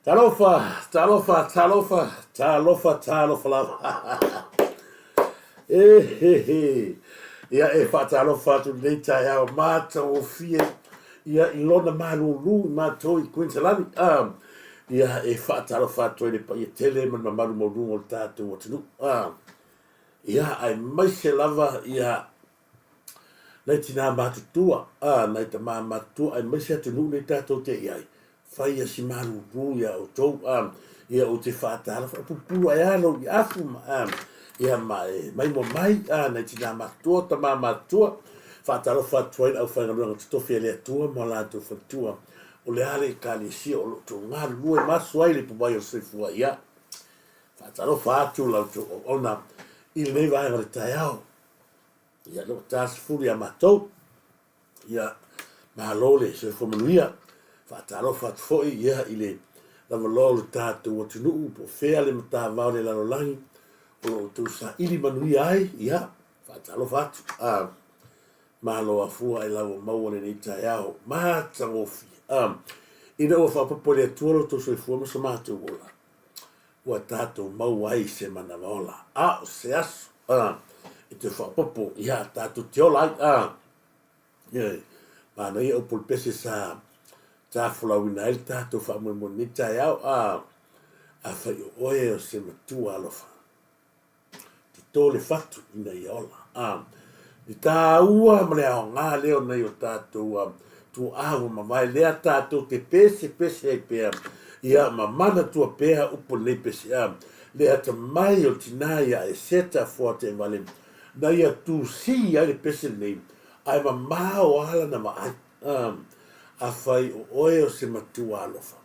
Talofa, talofa, talofa, talofa, talofa lava. E he he. Ia e faatalofa atu lenei taeao matagofie ia i lona malūlū i matou i Kuiniselani. Ah, ia e faatalofa atu ai le paia tele ma le mamalu maualuga o le tatou atunuu. Ah, ia aemaise lava ia nai tinā matutua, ā, nai tamā matutua, aemaise atunuu nei tātou te i ai, whaia si malūlū iā outou, ā, ia ou te whaatalofa, e pupuru ai a lou i afu, ma, ā, ia ma e maimoa mai, ā, nai tinā matutua, tamā matutua, whaatalofa atu ai le aufaigaluega totofi a le Atua ma latou faletua, o le a le Ekalesia o lo o tou galulue maso ai le ipuvai o le soifua, ia, whaatalofa atu la outou auauna i lenei vaega o le taeao. Ia, lea ua ta 10 ia matou. Ia, malo le soifua manuia. Faatalofa atu foi ia i le lavaloa o le tatou atunuu po o fea le matavao o le lalolagi o lo o outou saili manuia ai. Ia, faatalofa atu. Ah, malo afua ailao ua maua lenei taeao matagofie. Ah, ina ua faaopoopo e le Atua lo outou soifua ma so matou ola, ua tatou maua ai se manawa ola, a o se aso a, e toe faaopoopo ia tatou te ola ai a. Ioe, manaia upu o le pese sa tafolauina ai le tatou faamoemoe i lenei taeao a, afai o oe o se matua alofa. Toto le fatu ina ia ola. A, le tāua ma le aoga lea o nai o tātou a, tuaa ua mavae lea tātou te pesepese ai pea, ia ma manatua pea upu o lenei pese a, le atamai o le tinā ia Eseta Fuateevale na ia tūsī ai le pese lenei, ae mamao a lana vaai. A, afai o oe o se matua alofa,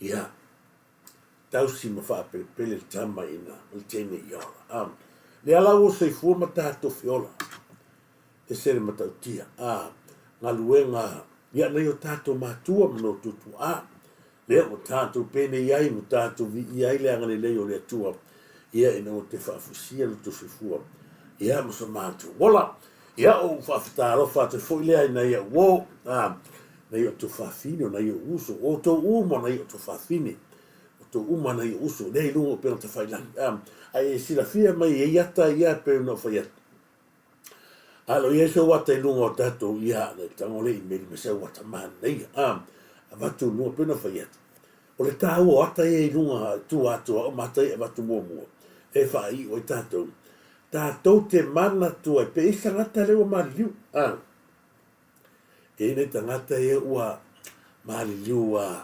ia, tausi ma faapelepele le tama ina o le teine i ola. A, lea la ua soifua ma tatou feola, ese le matautia. A, galuega ia nai o tatou matua ma no tutuā, lea ua tatou penei ai ma tatou viia ai le agalelei o le Atua, ia ina ua toe faafusia lo outou soifua, ia ma so matou ola. Ia o ou faafetalofa atu ai foi lea i nai au uo, a, nai o outou fafine, o nai ou uso, o outou uma o nai outou fafine, outou uma nai ou uso, lea i luga o upega tafailagi. A, ae e silafia mai e i ata ia pei ona ou fai atu. A lo i ai sou ata i luga o tatou ia, na tago le imeli ma sau ata manaia. A, avatu i luga pei ona fai atu. O le taua o ata ia i luga tua atu o au ma ata ia e avatu muamua, e faaiu ai tatou. Tatou te manatua ai pea i tagata lea ua maliliu. A, e i ai nai tagata ia ua maliliu a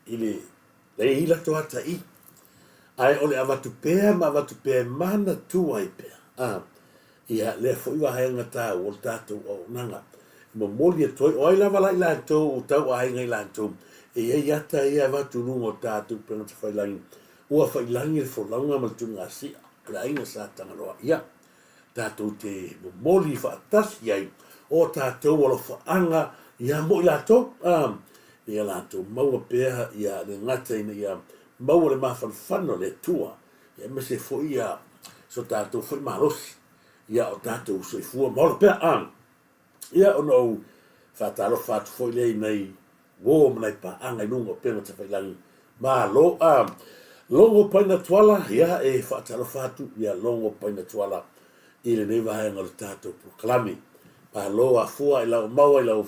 i le le i latou ata i. Ae o le avatu pea ma avatu pea e manatua ai pea. A, ia lea foi vaega taua o le tatou auaunaga. E momoli atu ai, o ai lava la i latou o tau aiga i latou, e i ai ata ia e avatu i luga o tatou upega tafailagi, ua failagi le folauga ma le tuligasia o le aiga Sa Tagaloa. Ia, tatou te momoli faatasi ai o tatou alofaaga ia mo i latou, a, ia latou maua pea ia le gata ina ia maua le mafanafana o le Atua, ia aemaise foi ia so tatou foi malosi, ia o tatou soifua ma ola pea. A, ia ona ou faatalofa atu foi lea i nai uo ma nai paaga i luga o upega tafailagi. Malo. A, Logo Paina Tuala, ia e faatalofa atu ia Logo Paina Tuala i lenei vaega o le tatou polokalame. Malo afua i lau maua i lau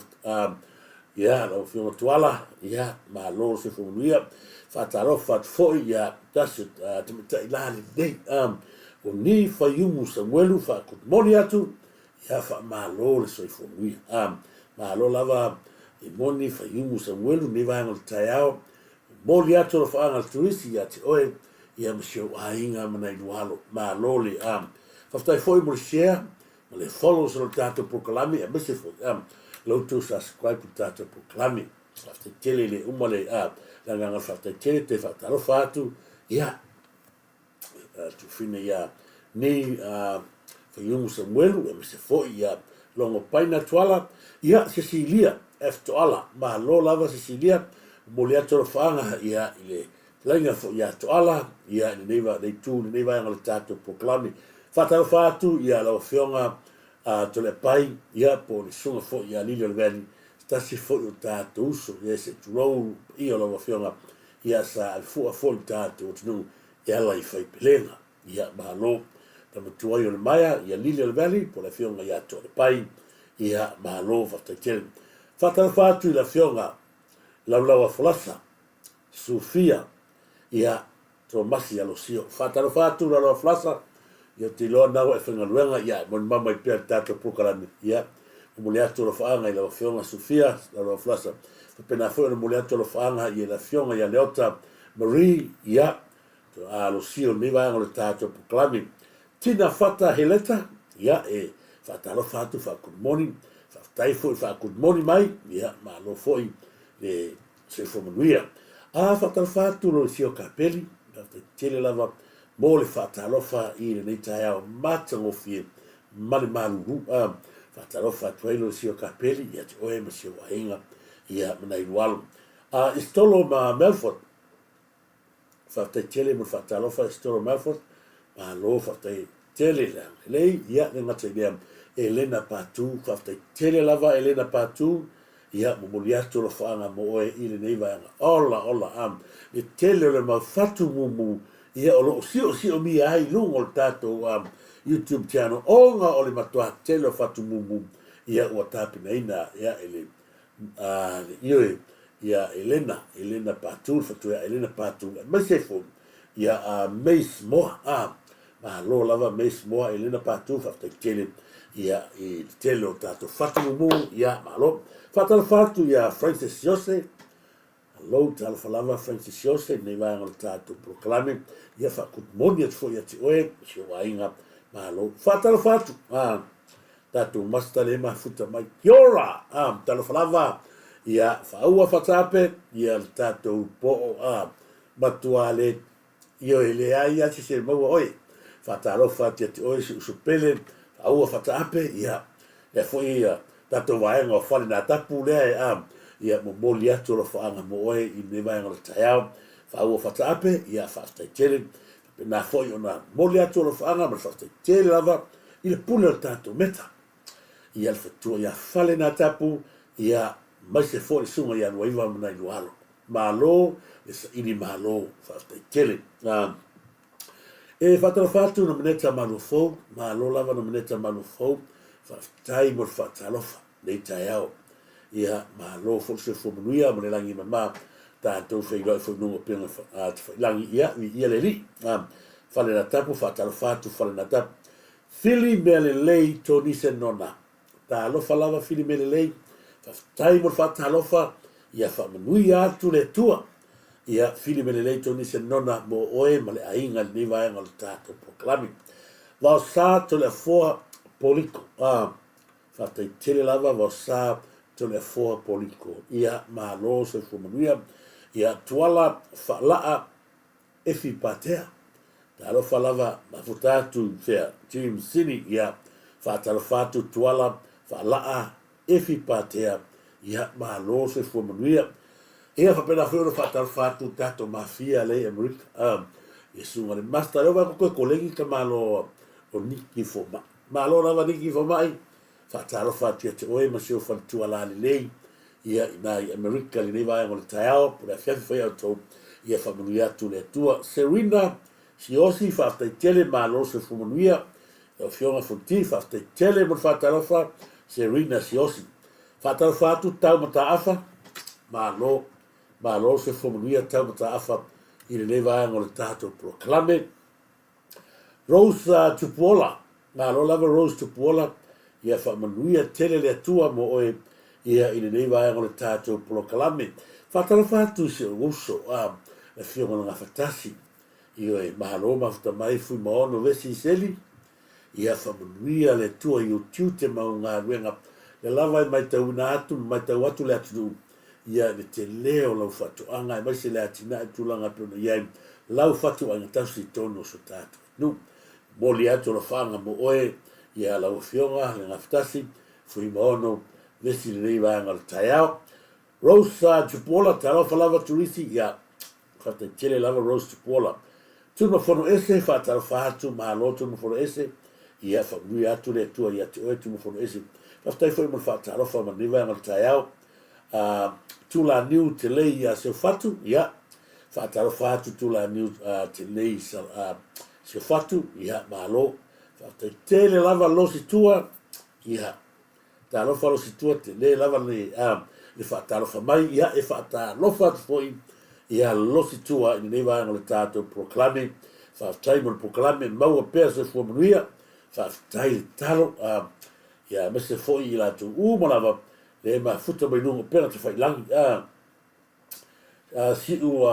ia lau Afioga Tuala, ia malo le soifua manuia. Faatalofa atu foi ia tasi o tamaitai la lenei, o ni Faiumu Samuelu, faa-good morning atu, ia faamalo le soifua manuia. Malo lava i moni Faiumu Samuelu lenei vaega o le taeao. Momoli atu alofaaga a le turisi ia te oe ia ma si ou aiga ma nai lua alo. Malo le faafetai foi mo le share ma le follow o le tatou polokalame aemaise foi la outou subscribe i le tatou polokalame. Faafetai tele le uma le le agaga o le faafetai tele toe faatalofa atu ia Tufina ia nei Faiumu Samuelu aemaise foi ia Logo Paina Tuala, ia Cecilia F Toala. Malo lava Cecilia, momoli atu alofaaga ia i le fetalaiga foi ia Toala ia i lenei lenei itu lenei vaega o le tatou polokalame. Faatalofa atu ia lau Afioga Toleapai ia po o le susuga foi ia Lili o le Valley, se tasi foi o tatou uso ia se tulou le paia o lau Afioga. Ia, sa avefua foi le tatou atunuu e ala i faipelega. Ia, malo. Tama tuai o le maea, ia Lily o le Valley, po o le afioga ia Toalepai. Ia, malo, faafetai tele. Faatalofa atu i le afioga Laulauafolasa, Sufia, ia, Tomasi Alosio. Faatalofa atu Laulauafolasa, ia, ou te iloa na ua e faigaluega, ia, e molimau mai pea i le tatou polokalame. Ia, momoli atu alofaaga i lau afioga Sufia Laulauafolasa. Faapena foi ona momoli atu alofaaga i le afioga ia Leota Marie, ia, Alosio i lenei vaega o le tatou polokalame. Tina Fata Heleta, ia, e faatalofa atu, faa-good morning. Faafetai foi faa-good morning mai, ia, malo foi le soifua manuia. A faatalofa atu Lolesio Kapeli, faafetai tele lava mo le faatalofa i lenei taeao matagofie ma le malulu. A faatalofa atu ai Lolesio Kapeli ia te oe ma si ou aiga, ia, ma nai lua alo. A Istolo ma Melford, Faafetai tele mo le faatalofa Estoro Melford, malo faafetai tele le agalelei, ia le gata i lea Elena Patu, faafetai tele lava Elena Patu, ia momoli atu alofaaga mo oe i lenei vaega. Ola ola am, le tele o le mau fatu mumu ia o lo o siosiomia ai i luga o le tatou um, YouTube channel ona o le matuā tele o fatu mumu ia ua tapenaina ia e le a le ioe ia Elena, Elena Patu, le fatu ia Elena Patu, aemaise ai foi ia a Mace Moa, a malo lava Mace Moa, Elena Patu, faafetai tele ia i le tele o tatou fatu mumu, ia malo. Faatalofa atu ia Francis Jose, Alou talofa lava Francis Jose i lenei vaega o le tatou polokalame. Ia faa-good morning atu foi ia te oe, si ou aiga, malo. Faatalofa atu, ah, tatou master le mafuta mai. Kia ora! Ah, talofa lava, ia faaua fataape, ia le tatou poo, ah, matua le Ioe, leai lava se se maua oe. Faatalofa atu ia te oe si uso pele, aua fataape, ia, lea foi ia tatou vaega o Fale Natapu lea e a, ia momoli atu alofaaga mo oe i lenei vaega o le taeao. Faaua fataape, ia faafetai tele. Faapena foi ona momoli atu alofaaga ma le faafetai tele lava i le pule o le tatou meta. Ia le faletua ia Fale Natapu, ia maise foi le susuga ia Luaiva ma nai lua alo. Malo le saili malo faafetai tele. E faatalofa atu Nomeneta Maluafou, malo lava Nomeneta Maluafou, faafetai mo le faatalofa nei taeao. Ia malo foi le soifua manuia ma le lagi e mama tatou feiloai foi i luga o upega tafailangi. Ia viia le Alii. Falelatapu, faatalofa atu Falelatapu. Fili mea lelei Tonise Nona. Talofa lava Fili mea lelei. Faafetai mo le faatalofa. Ia faamanuia atu le Atua. Ia Fili mea lelei Tonise Nona mo oe ma le aiga i lenei vaega o le tatou polokalame. Vaosa Toleafoa Poliko. Ah, faafetai tele lava Vaosa Toleafoa Poliko. Ia malo soifua manuia. Ia Tuala Faalaa Efi Patea, Talofa lava, mafuta atu i fea? Jim Sini, Ia, faatalofa atu Tuala, Faalaa, Efi Patea, Ia, malo soifua manuia. Ia, faapena foi ona faatalofa atu tatou mafia lea i Amerika, um, ia susuga le Master, lea ua vaai atu toe kolegi ka malo o Niki Fomai. Malo lava Niki Fomai, Faatalofa atu ia te oe ma si ou faletua lalelei, ia ina i Amerika i lenei vaega o le taeao, po o le afiafi foi ia outou, ia faamanuia atu le Atua. Serena Siosi, faafetai tele, malo le soifua manuia. Lau Afioga Fonti, faafetai tele mo le faatalofa, Serena Siosi. Faatalofa atu Tau Mataafa, malo, malo le soifua manuia Tau Mataafa i lenei vaega o le tatou polokalame. Rose Tupuola, malo lava Rose Tupuola, ia faamanuia tele le Atua mo oe ia i lenei vaega o le tatou polokalame. Faatalofa atu i si ou uso a le Afioga le Gafatasi, ioe, malo mafuta mai Fuimaono Vesi Iseli, ia faamanuia le Atua i ou tiute ma ou galuega, lea lava e maitauina atu ma maitau atu le atunuu ia i le tele o lau faatoaga aemaise le atinae i tulaga e pei ona i ai lau fatuaiga tausi i totonu o so tatou atunuu. Momoli atu alofaaga mo oe ia lau Afioga le Gafatasi, Fuimaono Vesi i lenei vaega o le taeao. Rose Tupuola, talofa lava Turisi, ia faafetai tele lava Rose Tupuola. Tumafono ese, faatalofa atu, malo Tumafono ese, ia faamanuia atu le Atua ia te oe Tumafono ese. Faafetai foi mo le faatalofa ma lenei vaega o le taeao. Tulaniu Telei ia Seufatu, ia. Faatalofa atu Tulaniu Tenei Siofatu, ia, malo. Faafetai tele lava Losi Tua, ia, talofa Losi Tua, tele lava le, le faatalofa mai, ia, e faatalofa atu foi ia Losi Tua i lenei vaega o le tatou polokalame. Faafetai mo le polokalame, maua pea soifua manuia, faafetai le talo, ia, aemaise foi i latou uma lava le mafuta mai luga o upega tafailagi, Siu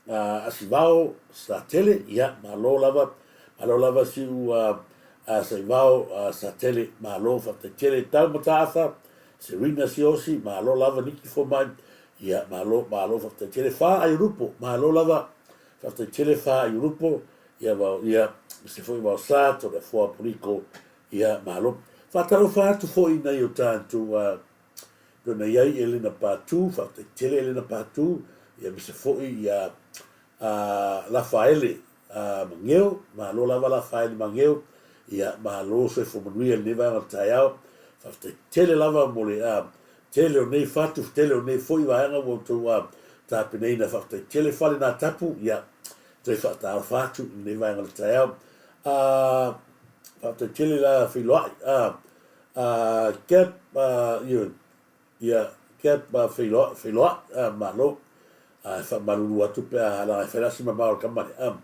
Asivao Satele, ia, malo lava, malo lava Siu Saivao Satele, malo faafetai tele. Tau Mataafa, Serina Siosi, malo lava Niki Fomai, ia, malo, malo faafetai tele. Fa Aiulupo, malo lava, faafetai tele Fa Aiulupo, ia, vao, ia, aemaise foi Vaosa, Toleafoa Puliko, ia, malo. Faatalofa atu foi i nai o tatou pei ona i ai Elena Patu, faafetai tele Elena Patu, ia aemaise foi ia Lafaele Mageo, malo lava Lafaele Mageo, ia malo soifua manuia i lenei vaega o le taeao, faafetai tele lava mo le tele o nei fatu, tele o nei foi vaega ua outou tapenaina, faafetai tele Fale Natapu, ia toe faatalofa atu i lenei vaega o le taeao. Faafetai tele la Feiloai, Cap, ioe, ia, Cap Feiloai, Feiloai, malo. E faamalulu atu pe a leaga e fai la si mamao o le tama lea.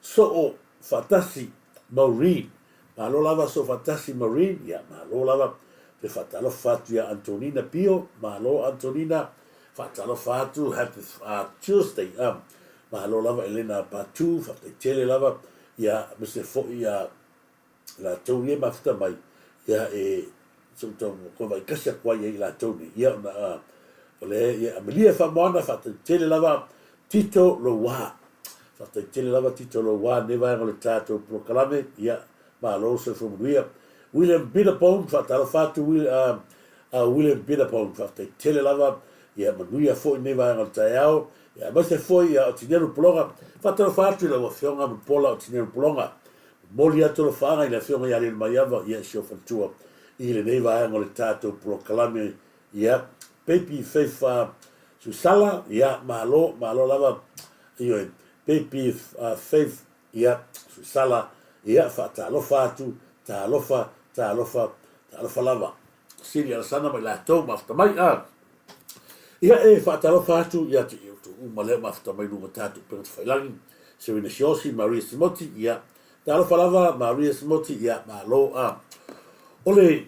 Soo faatasi Maureen, malo lava soo faatasi Maureen, ia, malo lava. Toe faatalofa atu ia Antonina Pio, malo Antonina, faatalofa atu, happy Tuesday, malo lava Elena Patu, faafetai tele lava, ia, aemaise foi ia latou ia e mafuta mai, ia e se i tau toe vaitasi atu ai ia i latou nei, ia ona o le ia Amelia Faamoana, faafetai tele lava Tito Louā, faafetai tele lava Tito Louā i lenei vaega o le tatou polokalame, ia malo le soifua manuia. William Bitterbone, faatalofa atu William Bitterbone, faafetai tele lava, ia manuia foi lenei vaega o le taeao, ia aemaise foi ia Otineru Pologa, faatalofa atu i lau Afioga Mulipola Otineru Pologa, Momoli atu alofaaga i le Afioga ia Lelemaiava, ia si ou faletua, i lenei vaega o le tatou polokalame, ia, Baby Faith Suisala, ia, malo, malo lava, ioe, Baby Faith, ia, Suisala, ia, faatalofa atu, talofa, talofa, talofa lava. Sili Alasana ma i latou mafuta mai, a. Ia e faatalofa atu ia te outou uma lea mafuta mai luga tatou upega tafailagi, Serena Siosi, Maria Simoti, ia, talofa lava Maria Simoti, ia, malo, a. O le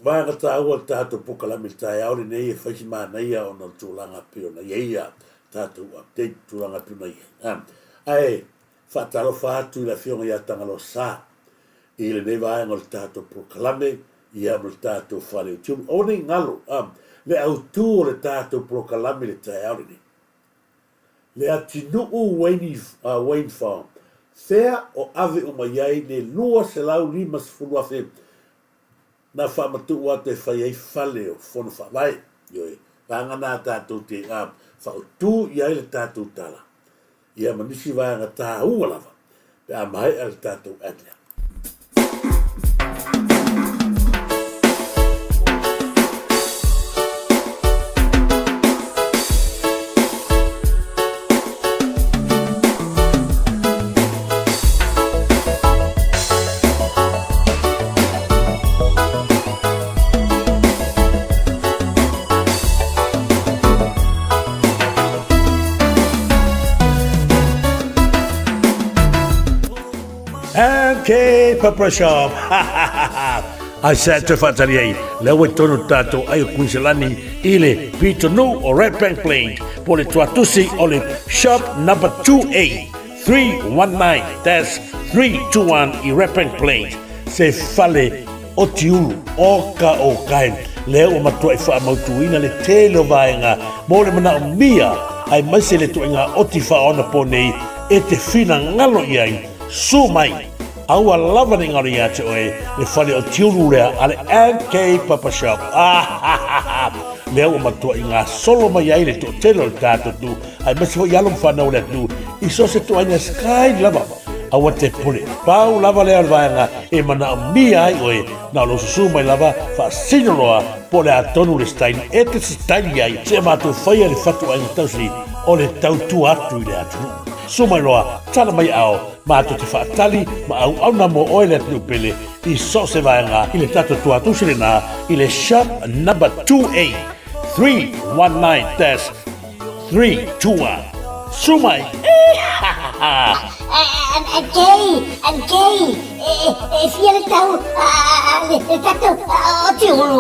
vaega taua o le tatou polokalame i le taeao lenei e fai si manaia ona o le tulaga pei ona i ai ia tatou update, tulaga pei ona i ai. A, ae faatalofa atu i le Afioga ia Tagaloa Sa i lenei vaega o le tatou polokalame, ia ma le tatou fale o Tiulu. Aua ne i galo, a, le autu o le tatou polokalame i le taeao lenei. Le atinuu Wayne, Wayne Farm, fea o ave uma i ai le 250,000 na faamatuu atu e fai ai fale o fono faavae. Ioe, vaega na tatou te faautu i ai le tatou tala. Ia ma nisi vaega taua lava pe a maea le tatou ad lea. MK Pepper Shop. Ai sa te whaatari ai, le ua tonu tātou ai o Kuiselani i le pito nu o Red Bank Plain, po le tuatusi o le shop number 2A 319-321 i Red Bank Plain, se fale o Tiulu, o ka o kai, lea ua matuai faamautuina le tele o vaega mo le manaomia aemaise le ituaiga oti faaonapo nei e te finagalo i ai. Su mai! Aua lava ne i galo ia te oe le fale o Tiulu lea a le MK Papa Shop. Ah, lea ua matuai gasolo mai ai le toatele o le tatou atunuu, aemaise foi alo ma fanau o le atunuu i so o se ituaiga sky lava. Aua te pule. Pau lava lea o le vaega e manaomia ai oe, na o lou susu mai lava, faasino loa po o le a tonu le style e te sitaili ai seia matou faia le fatuaiga tausi o le tautua atu i le atunuu. Susu mai loa, tala mai ao, matou te faatali ma auauna mo oe le atunuu pele i so o se vaega i le tatou tuatusi lena i le Shop Number 2A 319-321. Susu mai! Kei, Kei, e fia le tau le tatou o tiulu.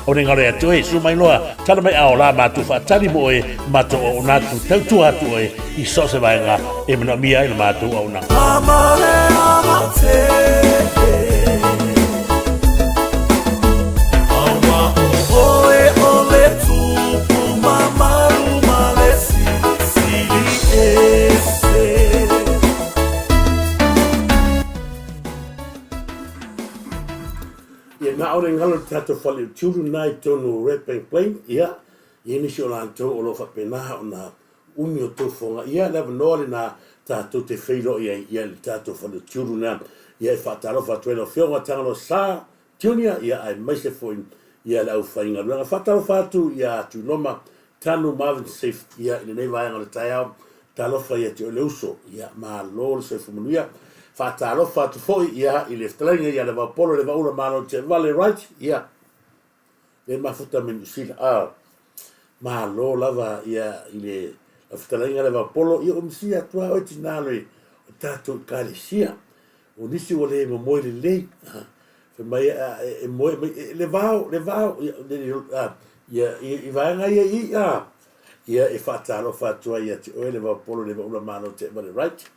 O le ngalo ia te oe, susu mai loa, tala mai ao la matou faatali mo oe, matou auauna atu, tautua atu oe i so o se vaega e manaomia ai le matou auaunaga. Ia, na o le ngalo i le tatou fale o Tiulu na i totonu o Red Bank Plain, ia, i ai nisi o latou o lo o faapena ona umi o tou fofoga, ia, le avanoa lena tatou te feiloai ai, ia, i le tatou fale o Tiulu na. Ia, e faatalofa atu ai lau Afioga Tagaloa Sa Junior, ia, aemaise foi, ia, le aufaigaluega. Faatalofa atu ia Tuiloma Tanu Marvin Safe, ia, i lenei vaega o le taeao. Talofa ia te oe le uso, ia, malo le soifua manuia. Faatalofa atu foi, ia, i le fetalaiga ia Levaopolo Levaula Malo Teavale Wright, ia, le mafuta mai Niu Sila. Ah, malo lava ia i le lau fetalaiga Levaopolo, ia ua misia atu lava oe tinā le o tatou Ekalesia. O nisi ua le momoe lelei, fai mai e moe mai, le vao, le vao, ia, i vaega ia i i, ia e faatalofa atu ai ia te oe Levaopolo Levaula Malo Teavale Wright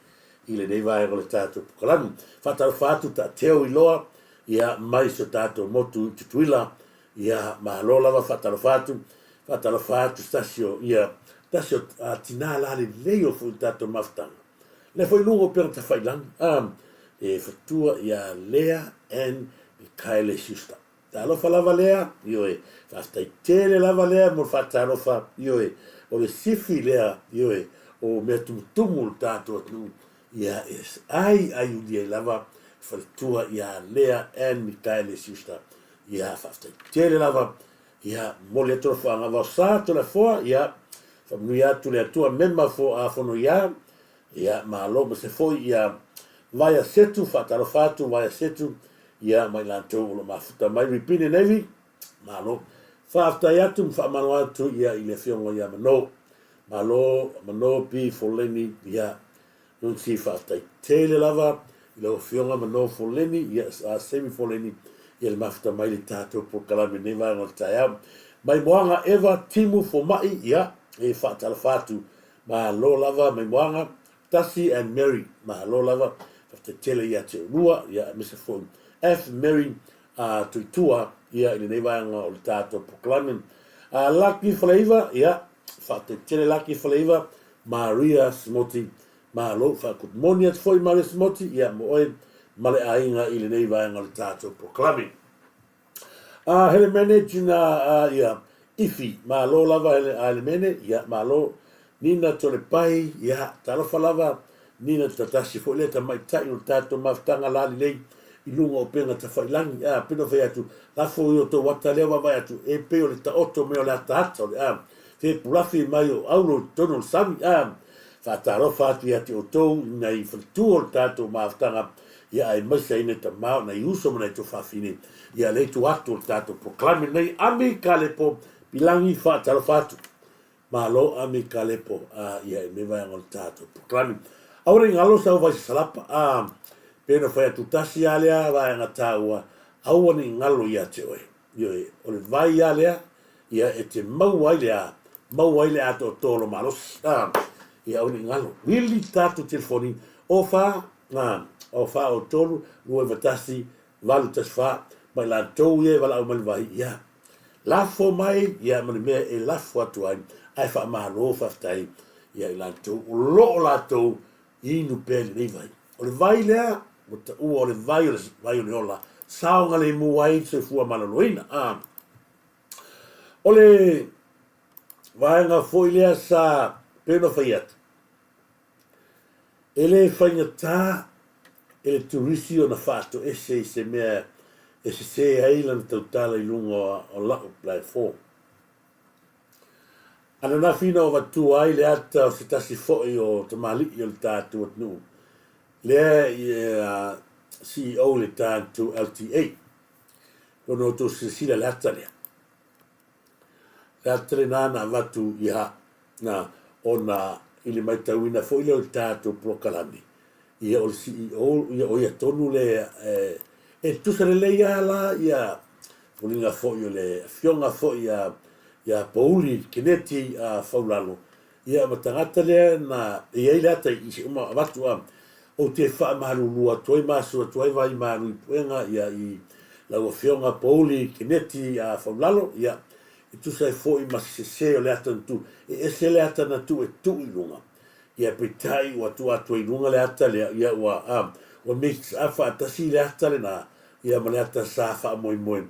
i lenei vaega o le tatou polokalame. Faatalofa atu Taateo Iloa, ia mai si o tatou motu i Tutuila, ia malo lava faatalofa atu, faatalofa atu se tasi o, ia, tasi o tinā lalelei o foi i le tatou mafutaga. Lea foi luga o Upega Tafailagi, a, e fatua ia Lea and Mikaele Schuster. Talofa lava Lea, ioe, faafetai tele lava Lea mo le faatalofa, ioe, o le sifi lea, ioe, o mea tumutumu o le tatou atunuu, ia e ai ai uli ai lava faletua ia Lea and Mikaele Schuster. Ia, faafetai tele lava, ia, momoli atu le faagavao sa Toleafoa, ia, faamanuia atu le Atua mema fo a fono ia, ia, malo ma se foi ia Vaea Setu, faatalofa atu Vaea Setu, ia, ma i latou o lo mafuta mai Ripine Navy, malo. Faafetai atu ma faamalo atu ia i le afioga ia Mano. Malo Mano P Foleni, ia, Nunsi faafetai tele lava i lau afioga Mano Foleni, ia, Semi Foleni, ia le mafuta mai le tatou polokalame i lenei vaega o le taeao. Maimoaga Eva Timu Fomai, ia, e faatalofa atu. Malo lava Maimoaga, Tasi and Mary, malo lava, faafetai tele ia te oulua, ia, aemaise foi F Mary a Tuitua, ia, i lenei vaega o le tatou polokalame. A Laki Faleiva, ia, faafetai tele Laki Faleiva, Maria Simoti, malo, faa-good morning atu foi Maria Simoti, ia, mo oe ma le aiga i lenei vaega o le tatou polokalame. A Helemene Gina a ia Ifi, malo lava hele a Helemene, ia malo. Nina Tolepai, ia talofa lava Nina Tatasi foi lea tamaitai o le tatou mafutaga lalelei i luga o upega tafailangi. A pei ona fai atu, lafo i o tou ata lea vaavaai atu, e pei o le taoto mai o le ataata o le a fepulafi mai o aulo i totonu o le sami. A faatalofa atu ia te outou i nai faletua o le tatou mafutaga ia aemaise ai nai tama, nai uso ma nai tuafafine, ia le itu atu o le tatou polokalame lenei. Ami Kalepo Pilangi faatalofa atu. Malo Ami Kalepo a ia i lenei vaega o le tatou polokalame. Aua ne i galo sau vai sasalapa, a pei ona fai atu tasi a lea vaega taua, aua ne i galo ia te oe. Ioe, o le vai a lea, ia e te maua ai le a, maua ai le atoatoa o lo malosi. A, ia aua ne i galo. Vili tatou telefoni, o fa, a, o fa o tolu, 2 9 1, 8 1 fa, ma i latou ia e valaau mai le vai, ia, lafo mai, ia, ma le mea e lafo atu ai, ae faamalo faafetai ia i latou o lo o latou inu pea i lenei vai. O le vai lea, ua taua o le vai o le vai o le ola, saogalemu ai le soifua maloloina. A, o le vaega foi lea sa pei ona fai atu, E le faigata e le turisi ona faatoese i se mea e sese ai lana tautala i luga o la'u platform. Ananafi na ou avatua ai le ata o se tasi foi o tamalii o le tatou atunuu lea e CEO i le tatou LTA. Ona outou silasila i le ata lea. Le ata lena na avatu ia na ona i le matauina foi lea o le tatou polokalame, ia o le CEO ia o ia tonu le e tutusa lelei lava la ia foliga foi o le afioga foi ia ia Pouli Keneti Faulalo ia ma tagata lea na e i ai le ata i se uma avatu a ou te faamalulu atu ai ma asu atu ai vaimalu i puega ia i lau afioga Pouli Keneti Faulalo ia e tusa ai foi ma se sese o le ata na tu e ese le ata na tu e tuu i luga ia peitai ua tuu atu ai i luga le ata lea ia ua a ua mix up faatasi le ata lena ia ma le ata sa faamoemoe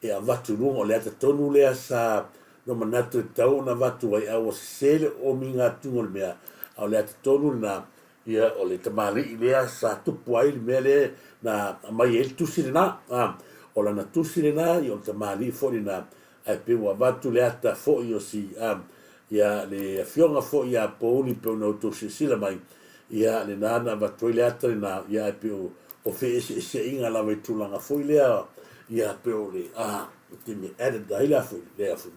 e avatu i luga o le ata tonu lea sa Na manatu e tatau ona avatu ai, a ua sese le omiga atuga o le mea, a o le ata tonu lena, ia, o le tamalii lea sa tupu ai le mea lea na aumai ai le tusi lena. A, o lana tusi lena, ia, o le tamalii foi lena, ae pei ua avatu le ata foi o si, a, ia, le afioga foi ia Pouli pei ona outou silasila mai, ia, lena na avatu ai le ata lena, ia, ae pei o, o feeseeseaiga lava i tulaga foi lea, ia, pei o le, a, O te mea added ai la foi lea foi.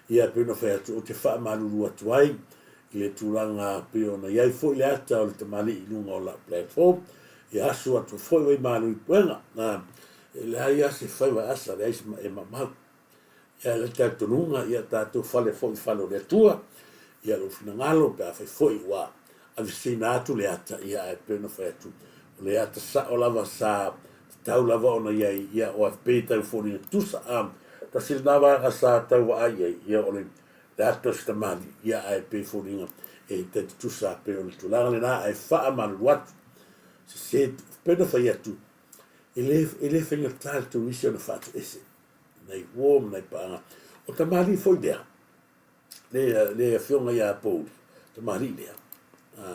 Ia pei ona fai atu ou te faamalulu atu ai i le tulaga pei ona i ai foi le ata o le tamalii i luga o lau platform. Ia asu atu foi Waimalu i Puega. E leai lava se faiva e asa, leai se e maumau. Ia le talitonuga, ia tatou fale foi i fale o le Atua. Ia lou finagalo pe afai foi ua aveseseina atu le ata, ia ae pei ona fai atu, o le ata sao lava sa tatau lava ona i ai, ia o pei e tau foliga tusa, a, tasi lena vaega sa tau vaai i ai, ia o le, le ata o se tamalii, ia ae pei e foliga e tai tutusa pei o le tulaga lena, ae faamalulu atu, sese, pei ona fai atu, e le, e le faigata le turisi ona faatoese, nai uo ma nai paaga. O tamalii foi lea, le, le afioga ia Pouli, tamalii lea. A,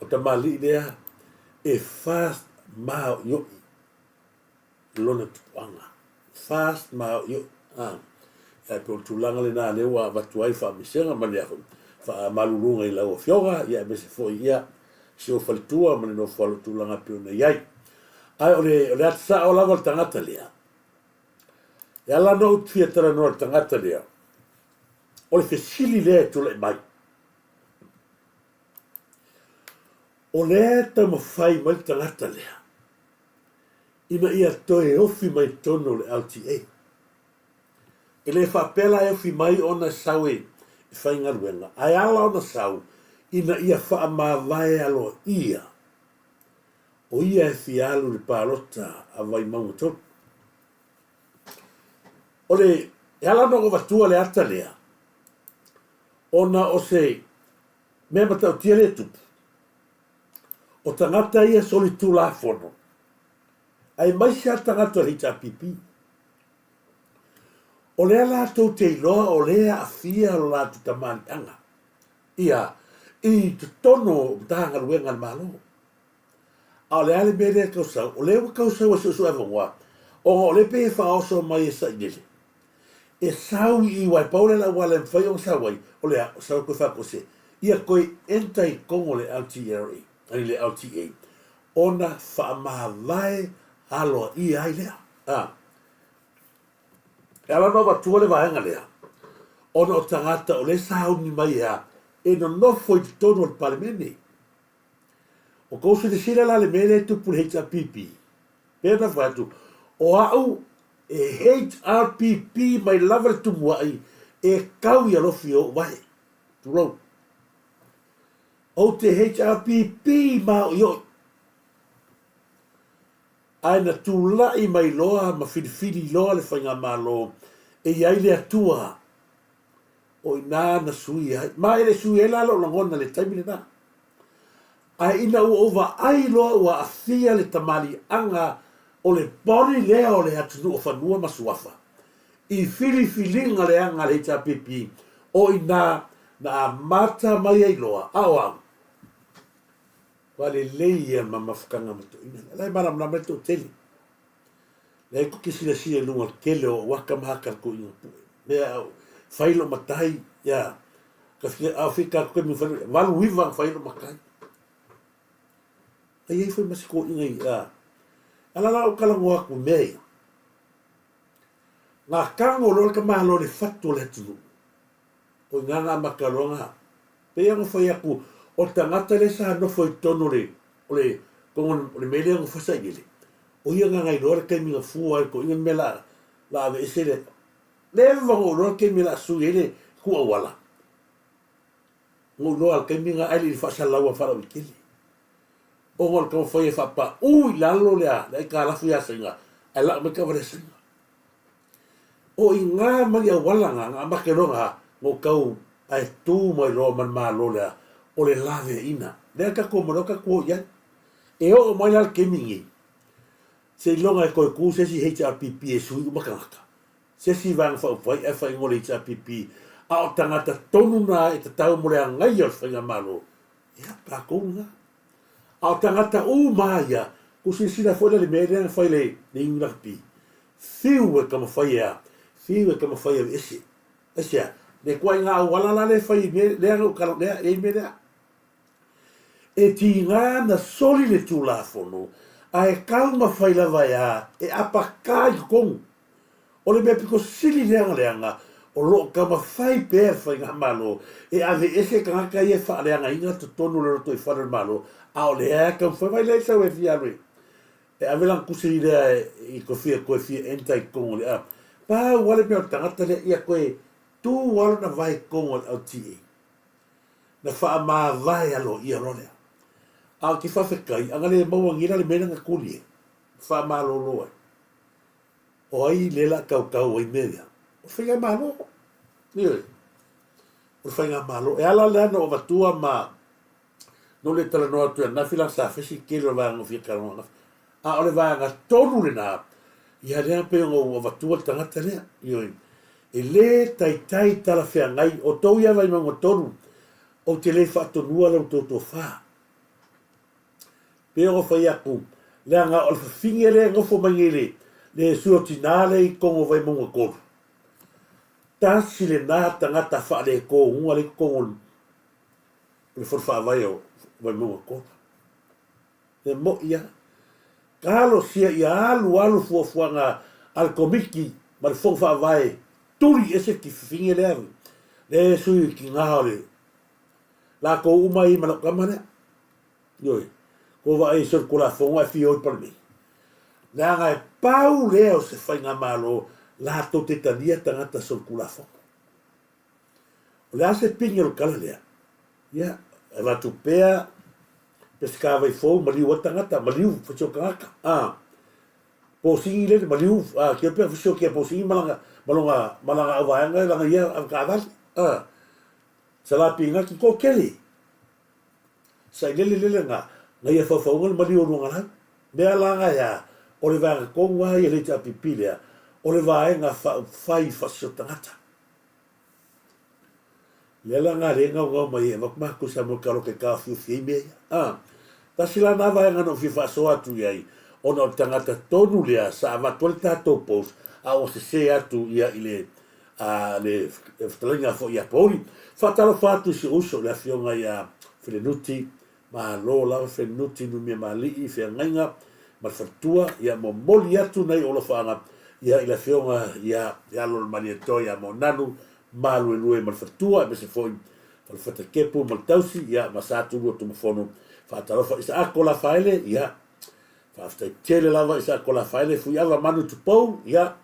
o tamalii lea e fast maoioi lona tupuaga. Fast maoioi. A, ae pei o le tulaga lena lea ua avatu ai faamaisega ma le faamaluluga i lau afioga, ia aemaise foi ia si ou faletua ma le nofo alo tulaga pei ona i ai. Ae o le, o le ata sao lava o le tagata lea, E ala ona ou fia talanoa i le tagata lea, o le fesili lea e tulai mai. O lea e taumafai mai le tagata lea ina ia toe ofi mai totonu o le LTA. E le faapea la e ofi mai ona e sau e faigaluega, ae ala ona sau ina ia faamavae aloaia o ia e fia alu i le palota a Vaimauga 3. O le, e ala ona ou avatua le ata lea, ona o se mea matautia lea e tupu, o tagata ia solitulafono, aemaise lava tagata o le HRPP. O lea latou te iloa o lea e aafia lo latou tamaliiaga ia i totonu o Matagaluega a le Malo. A o le a le mea lea e tau sau? O lea ua tau sau e suesue avanoa, ona o lea e pei e faaoso mai e sailele. E sau i i, aua e pau lea o le auala e mafai ona sau ai, o le a? O sau e toe faatoese. Ia toe enter i totonu o le LTRA, ai le LTA, ona faamavae aloaia ai lea. A. E ala ona avatua le vaega lea, ona o tagata o lea e sauni mai e a? E nonofo i totonu o le Palemene. O kou silasila la le mea lea e tupu i le HRPP, pei ona fai atu, o au e HRPP mai lava le tumuai e kau i alofi o ou vae. Tulou. Ou te HRPP maoioi. Ae na tulai mai loa ma filifili loa le faigamalo e i ai le Atua o i ina na sui ai. Ma e le sui ai la lou lagona i le taimi lena. Ae ina ua ou vaai loa ua aafia le tamaliiaga o le body lea o le atunuu o fanua ma suafa i filifiliga leaga a le HRPP, o i ina na amata mai ai loa, a o au? Ua lelei ia mamafutaga ma toeaiina lea. O la e malamalama ai le toatele. Lea e te silasila i luga o le tele o ou ata ma ata a le toeaina pue. Mea au, fai lou matai, ia, ka fia, a o fia tatou taimi na fai, 89 na fai ai lou matai. Na i ai foi ma si toeaina i, a, a la la ou talanoa atu i mea ia. Na tago loa le tamaloa i le fatu o le atunuu. O i ina na amata loa na, pei ona fai atu, o le tagata lea sa nofo i totonu o le, o le, o le mea lea na fai sailele, o ia na na iloa le taimi na fua ai le toeaina le mea la, la aveese le, leva ona ou iloa le taimi la sui ai le itu auala. Na ou iloa i le taimi lena ae le i faasalalau faalauaitele. Ona o le taumafai e faapaū i lalo le, le aitalafu ia Saina ae lau mai taavale a Saina. O i ina ma le auala na, na amata ai loa na, na ou tau ae tu mai loa ma le Malo lea o le laveaiina. Lea tatou omai loa tatou o i ai. E oo mai la le taimi lenei, seiloga e toe tu se isi HRPP e sui uma tagata, se isi Vaega Faaupufai ae faaigoa le HRPP, a o tagata tonu na e tatau mo le agaia o le Faigamalo, ia, tatou lena. A o tagata uma lava ia, ua silasila foi la i le mea lea na fai e le Iuni Lakapi, fiu e taumafai e a? Fiu e taumafai e aveese. Aisea? Le ituaiga auala la lea e fai i mea lea na ou tala, lea e i ai mea lea. E tiga na soli le Tulafono, ae taumafai lava e a? E apaka i totonu. O le mea pito sili lea ona leaga, o lo o taumafai pea le Faigamalo e aveese tagata ia e faaleagaina totonu o le lotoifale o le Malo, a o lea e taumafai mai lea sau e fia alu e ave lana tusi lea i toe toe fia enter i totonu o le a. Pau lava le mea o le tagata lea ia toe tu lava lona vae i totonu o le LTA. Na faamavae aloaia loa lea. A ou te faafetai, ana le maua nei la le mea lea na tuli ai, faamalolo ai. O ai lea la tautau ai mea ia? O le Faigamalo. Ioe. O le Faigamalo. E ala lea na ou avatua ma na ou le talanoa atu ananafi leaga sa fai si tele o le vaega na ou fia talanoa ananafi. A o le vaega tonu lena, ia lea pei ona ou avatua le tagata lea. Ioe. E le taitai talafeagai, o tou ia Vaimauga 3, ou te le faatonua la outou tofa. Pei ona fai atu, leaga o le fafine lea e nofo mai nei le, le sui o tina lea i totonu o Vaimauga 3, tasi lena tagata faaletonu lea i totonu o le Fono Faavae o Vaimauga 3. E mo'i lava. Talosia ia alu alu fuafuaga a le Komiti ma le Fono Faavae tuli ese le fafine lea, le sui tina o le latou uma ai ma lau tama lea. Ioe, ko vaai i solitulafono ae fia o i Palemene. Leaga e pau lea o se faigamalo latou te talia tagata solitulafono. O le a se pine o le tala lea? Ia, e avatu pea Peseta vai fou maliu ai tagata, maliu faisio tagata. A, posini lele maliu, a, kia pea faisio kia posini malanga, malonga, malanga au vaega langa ia avekaavale. A, Salapinati ko kele. Sailele lele nga nga ia faufauga le maliu o Luagalau. Mea la nga ea, o le vaega tonu lava ia le HRPP lea, o le vaega faaupufai faasio tagata. Lea la nga le gaugau mai ai avatu matou i Samoa Taloka e taofiofi ai mea ia. A, tasi la na vaega na ou fia faasoa atu i ai, ona o le tagata tonu lea sa avatu ai le tatou post, a ua sese atu ia i le a le fetalaiga foi ia Pouli. Faatalofa atu i si ou uso, le afioga ia Felenuti, malo lava Felenuti, Numiamalii, Feagaiga ma le faletua, ia momoli atu nai ou alofaaga ia i le afioga ia Aloalamalietoa ia Moananu, Maluelue ma le faletua, aemaise foi Falefata Kepu ma le tausi, ia ma Satulua Tumafono. Faatalofa Isaako Lafaele, ia faafetai tele lava Isaako Lafaele, Fuiava Manu Tupou, ia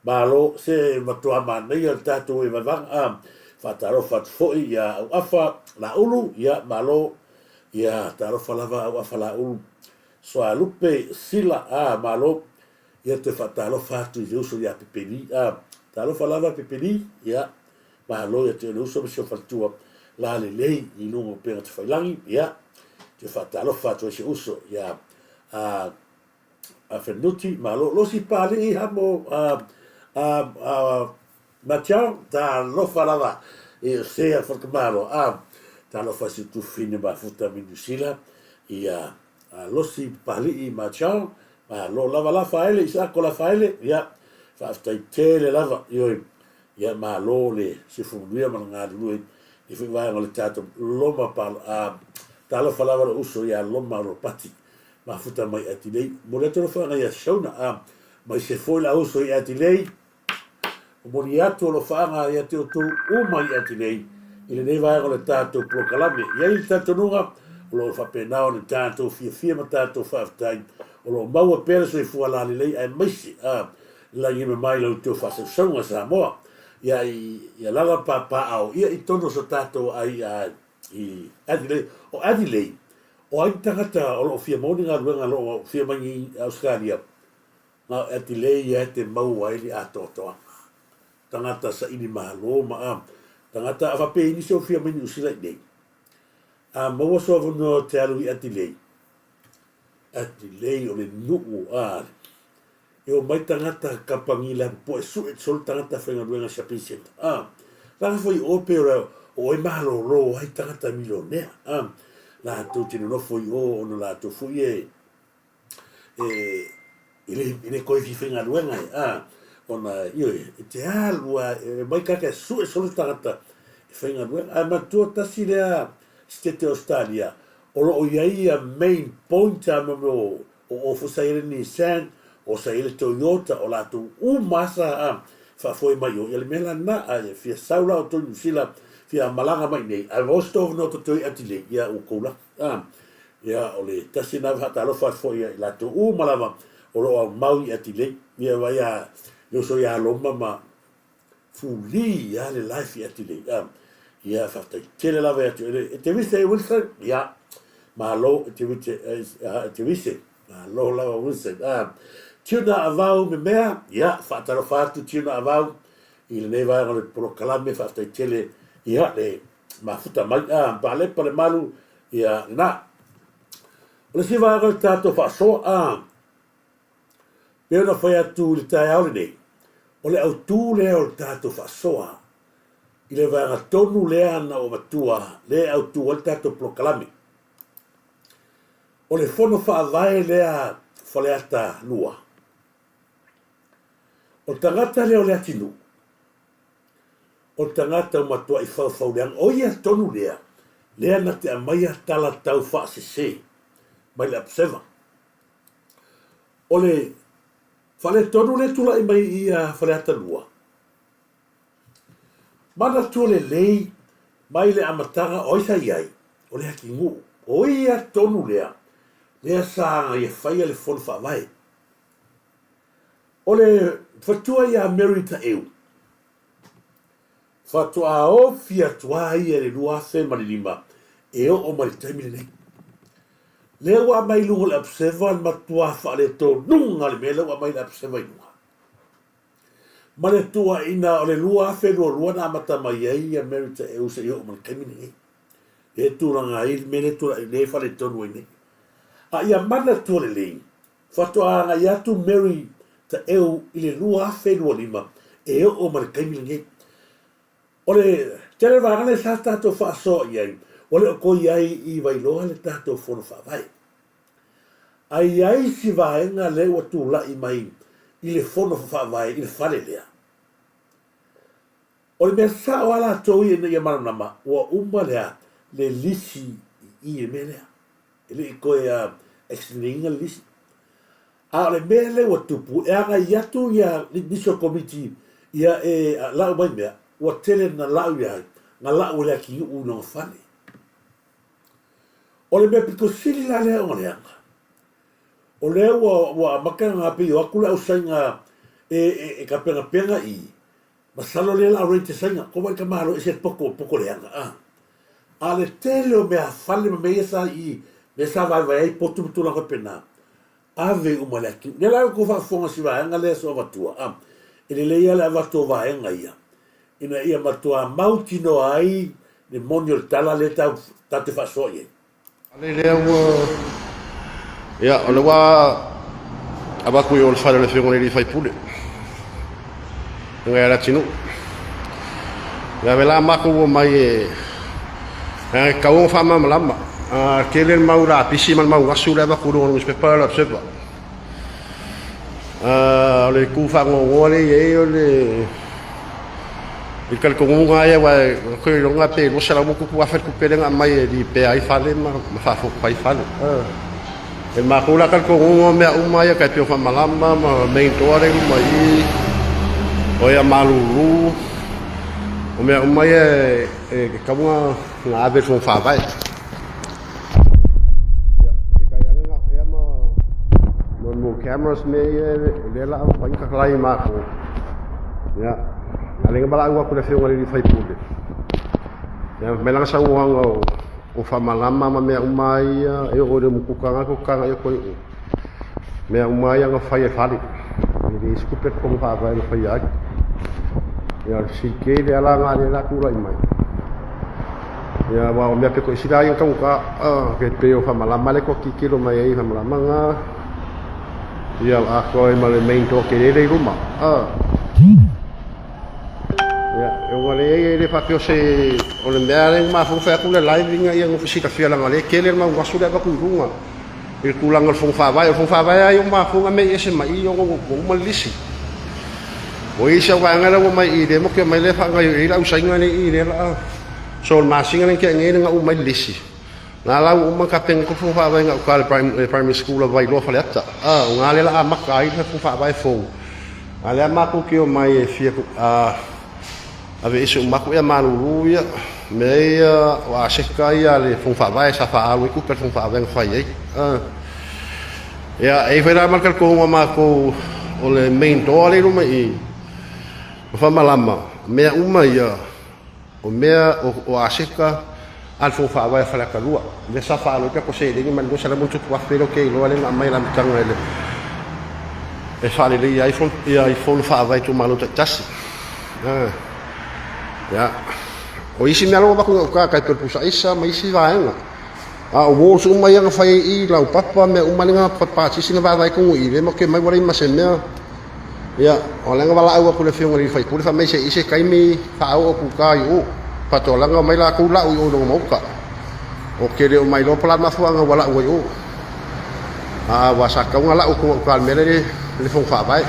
Malo, se matua manaia le tatou e vavaga a faatalofa atu foi ia Auafa Laulu, ia malo, ia talofa lava Auafa Laulu Soalupe Sila, a malo, ia toe faatalofa atu i le uso ia Pepeli, a talofa lava Pepeli, ia malo ia te oe le uso ma si ou faletua lalelei i luga o upega tafailagi, ia toe faatalofa atu ai si ou uso ia a Fenuti, malo. Losi Palii hamo a a Matiao, talofa lava i o sea whakamalo a talofa si tufine mafuta mi New Zealand. Ia, a Losi Papalii Marchal, malo lava Lafaele, Isaako Lafaele, ia, faafetai tele lava, ioe, ia, malo le soifua manuia ma le galulue i foi vaega o le tatou Loma Palo, a, talofa lava lou uso ia Loma Ropati, mafuta mai Atilei. Momoli atu alofaga ia Shona, a, ma ise foi la uso i Atilei, Momoli atu alofaaga ia te outou uma i Atilei i lenei vaega o le tatou polokalame. I ai le talitonuga o lo o faapena ona tatou fiafia ma tatou faafetai o lo o maua pea le soifua lalelei aemaise a lagima mai la outou faasausauga Samoa ia i alala papaaao ia i totonu o so tatou ai i Adelaide. O Adelaide, o ai tagata o lo o fia maua ni galuega o lo o fia mai i Ausetalia? Na o Adelaide ia e te maua ai le atoatoaga. Tagata saili malo ma a tagata a faapea i nisi o fia mai Niu Sila i nei. A maua so avanoa o te alu i Adelaide, Adelaide o le nuu a e o mai tagata kamupani la popoe sue solo tagata faigaluega shopping centre. A laga foi o pe o oe malolo ai tagata milionea. A latou te nonofo i o ona latou foi e e le toe fia faigaluega ai, a, ona, ioe, e te alu lava, e omai tagata e sue solo tagata e faigaluega. Ae manatua tasi lea Setete o Ausetalia o lo o i ai ia main point a mo mea o o foi sa i ai le Nissan, o sa i ai le Toyota, o latou uma lava sa faafoe mai i o. Ia le mea la lena, a e fia sau la outou i Niu Sila, fia malaga mai i inei, ae maua se tou avanoa tou te o i Adelaide, ia ua outou laki. A, ia, o le tasi lena faatalofa atu foi ia i latou uma lava o lo o aumau i Adelaide. Ia vaai a le uso ia Roma ma fuli lava le life i Adelaide. A, ia, faafetai tele lava ia te oe. E te vise Wilson? Ia, malo e te vise, e te vise. Malo lava Wilson. A, Tuna Avau Memea, ia, faatalofa atu Tuna Avau i lenei vaega o le polokalame, faafetai tele ia le mafuta mai a palepa le malu ia lena. O le isi vaega o le tatou faasoa a pei ona fai atu i le taeao lenei, o le autu lea o le tatou faasoa i le vaega tonu lea na ou avatua lea e autu ai le tatou polokalame. O le fono faavae lea Faleata 2. O le tagata lea o Leatinuu, o le tagata ua matuai faufauleaga, o ia tonu lea, lea na te aumaia tala tau faasese mai le Observer. O le faaletonu lea e tulai mai ia Faleata 2, manatua lelei mai le amataga o ai sa i ai, o Leatinuu, o ia tonu lea, lea sa ia faia le fono faavae. O le fatua ia Mary Taeu, faatoa ofi atu lava ia i le 2005 e oo mai le taimi lenei. Lea ua aumai i luga o le Observer le matua faaletonuga o le mea lea ua aumai le Observer i luga. Ma le tuuaiina o le 2022 na amata mai ai ia Mary Taeu seia oo mai le taimi lenei. Lea e tulaga ai le mea lea e tulai lea e faaletonu ai nei. A ia manatua lelei, Faatoa agai atu Mary Taeu i le 2025 e oo mai le taimi lenei. O le tele o vaega lea sa tatou faasoa i ai, ua le o toe i ai i Vailoa le tatou fono faavae. Ae i ai si vaega lea ua tulai mai i le fono faavae i le fale lea. O le mea sao lava latou ia ina ia malamalama, ua uma le a? Le lisi i i le mea lea. E le i toe extend-ina le lisi. A o le mea lea ua tupu, e agai atu ia nisi o komiti ia e lau mai mea, ua tele na lau ia ai, na lau e Leatinuu i lona fale. O le mea pito sili la lea ona leaga, o lea ua, ua amata ona pei o atu le ausaina e, e, e tapenapena i, Masalo lea la rate saina ko wai ka malo ese poko poko leaga a. A le tele o mea fale ma mea ia sa i mea sa vaevae ai potu ma tulaga faapena, ave uma i le atunuu. Lea la ua outou faafofoga i si vaega lea so avatua a, e lelei lava le avatu o vaega ia ina ia matua mautinoa ai le moni o le tala lea tatou te faasoa i ai. Ale lea ua ia o le ua avatu i o le fale o le afioga i le faipule ngai ala tinu ia vela matou o mai e e tau o faamalamalama. Tele le mau lapisi ma le mau gasu lea avatu i luga o le nusipepa o le Observer. O le itu faanoanoa lea e i ai o le i le talitonuga lava ia aua e toe iloga pe $200+ le tupe lea na aumai e lipea ai fale ma faafotu ai fale. E matou la talitonuga o mea uma ia tai pei o faamalama ma main door lea i luma i i, o ia malulu, o mea uma ia e tatau ona ave i le fono faavae. Ia, peitai ane na o ea ma mo cameras mea ia o lea la a mafai ona talai e matou. Ia, a o lea na valaau atu i le afioga i le sui usufono, ia fai mai lana saunoaga o faamalama ma mea uma ia e oo i le umukuka na tou tagai atu ai i o. Mea uma ia na fai e fale. E leai se tupe totogi faavae na faia ai. Ia o le CK lea la na lea la tulai mai. Ia aua o mea pito i sila ia taugata pe pei o faamalama lea tou tilotilo mai ai i faamalama na. Ia atoa ai ma le main door tele lea i luma. Ia, e ua leai e le faapea o se o le mea lea na mafua ona fai atu le live ina ia nofo silafia leaga o lea e tele le mau gasu lea e avatu i luga i le tulaga o le fono faavae. O le fono faavae lava ia ua mafua ona mei ese mai i i ona ua uma le lisi. Ua i ai si au vaega lea ua omai i i lea matou te omai lea e faagaoioi ai le ausaina lea i i lea o le a so o le masina lea na tea nei lea na uma ai le lisi. Na la ua uma ona tapena atu le fono faavae i gauta i le primary school a Vailoa Faleata. O i ina lea o le a amata ai le fono faavae fou. A o lea matou te omai e fia aveese uma atu ea malulu ia, mea ia o aseta ia a le Fono Faavae sa faaalu ai tupe a le Fono Faavae na fai ai. Ia, e i ai foi la ma le talitonuga o matou o le main door lea i luma i i, o Faamalama, mea uma ia, o mea o aseta a le Fono Faavae a Faleata 2, lea sa faaalu ai tatou seleni mai le $207,000 lea ou te iloa lea na aumai i le amataga i le e faaleleia ai ia Fono Faavae i itumalo taitasi. Ia, o isi mea la ua avatu i gauta, tai pei o le pusa aisa ma isi vaega. A o walls uma ia na fai ai i i, laupapa, mea uma na patisi na vaavaai tonu i i, lea matou te omai ua leai ma se mea. Ia, o lea na valaau atu i le afioga i le sui usufono fai mai se i se taimi faaoo atu i uta i o, faatoalaga omai latou lau i o i lona maota. Ou te le o mailoa po o le a le mafuaaga ua lau ai i o. A ua sa tatau ona lau atu i uta i le mea lea i le fono faavae.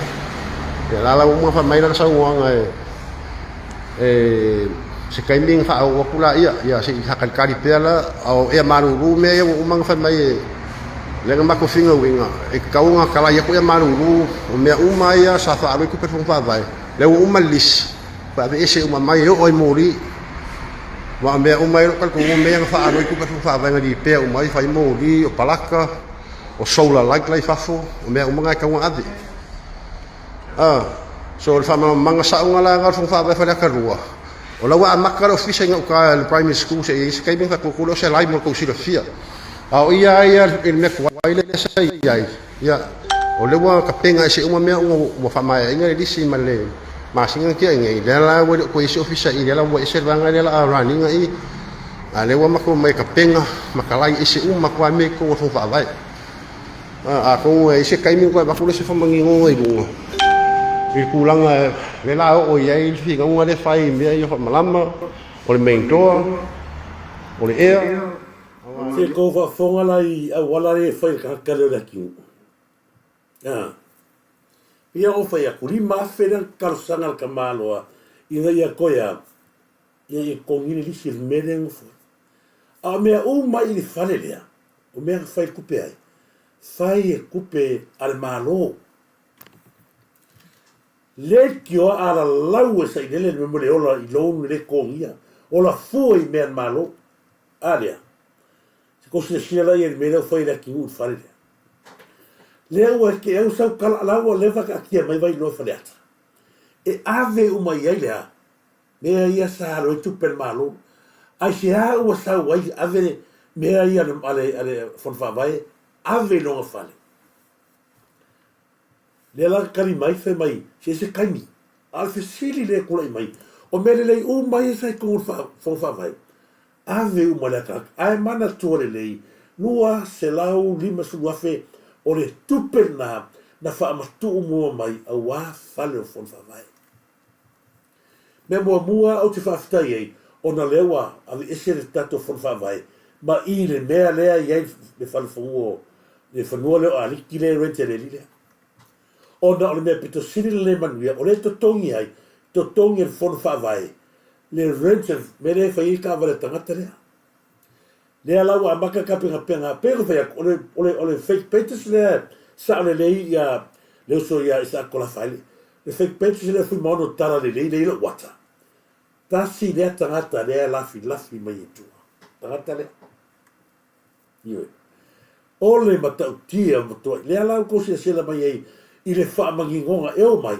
Ia la la ua uma ona fai mai lana saunoaga e se taimi ona faaoo atu laia, ia se i faatalitali pea la, a o ea malulu mea ia ua uma ona fai mai e lea na matou finauina, e tatau ona talai atu ea malulu, o mea uma ia sa faaalu ai tupe a le Fono Faavae, lea ua uma le lisi, toe aveese uma mai e oo lava i moli. Aua o mea uma ia o lo o talitonu o mea ia na faaalu ai tupe a le Fono Faavae na lipea uma ai, fai moli, o palaka, o solar light la i fafo, o mea uma na e tatau ona ave. A, so o le faamalamalamaga sao na la o le Fono Faavae Faleata 2, o la ua amata le ofisa i gauta i le primary school se i ai se taimi ona tatou lea o se live mo le tou silafia. A o ia lava ia i le mea tuai lea sa i ai, ia, o lea ua tapena ese uma mea uma ua faamaeaina le lisi ma le masina na tea nei, lea la ua le o toe i ai se ofisa i i, lea la ua ese le vaega lea o le a run ina i i, a o lea ua matou omai e tapena ma talai ese uma atu lava mea i totonu o le Fono Faavae. Atonu e i ai se taimi ona toe avatu lea o se faamaninoga i luga i le tulaga lea la a oo i ai le finauga lea e fai i mea ia o faamalama, o le main door, o le ea. Se tou faafofoga la i auala ia e fai e le tagata lea o le atunuu. A. Ia ou fai atu, 5,000 lea na talosaga a le tamaloa ina ia toe a, ina ia totogi le lisi o le mea lea e nofo ai. A o mea uma i le fale lea, O mea na fai tupe ai, fai e tupe a le Malo. Leitioa a lalau e sailele le mea le ola i loan le totogia, ola fua i mea a le Malo. A lea, se tou silasila la i le mea lea ua fai e le atunuu i le fale lea. Lea ua eke au sau tala, la ua leva taatia mai Vailoa Faleata. E ave uma i ai le a? Mea ia sa alu ai tupe a le Malo. Aisea ua sau ai ave mea ia a le Fono Faavae ave i lona fale? Lea la tali mai fai mai se se taimi. A o le fesili lea e tulai mai, o mea lelei uma ia sa i totonu o le Fono Faavae, ave uma i le ataata. Ae manatua lelei, $250,000 o le tupe lena na faamatuu mua mai aua fale o le Fono Faavae. Mea muamua ou te faafetai ai, ona lea ua aveese le tatou Fono Faavae ma i le mea lea e i ai le fale fanua o le fanua lea o Aliki lea e rent e le alii lea. Ona o le mea pito sili ona le manuia, o lea e totogi ai, totogi e le Fono Faavae le rent a le mea lea e fai ai taavale a tagata lea. Lea la ua amata tapenapena, pei ona fai atu, o le, o le, o le fake pages lea sao lelei ia le uso ia Isaako Lafaele. Le fake pages lea Fuimaono tala lelei lea i lou ata. Tasi lea tagata lea e lafilafi mai e tua. Tagata lea. Ioe. O le matautia matuai. Lea la ua tou silasila mai ai i le faamaginoga e o mai.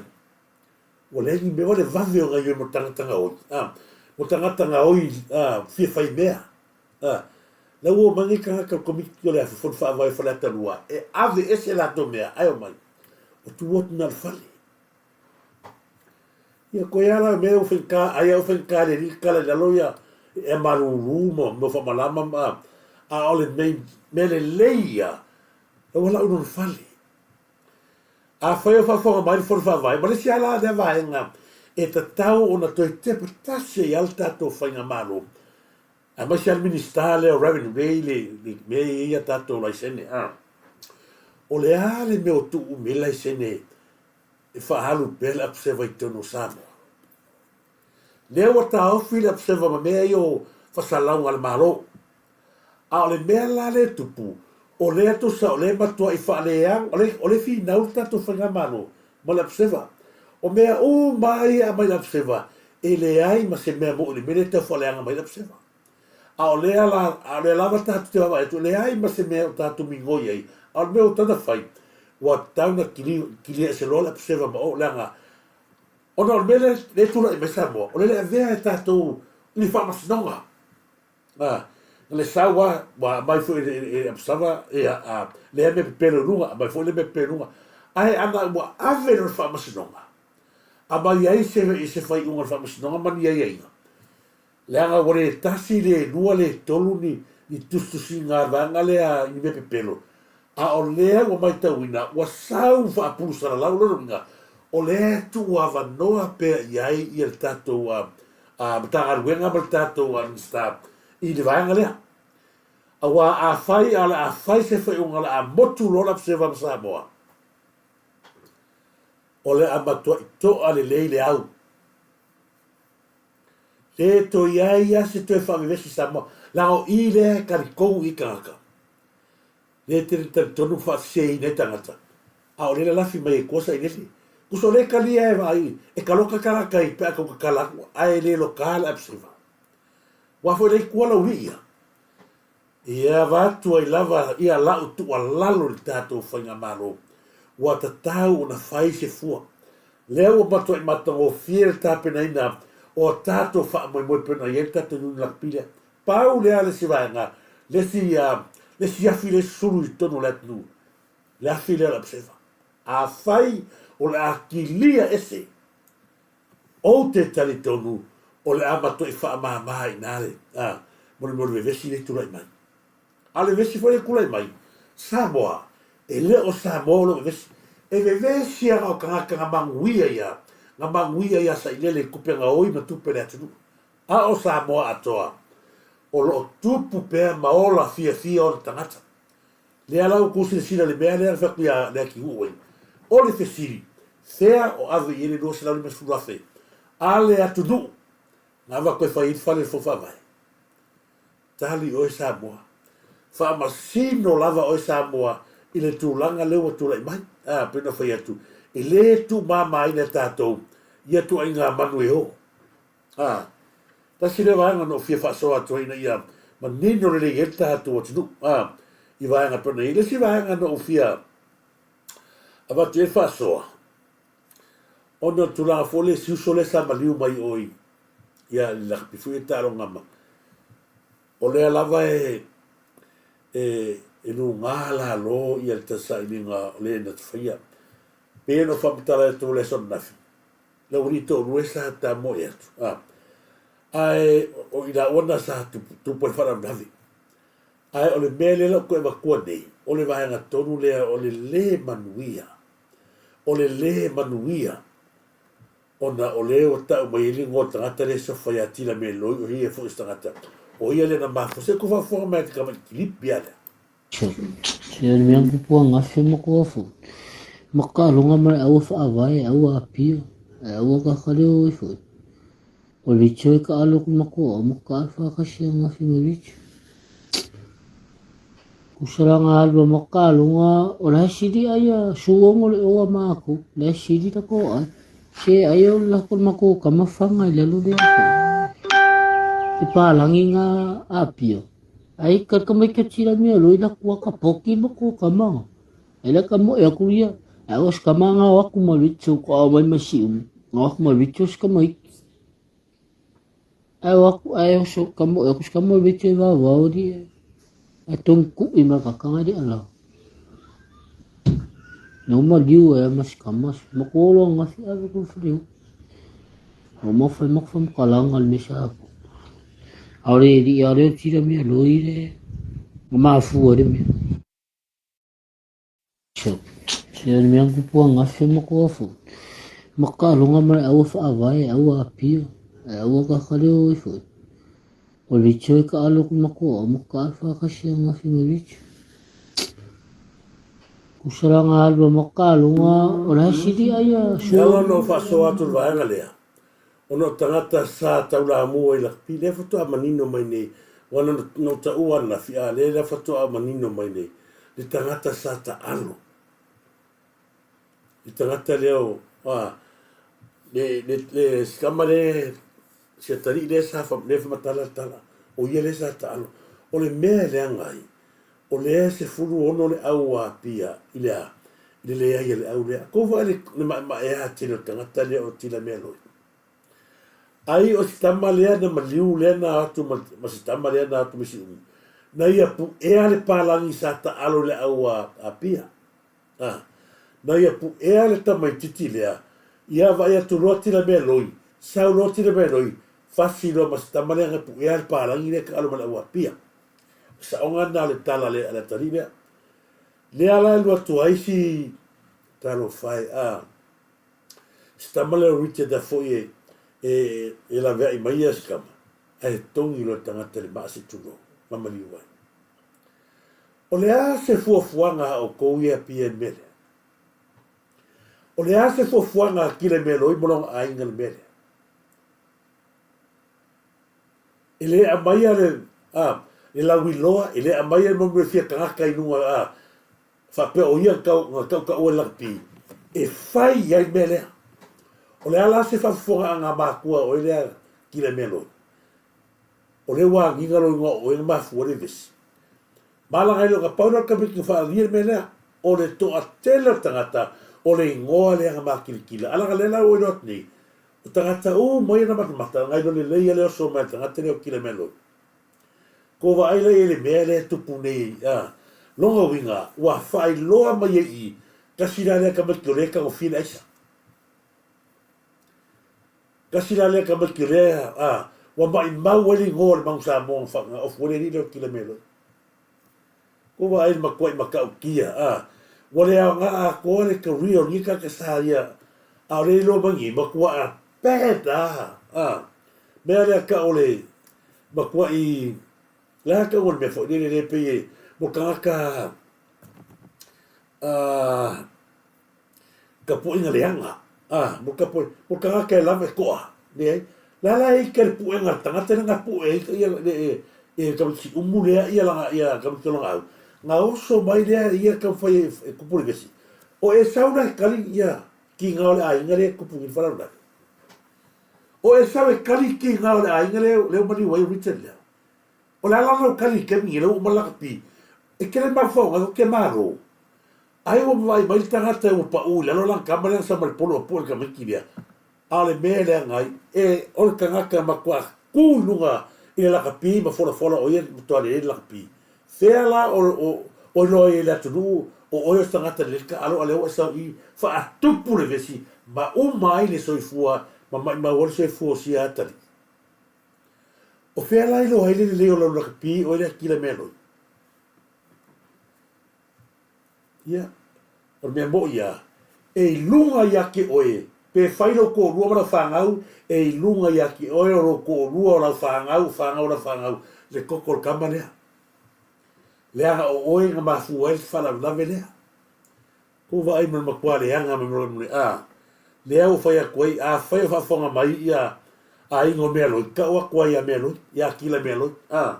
Ua leai ni mea, ua le vave ona ioe mo tagata gaoi. A, mo tagata gaoi a, fia fai mea. A, la ua o mai nei tagata o le komiti o le Afi Fono Faavae o Faleata 2 e ave ese latou mea ae omai, ua tu atu na o le fale. Ia koe a la mea ua faigata, ai a ua faigata le alii kala i lalo ia ea malulu ma mea faamalama ma a o le mea lelei ia, la ua lau i lona fale. Afai o faafofoga mai le Fono Faavae ma le isi lava la lea vaega e tatau ona toe tepa tasi ai lava le tatou faigamalo, aemaise lava le Minisita lea o Revenue lea e i le mea e i ai a tatou laisene, a. O le a le mea o tuu umi ai le laisene e faaalu pea le abseva i totonu o Samoa? Lea ua taofi le abseva ma mea ia o fasalauga a le Malo. A o le mea la lea e tupu, o lea tusa o lea e matuai faaleaga, o lea, o lea e finau le tatou faigamalo ma le abseva. O mea uma lava ia e aumai i le abseva, e leai ma se mea moni i le mea lea e tau faaleaga mai ai le abseva. A o lea la, a o lea lava tatou te vaavaai atu, e leai ma se mea o tatou migoi ai, a o le mea ua tatau ona fai, ua tatau ona kilia ese loa le abseva ma o, leaga ona o le mea lea e tulai mai Samoa, o lea e avea e tatou i le faamasinoga. A, na le sau a, ua aumai foi e le Absava, ia, a, lea mea pepelo i luga, aumai foi lea mea pepelo i luga. Ae ana ua ave lona faamasinoga, aumai ai se, se faaiuga o le faamasinoga ma ni aiaiga, leaga ua le tasi, le lua, le tolu ni, ni tusitusiga a le vaega lea i ni mea pepelo, a o lea ua matauina ua sau faapulu salalau, lona uiga, o lea e tuuavanoa pea i ai ia le tatou, a, a Matagaluega ma le tatou Minisita i le vaega lea. Aua afai a o le a fai se faaiuga o le a motu loa le Observer ma Samoa, o le a matuai to'a lelei le au. Le toe i ai lava se toe faavevesi Samoa, leaga o i lea e talitonu i tagata. Lea e tele talitonu ma faaseseina ai tagata, a o lea e lalafi mai ai tua sailele. Tusa o lea e talia e vaai, e taloka tagata i pe a tau tatala atu, ae le loka le abseva. Aua foi lea i tua lau alii ia. Ia avatu ai lava ia lau tuualalo i le tatou faigamalo, ua tatau ona fai se fua. Lea ua matuai matagofie le tapenaina o a tatou faamoemoe pei ona i ai le tatou Union Rugby lea. Pau lea le isi vaega, le isi, le isi afi lea e sulu i totonu o le atunuu, le afi lea o le abseva. Afai o le a kilia ese, ou te talitonu o le a matuai faamama i ina le, a, mo le mea o le vevesi lea e tulai mai. A o le vevesi foi lea e tulai mai, Samoa, e le o Samoa o lo o vevesi. E vevesi lava o tagata na manuia ia, na manuia ia Sailele i tupe gaoi ma tupe a le atunuu. A o Samoa atoa, o lo o tupu pea ma ola fiafia ona tagata. Lea la ua tou silasila i le mea lea na fai atu ia Leatinuu ai. O le fesili, fea o ave i ai le 250,000 a le atunuu na avatu e fai ai le fale o le Fono Faavae? Tali oe Samoa. Faamasino lava oe Samoa i le tulaga lea ua tulai mai. A, pei ona fai atu, e le tuumamaina e tatou ia ituaiga manu e o. A, tasi lea vaega na ou fia faasoa atu ai ina ia manino lelei ai le tatou atunuu, a, i vaega pei ona i ai. Le isi vaega na ou fia avatu i ai le faasoa, ona o le tulaga foi lea i si uso lea sa maliu mai o i, ia, i le lakapi foi ia taaloga ma, o lea lava e, e, e luga lalo ia le sailiga o le na te faia. Pei ona ou faamatala atu i le aso ananafi, Le aualii toalua sa tamoe atu, a, ae o i laua na sa tupu ai le faalavelave. Ae o le mea lea la ua toe avatua nei, o le vaega tonu lea o le lē manuia, o le lē manuia ona o lea ua tau mai ai le igoa o le tagata lea e sofa ia Tila Meloi, o ia foi o se tagata. O ia lea na mafua. Se kou faafofoga mai te tamaiti kilipi a lea. Se o le mea kupu angafi ma kua fu. Makaloga ma le aua faavae, aua apia, aua kakaleo ai foi. O le leitio e taalo atu ma kua o ma taalo faatasi angafi ma leitio. Tusa la na alu a makaloga o la e sili ai a suogo le oa matou, la e sili la tou ai. Se ai o le lako matou tama faga i lalo lea foi. Le palagi na apia. Ai ka tamaitiiti la mea loi la kua ka poki ma kua kama. Ai la ka moe aku ia. Ai o se kama nga o aku ma Richo ko au mai ma siu. Nga aku ma Richo se kama iki. Ai o aku ai o so ka moe aku se kama Richo e vavao di. Ai tong ku i ma ka kanga di ala. No ma liu e ma se kama. Ma ko lo nga fi ave ku fliu. O ma fai ma fa kalanga le mesa aku. Aole e liʻi aole o tila mea loi le mafua le mea. Se o le mea kupu angafi ma kua fu. Ma kaloga ma le aua faavae, aua apia, aua kakaleo ai foi. O le leitio e taalo atu ma kua o ma taalo faatasi angafi ma leitio. Tusa la na alu a ma kaloga o la e sili ai a E ala ona ou faasoa atu i le vaega lea, ona o tagata sa taulamua i lakapi, lea faatoa manino mai nei, aua na ou taua ananafi, a lea la faatoa manino mai nei, le tagata sa taalo. Le tagata lea o, a, le, le, le, si tama le, si atalii lea sa, lea faamatala le tala, o ia lea sa taalo. O le mea e leaga ai, O lea e 16 le au ua apia i le a? I le leai a le au lea. Kou vaai le, le maemaea tele o le tagata lea o Tilamealoi. Ai o si tama lea na maliu lea na atu ma, ma si tama lea na atu ma si umu. Na ia puʻea le palagi sa taʻalo i le au a Apia. A, na ia puʻea le tamaititi lea, ia vaai atu loa Tilamealoi, sau loa Tilamealoi, fasi loa ma si tama lea na puʻea le palagi lea taʻalo ma le au a Apia. Saoga lena o le tala le, a le atalii lea. Lea la e alu atu ai si talofa e, a, si tama lea o Richard a foi e, e, e laveai mai ia si tama, ae togi loa le tagata i le maa se i tulou, ma maliu ai. O le a se fuafuaga a outou ia pia i le mea lea? O le a se fuafuaga a Kilemeloi ma lona aiga i le mea lea? E le aumaia le, a, le lauiloa, e le aumaia le mea fia tagata i luga, a, faapea o ia na tautaua i le lakapi, e fai i ai le mea lea. O le a la se faafofogaaga a makua o oe lea Kilemeloi? O lea ua agiga lou igoa o oe na mafua le vesi. Malaga ai loa ka pau lea o le tamaiti na faaalia le mea lea. O le toatele o tagata o le igoa lea na makilikila. A laga lea la ua iloa atu nei, O tagata uma ia na matamata, na iloa lelei a le oso mai le tagata lea o Kilemeloi. Ko vaai la i le mea lea e tupu nei, a, lona uiga, ua faailoa mai ai i i, kasi la lea tamaiti o lea e tagofia le aisa. Kasi la lea tamaiti o lea, a, ua maimau ai le igoa o le Manu Samoa na, na ofu ai le alii lea o Kilemeloi. Ko vaai le matuai matautia, a, ua le aoga atoa le career o lenei tagata sa ia, a o lea e iloa mai nei, matuaa bad a, a, mea lea tau o le matuai, le a tau o le mea foi lele lea pei e, mo tagata, a, Tapuaiga leaga, a, mo tapuai, mo tagata e lava e toa, leai. La la e ike le puega a le tagata lea na pue ai ia le e e tamaiti umu lea ia lana ia tamaiti o lana au. Na oso mai lea ia taumafai e, e kupu le vesi. O Esau la e kali ia kiga o le aiga lea e kupu i le faalavelave. O Esau e kali kiga o le aiga lea lea ua maliu ai o Richard lea. O le a la lau kali i kemi i lea ua uma lakapi. E kele mafaufauga ai ko ke malo. Ai ua vaai mai le tagata ua paʻu i lalo lana tama lea na sama i le polo a pue le tamaiti lea. A o le mea e leaga ai, e, o le tagata e matuā kū i luga i le lakapi ma folafola o ia e matuā lelei le lakapi. Fea la o, o, o iloa ai e le atunuu o oe o se tagata lelei le taaalo a lea ua e sau i faatupu le vesi ma uma ai le soifua ma maimau ai le soifua o sia atalii. O fea la iloa ai le lelei o lau lakapi oe le Akila Mealoi? Ia, o le mea moni lava, e i luga ia te oe Pe fai lou toalua ma lau fanau e i luga ia te oe o lou toalua o lau fanau, o fanau o lau fanau, le toto o le tama lea. Leaga o oe na mafua ai le faalavelave lea. Kou vaai ma le matua leaga ma le a lea ua fai atu ai, afai o faafofoga mai ia aiga o Mealoi, tau atu ai ia Mealoi, ia Akila Mealoi, a.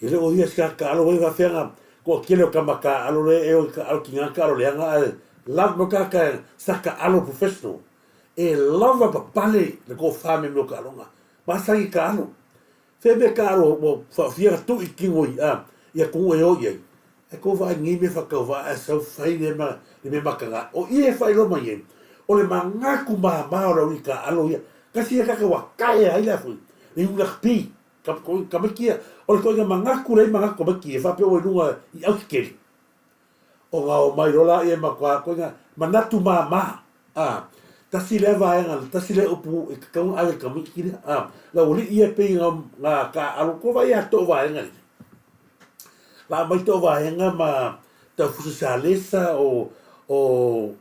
E le o ia se taaalo foi faafeaga toatele o tama taaalo lea e o i taaalo tiga taaalo leaga ae lava mo tagata sa taaalo professional e lava papale le tofa me mea o taaloga masani taaalo fea mea taaalo ua faafia na tui tino i a i atunuu e o i ai ae kou vaai nei mea faatauvaa ae sau fai le ma le mea mataga o i e faailoa mai ai o le manatu mama o le aualii taaalo ia tasi ia tagata ua taea ai le a foi le iu rugby Tamaiti ia, o le toaiga manatu leai manatu tamaiti ia, faapea ua i luga i autetele. Ona omai loa laia e matua toaiga manatu mama. A, tasi lea vaega, tasi lea upu e tatau ona ave i le tamaiti lea. A, le aualii ia pei na, na taaalo, kua vaai ia too vaega nei. La aumai too vaega ma Taufusi Salesa o, o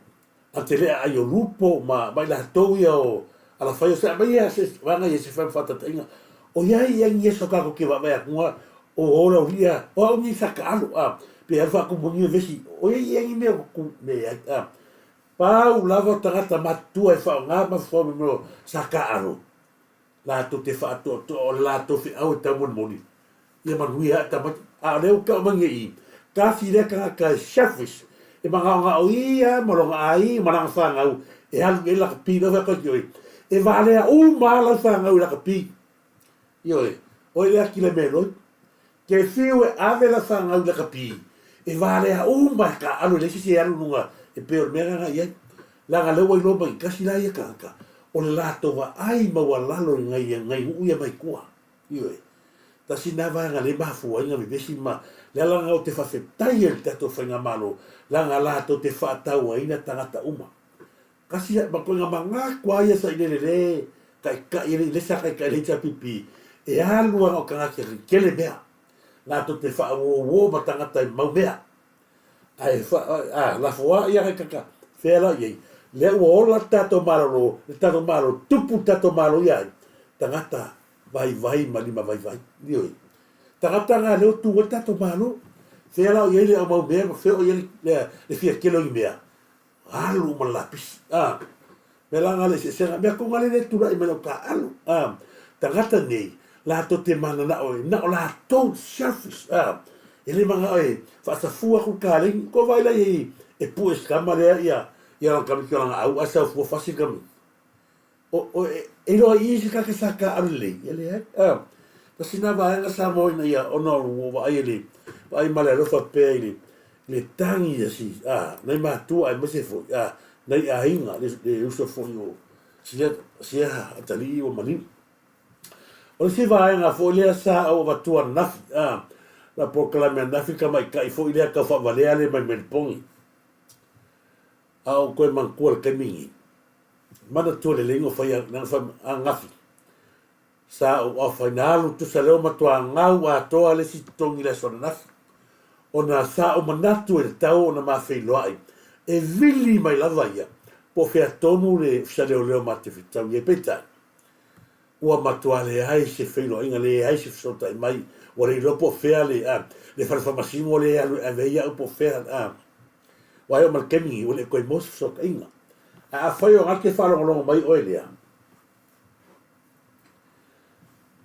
Atelea Aiolupo ma ma i latou ia o Alafai o se aumai ia se vaega ia se fai ma faataitaiga o iai ia ni eso tatou te vaavaai atu o ola o ia o au ni sa taalo a pe alu faatumu ni vesi o iai ia ni mea ku me ai a pau lava tagata matutua e faaaoga ma fua mo sa taalo latou te faatoatoa o le latou feau e taumolimoli ia manuia ae tamaiti. A o lea ua tau mai nei i i, tasi lea tagata e selfish, e magaogao ia ma lona aiga ma lana fanau e alu i ai lakapi, lau fai atu ai, e valea uma lava lau fanau i lakapi. Ioe, oi lea kila mea loi. Ke fiu e ave lau fanau i lakapi, e valea uma e taaalo e leai se isi e alu i luga e pei o le mea lena i ai. Leaga lea ua iloa mai tasi la ia tagata, o le latou vaai maualalo i nai nai nuu ia mai tua. Ioe. Tasi na vaega lea e mafua ai na vevesi ma le ala lena ou te faafetai ai i le tatou faigamalo leaga latou te faatauaina tagata uma. Kasi ma koe manatu lava ia sailele le taitai e le sa taitai le HRPP e alu lava na o tagata e tele mea latou te faauouo ma tagata e mau mea. Ae fa, a, lafo a ia kaka, fea la i ai. Lea ua ola le tatou malolo, le tatou malo, tupu le tatou malo ia ai. Tagata vaivai ma lima vaivai. Ioe. Tagata nga leo tu ai le tatou malo. Fea la i ai le au mau mea, ma fea o i ai le, le fia kele o ni mea. Alu uma le lapisi. A, mea la nga le eseesega, mea ko nga le le tulai mai lau taaalo. A, tagata nei, latou te mananao e, na o latou selfish. A, e le manao e faasafua aku le kaleni. Ko vaai la i e pue se tama lea ia, ia lana tamaiti o lana au, ae sau fua fasi le tamaiti. O, o, e, e iloa i i se kaka sa taaalo lelei. Ia leai. A, tasi na vaega sa moa ina ia ona o ua vaai e le, vaai ma le alofa pea i le, le tagi a si, a, nai matua aemaise foi, a, nai aiga, le, le uso foi o sia, sia atalii ua maliu. O le isi vaega foi lea sa ou avatua ananafi, a, la polokalame ananafi tamaitai foi lea tau faavalea le mai Melipogi. A ou toe manatua le taimi lenei, manatua lelei na fai na fai ananafi, sa ou afaina alu tusa lea ua matua gau atoa le isi totogi i le aso ananafi, ona sa ou manatu e tatau ona ma feiloai e vili mai lava ia po o fea tonu le Ofisa Leoleo ma te fetau i ai. Peitai, ua matua leai se feiloaiga, leai se fesootai mai, ua le iloa po o fea le, a, le fale faamasino lea e alu e ave ai au po o fea, a. Ua oo mai le taimi lenei, ua le toe maua se fesootaiga. Ae afai o gate faalogologo mai oe lea,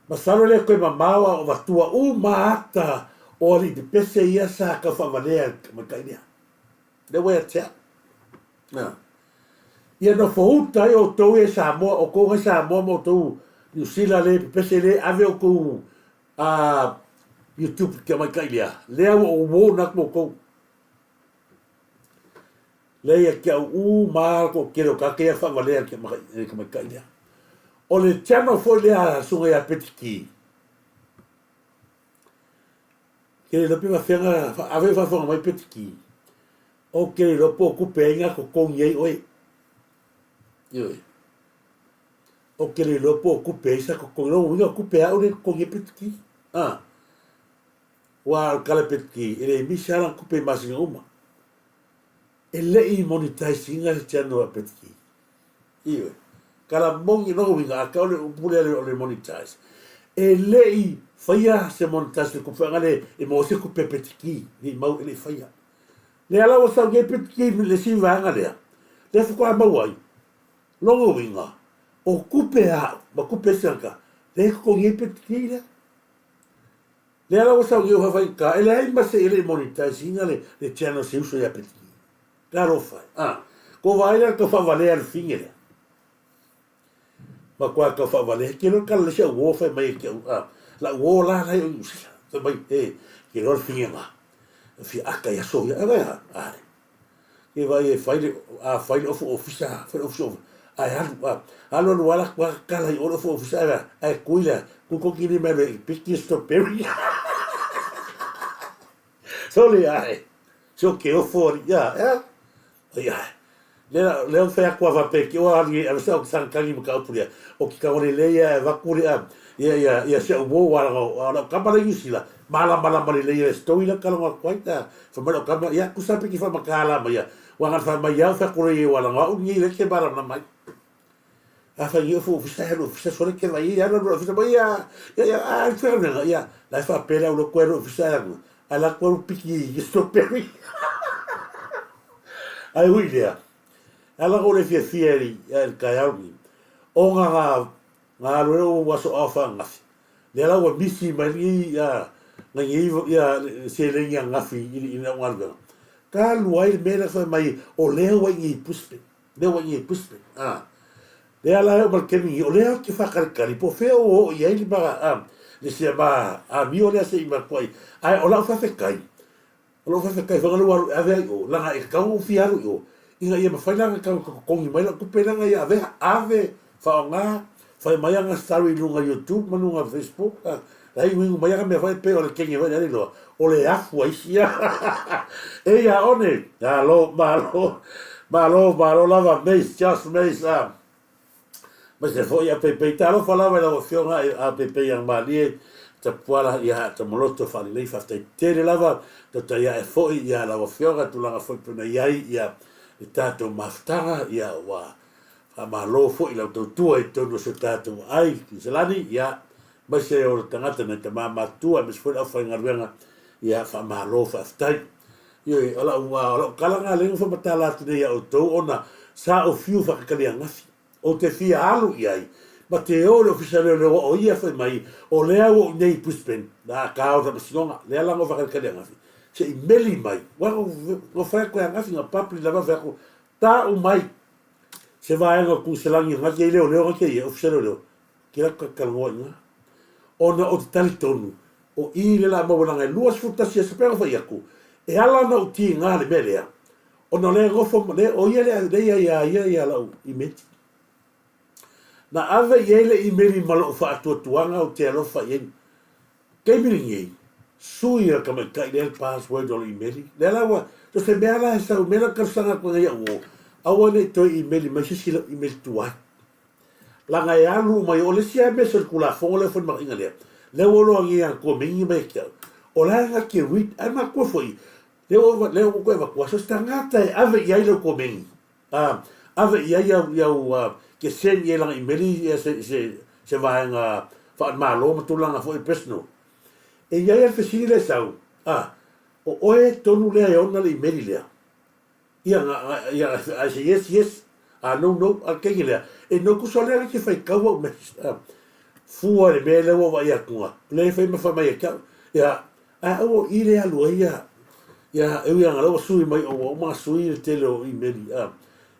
masalo e le toe mamao a o avatua uma ata o alii pepese ia sa tau faavalea e le tamaitai lea. Lea ua ia te au. Na. Ia nofo uta ai outou ia i Samoa, outou nai Samoa ma outou Niu Sila le pepese le ave outou a YouTube i te tamaitai lea. Lea ua ou warn atu outou. Lea ia te au uma lava le toatele o tagata ia faavalea i le tamaitai lea. O le channel foi lea a le susuga ia Petiti, ke le iloa pe faafefea ona ave o faafofoga mai Petiti, ou te le iloa po o tupe ai na totogi ai oe. Ioe. Ou te le iloa po o tupe ai sa totogi. Lona uiga o tupe a au lea e totogi ai Petiti. Ah. Ua o le kala Petiti, e le misi lava lana tupe i masina uma. E le i monetize ina le channel a Petiti. Ioe. Kala moni lona uiga a ka o le upu lea o le monetize. E le i faia se monetize le kupe le e maua se kupe petiki ni mau e le i faia. Lea la ua sau nei petiki le si vaega lea. Lea faatoa maua ai. Lona uiga, o kupe a ma kupe se tagata, lea e totogi ai petiki lea. Lea la ua sau nei ua faifaigata, e leai ma se e le i monetize ina le channel se uso ia petiki. Talofa e. A, ko vaai la tau faavalea le fine lea. Matua tau faavalea, ke loa kala le si au uo fai mai e ke au, a, la uo la la i o Niu Sila. Fai mai, e, ke loa le fine nga. E fia aka i aso ia, e vai a, a. Ke vai e fai le, a fai le ofu ofisa, fai le ofu a e alu, a, alu alu ala kua kala i o le ofu ofisa, a, a e kui lea, kui koki ni mai le, piki strawberry. Sole ae. So ke ofo ari ia, ea? Ai ae. Lea, lea o whea kua wape ki oa ari e sa o ki tangi ma ka upuria. O ki ka ore le ia e vakuri a, ia, ia, ia se o wō wara o, a o kama le yusila. Mala mala mali le ia e story la kalonga kuai ta. Whamai o kama, ia kusa piki wha makala ma ia. Wanga wha mai au wha kore ia wala ngā ungi le ke mara na mai. A whai i ofu ofisa he ofisa sore ke vai ia ro ofisa mai ia ia ia a whai nga ia la fa pela ulo ko ro ofisa ya a la ko piki i strawberry ai hui lea ala ko le fia fia i el kaiau ni o nga nga nga ro o waso a fa ngafi le la ua misi mai ni ia nga ngi ia se le ngi ngafi i i na ngalwa ka luai me la fa mai o le wa ngi puspe Lea ua i ai Brisbane, ā. Lea la e oo mai le taimi nei, o lea ou te faakalikali, po o fea ua oo i ai le ma, ā, le sia ma amio lea se i matua ai. Ae o lau faafetai, o lau faafetai foi lea ua alu e ave ai i o, leaga e tatau ona ou fia alu i o, ina ia mafai la ona totogi mai lau tupe leaga ia avea, ave, faaaoga, fai mai ana story i luga YouTube ma luga Facebook, ā, la e inuinu mai ana mea foi pei o le kenge foi lea le iloa, o le afu a isi. Eia one, malo, malo, malo, malo lava, Mace, Josh Mace, ā, aemaise foi a Peipei. Talofa lava i lau Afioga a Peipei Iagamalie, Tapuala, ia, Tamaloto Faalelei, faafetai tele lava, tautai ae foi ia lau Afioga, tulaga foi pei ona i ai ia le tatou mafutaga, ia, ua Faamalo foi i lau tautua i totonu o si o tatou aai Niuselani, ia, aemaise o le tagata nai tama matutua aemaise foi le aufaigaluega, ia, faamalo faafetai. Ioe, o lau, o lau tala lena lea na faamatala atu nei ia outou ona sa ou fiu faakakaliagafi, ou te fia alu i ai, ma te o i le ofisa leoleo o ia fai mai, o lea ua ou nei i Brisbane, na ka o le faamasinoga, lea la na ou faakalikaliagafi, se i meli mai, ua na fai atu e agafi, na public lava fai atu, Ta'u mai se vaega o Kuiselani na te leoleo na te ia, ofisa leoleo, ke la ka talanoa i ina. Ona o te talitonu, o i le la maua langa e 21 aso pea na fai atu, e ala ona ou tiga le mea lea, ona o lea e nofo, le, o ia lea, lea ia ia ia ia lau imeli. Na ave i ai le imeli ma lou faatuatuaga ou te alofa i ai. Taimi lenei, sui a le tamaitai lea le password o le imeli. Lea la ua, so se mea la e sau, mea la talosaga atu ai au o, aua ne i toe imeli mai se isi lau imeli tuai. Leaga e alu uma i o, o le isi lava mea solitulafono lea foi le manaʻiga lea, lea ua iloa nei anatua meini mai ia te au, o la e na te read, ae matua foi, lea ua, lea ua toe avatua, so se tagata e ave i ai lau komeni, A, ave i ai au, i au, ke send i ai lana imeli ia se, se, se vaega faale-Malo ma tulaga foi personal. E i ai a le fesili lea e sau, a, o oe tonu lea e ona le imeli lea? Ia, na, na, ia, I say yes, yes, a no, no, a le kenge lea, e no kusa lea na ke faitau au message, a, fua i le mea lea ua vaai atu na, lea e fai ma fai mai ia te au, ia, Ae aua o i le alu ai ia, ia, e ui ana lea ua sui mai ua uma ona sui le tele o imeli, a,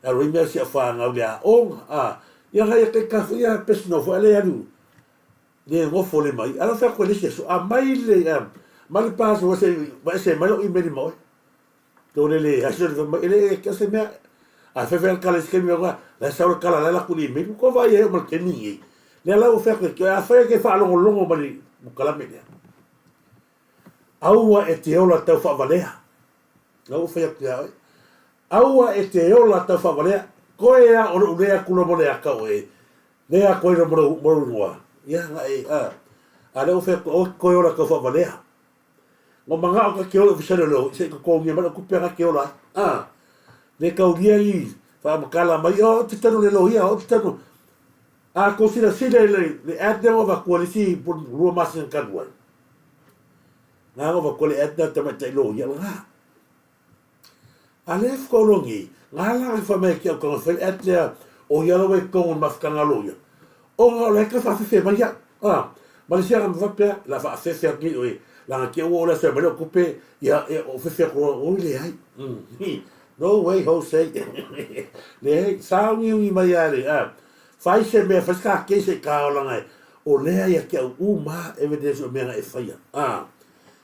e alu ai mea si au fanau i le aoga, a, ia na ia kaita foi ia personal foi a lea e alu, le nofo le mai, a la fai atu e le isi aso, aumai le, a, aumai le password se i aveese mai lau imeli ma oe. Tole le aso le fai mai, e le, e o se mea, a fai fai a le kala i se taimi la e sau le kala la e alu atu i le imeli, ua vaai ai oo ma le taimi lenei. Lea la ua fai atu e, afai e te faalogologo mai i le mokalame lea, Aua e te ola tau faavalea. Na ua fai atu ia oe. Aua e te ola tau faavalea. Koe a o lou lea kula mo le aka oe. Lea koe mo lou mo lou ingoa. Ia na e a. A lea ua fai atu aua e koe ola tau faavalea. Ngo mangao ka ke ola ofisa leo se ko kongia mai o kupe ka ke ola. A. Le kaulia i. Faamatala mai, oh, ou te tanu i le loia, ou te tanu. A kou silasila i le ad lea ua avatua i le isi 2 masina talu ai, na ua avatua le ad lea a le tamaitai loia lena. A lea faatoa iloa nei, na ala ona fai mai e te au tago e fai le ad lea o ia lava i totonu o le mafutaga a loia, ona o la e toe faafefe mai au. A, ma le isi aga faapea, o le a faafefe atu nei oe, leaga te i ua oo le aso e aumai lau tupe, ia, ou fefe atu loa, oi leai. No way Jose. Leai, sauniuni mai lava le, a, fai se mea, fai se ta case i ta olaga o lea ia te au uma lava evidence o mea na e faia. A,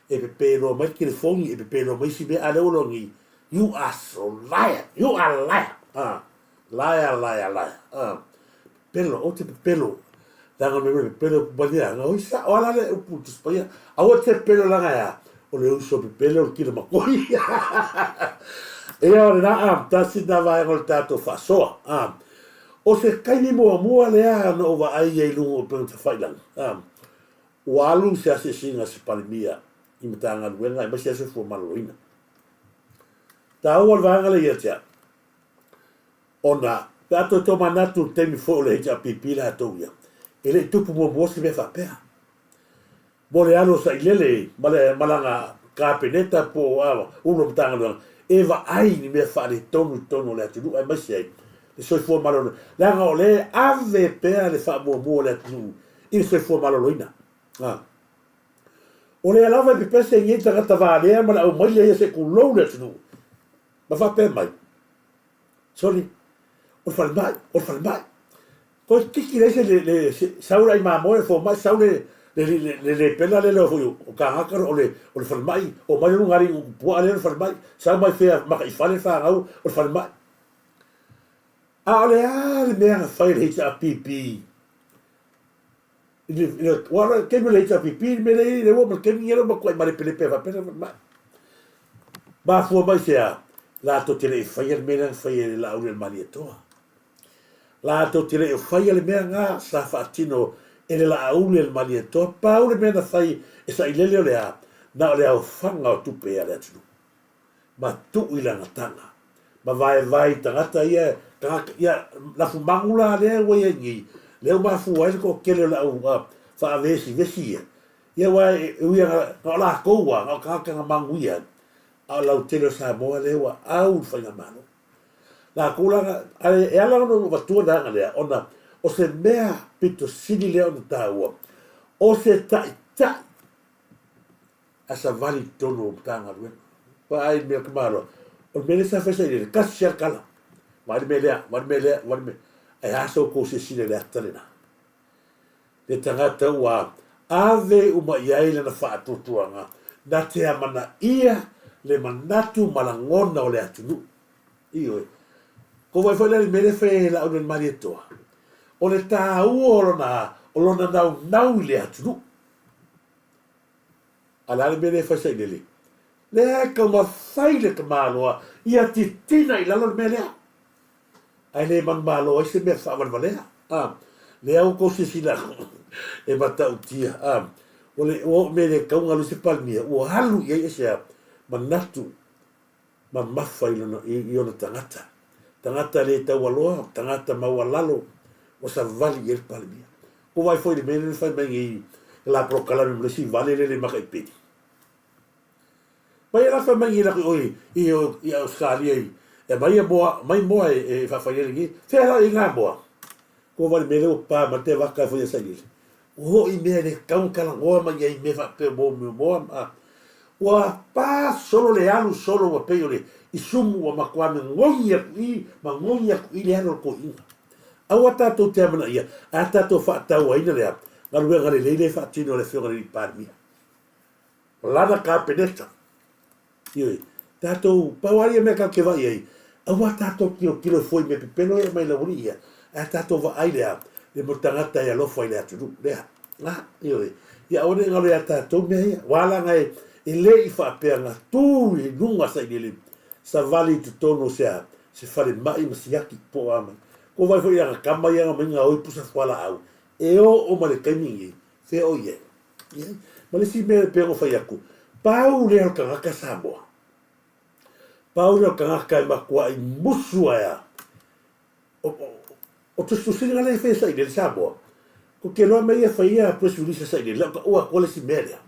e pepe loa mai le telefoni, e pepe loa mai isi mea, a lea ua iloa nei, you are so liar, you are liar. A, Liar, liar, liar. Ah. Pepelo, ou te pepelo. Leaga me me pepelo upu mai lea. Oi sa, o ala le upu Tusi Paia. Aua te pepelo leaga e a. O le uso pepelo o le kila makoi. Ia o lena a, tasi lena vaega o le tatou faasoa. Ah. O se taimi muamua lea na ou vaai ai i luga o upega tafailaga. Ah. Ua alu se asiasiga a se Palemia i Matagaluega aemaise ai soifua maloloina. Taua le vaega lea ia te au. Ona, pe a toe tomanatu i le taimi foi o le HRPP latou ia, e le i tupu muamua se mea faapea. Mo le alu o Sailele ma le malaga Kapeneta po o a Ulu o Matagaluega e vaai i ni mea faaletonu i totonu o le atunuu aemaise ai le soifua maloloina, leaga o lea e ave pea le faamuamua o le atunuu i le soifua maloloina. A. O lea lava e pepese ai nei tagata valea ma le aumaia ia se i tulou le atunuu ma faapea mai, Sole, o le falemai, o le falemai. Toeitiiti leai se le sau le ai mamoe le fomai, sau le le le lepela lea foi o tagata o le o le falemai, omai le luga alii puaa lea o le falemai, sau mai fea makaifale le fanau o le falemai. A o le a le mea na fai e le HRPP i le i le aua o le taimi o le HRPP le mea lea e i ai lea ua oo mai i le taimi lenei lea ua matuai malepelepe faapea le falemai. Mafua mai se a? Latou te le i faia le mea lea na fai e le Laauli a le Malietoa. Latou te le i faia le mea na sa faatino e le Laauli a le Malietoa, pau le mea na fai e Sailele o le a? Na o le aofaga o tupe a le atunuu. Ma tuu i lana taga. Ma vaevae i tagata ia, tagata, ia, lafumanu la lea ua i ai nei, lea ua mafua ai le toatele o le au faavesivesi ia, Ia aua e ui lava na o latou lava, na o tagata na manuia ai, a o le lautele o Samoa lea ua au i le faigamalo. Latou la na, ae e ala ona ou avatua le vaega lea, ona o se mea pito sili lea ona taua, o se taitai a savali i totonu o Matagaluega. Vaai i le mea o le tamaloa, o le mea lea sa fai sa i le tasi lava le tala, vaai le mea lea, vaai le mea lea, vaai le mea, ae a sa outou silasila i le ata lena? Le tagata ua ave uma i ai lana faatuatuaga, na te amanaia le manatu ma lagona o le atunuu. Ioe. Ko wai foi lea le mea lea e fai ai e Laaulialemalietoa, o le taua o lona, o lona naunau i le atunuu. A o le a le mea lea e fai sailele? Lea e taumafai le tamaloa ia titina i lalo le mea lea. Ae le manumalo ai se mea faavalevalea. A, lea ua tou silasila e matautia. A, o le, ua oo mea le tatau ona alu ai se Palemia, ua alu i ai ese manatu mamafa i lona, i ona tagata. Tagata le taualoa, tagata maualalo, ua savali i ai le Palemia. Ua vaai foi i le mea lea na fai mai nei i la polokalame ma le isi vale lea le makaipeli. Mai e la fai mai nei latou i i i Ausetalia i e aumai ia moa, aumai moa e e faafai ai lenei. Fea la i ngā moa? Kua wale mea lea ua pa ma te waka e fai a sailele. Ua hoʻi mea e le tatau ona talanoa mai ai i mea faapea mo mea moa ma ua pa solo le alu solo ua pei o le isumu ua matua manogi atu i manogi atu i le alu o le toeaina. Aua tatou te amanaia, a tatou faatauaina lea galuega lelei lea e faatino e le Afioga i le Alii Palemia. Lana Kapeneta. Ioe. Tatou, pau lava ia mea tatou te vaai ai, aua tatou tilotilo fua i mea pepelo ia e aumai e le aualii ia, ae tatou vaai le a? Le mo tagata e alofa i le atunuu. Lea. Na, ioe. Ia aua ne i galo ia tatou mea ia. Ua ala ona e, e le i faapea na tu i luga sailele, savali i totonu o se a? Se falemai ma siaki po o a mai. Kua vaai foi i ana tama ia na omai gaoi pusa fualaau, e oo mai le taimi lenei, fea o i ai? Ma le isi mea e pei ona fai atu, pau lea o le tagata Samoa. Pau lea o le tagata e matuai musu ae a. O, o, o tusitusiga lea e fai e sailele Samoa, ko ke loa mea ia e fai ia press release a sailele, lau taua atu le isi mea lea.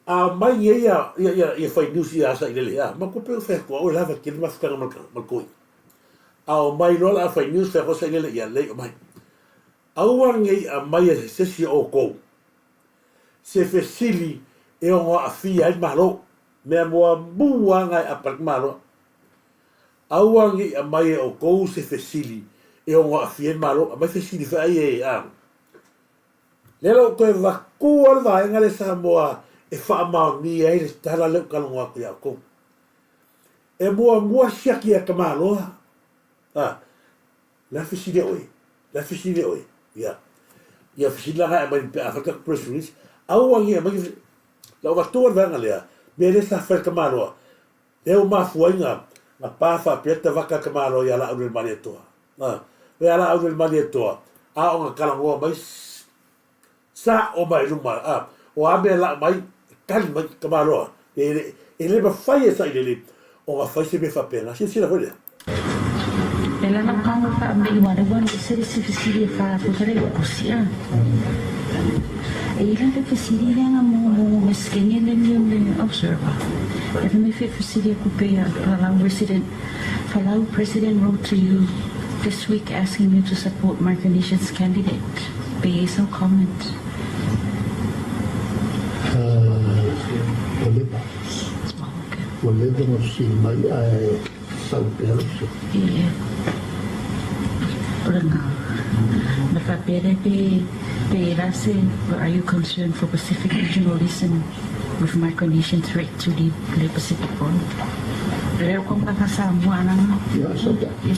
A mai ia ia ia ia, ia fai news ia a sailele, a, ma kope o fai atu au e lava tele mafutaga ma le ma le koi. A o mai loa la a fai news fai atu sailele ia lei o mai. Aua nei aumai e se isi o outou se fesili e ono aafia ai le Malo. Mea muamua lava na e apa ai le Malo. Aua ne i aumai e outou se fesili e ono aafia ai le Malo, aumai fesili foi ai e a. Lea la ua toe vatua le vaega lea Samoa e faamaonia ai le tala lea ua talanoa atu ia outou. E muamua siaki ia Tamaloa, a, le a fesili e oe, le a fesili e oe, ia. Ia fesili la na e aumai pe a fai le tatou press release, aua ne i aumai, la ua vatua le vaega lea, mea lea sa fai e Tamaloa, Lea ua mafua ai na pa faapea tavaka a tamaloa ia Laaulelemalietoa. A, ia Laaulelemaletoa, a o na talanoa mai sa'o mai luma, a, o a mea la'o mai, e tali mai tamaloa, e le, e le mafai e sailele ona fai se mea faapena. Silasila foi lea. E lana kanga ka me i wale wale se se fesili e wha ko tare o kusia. E ila le fesili le nga mo mo me skenge le le le observer. E me fe fesili ku pe a Palau resident Palau president wrote to you this week asking you to support Micronesia's candidate. Pe so comment. Ua leva. Ua leva ona fesili mai ae sau pea lou se. Ia. O lena. Na faapea lea pe pe la se are you concerned for Pacific regionalism with Micronesian threat to lead le Pacific Forum? Lea ko nga Samoa ana. Ia, sau pea.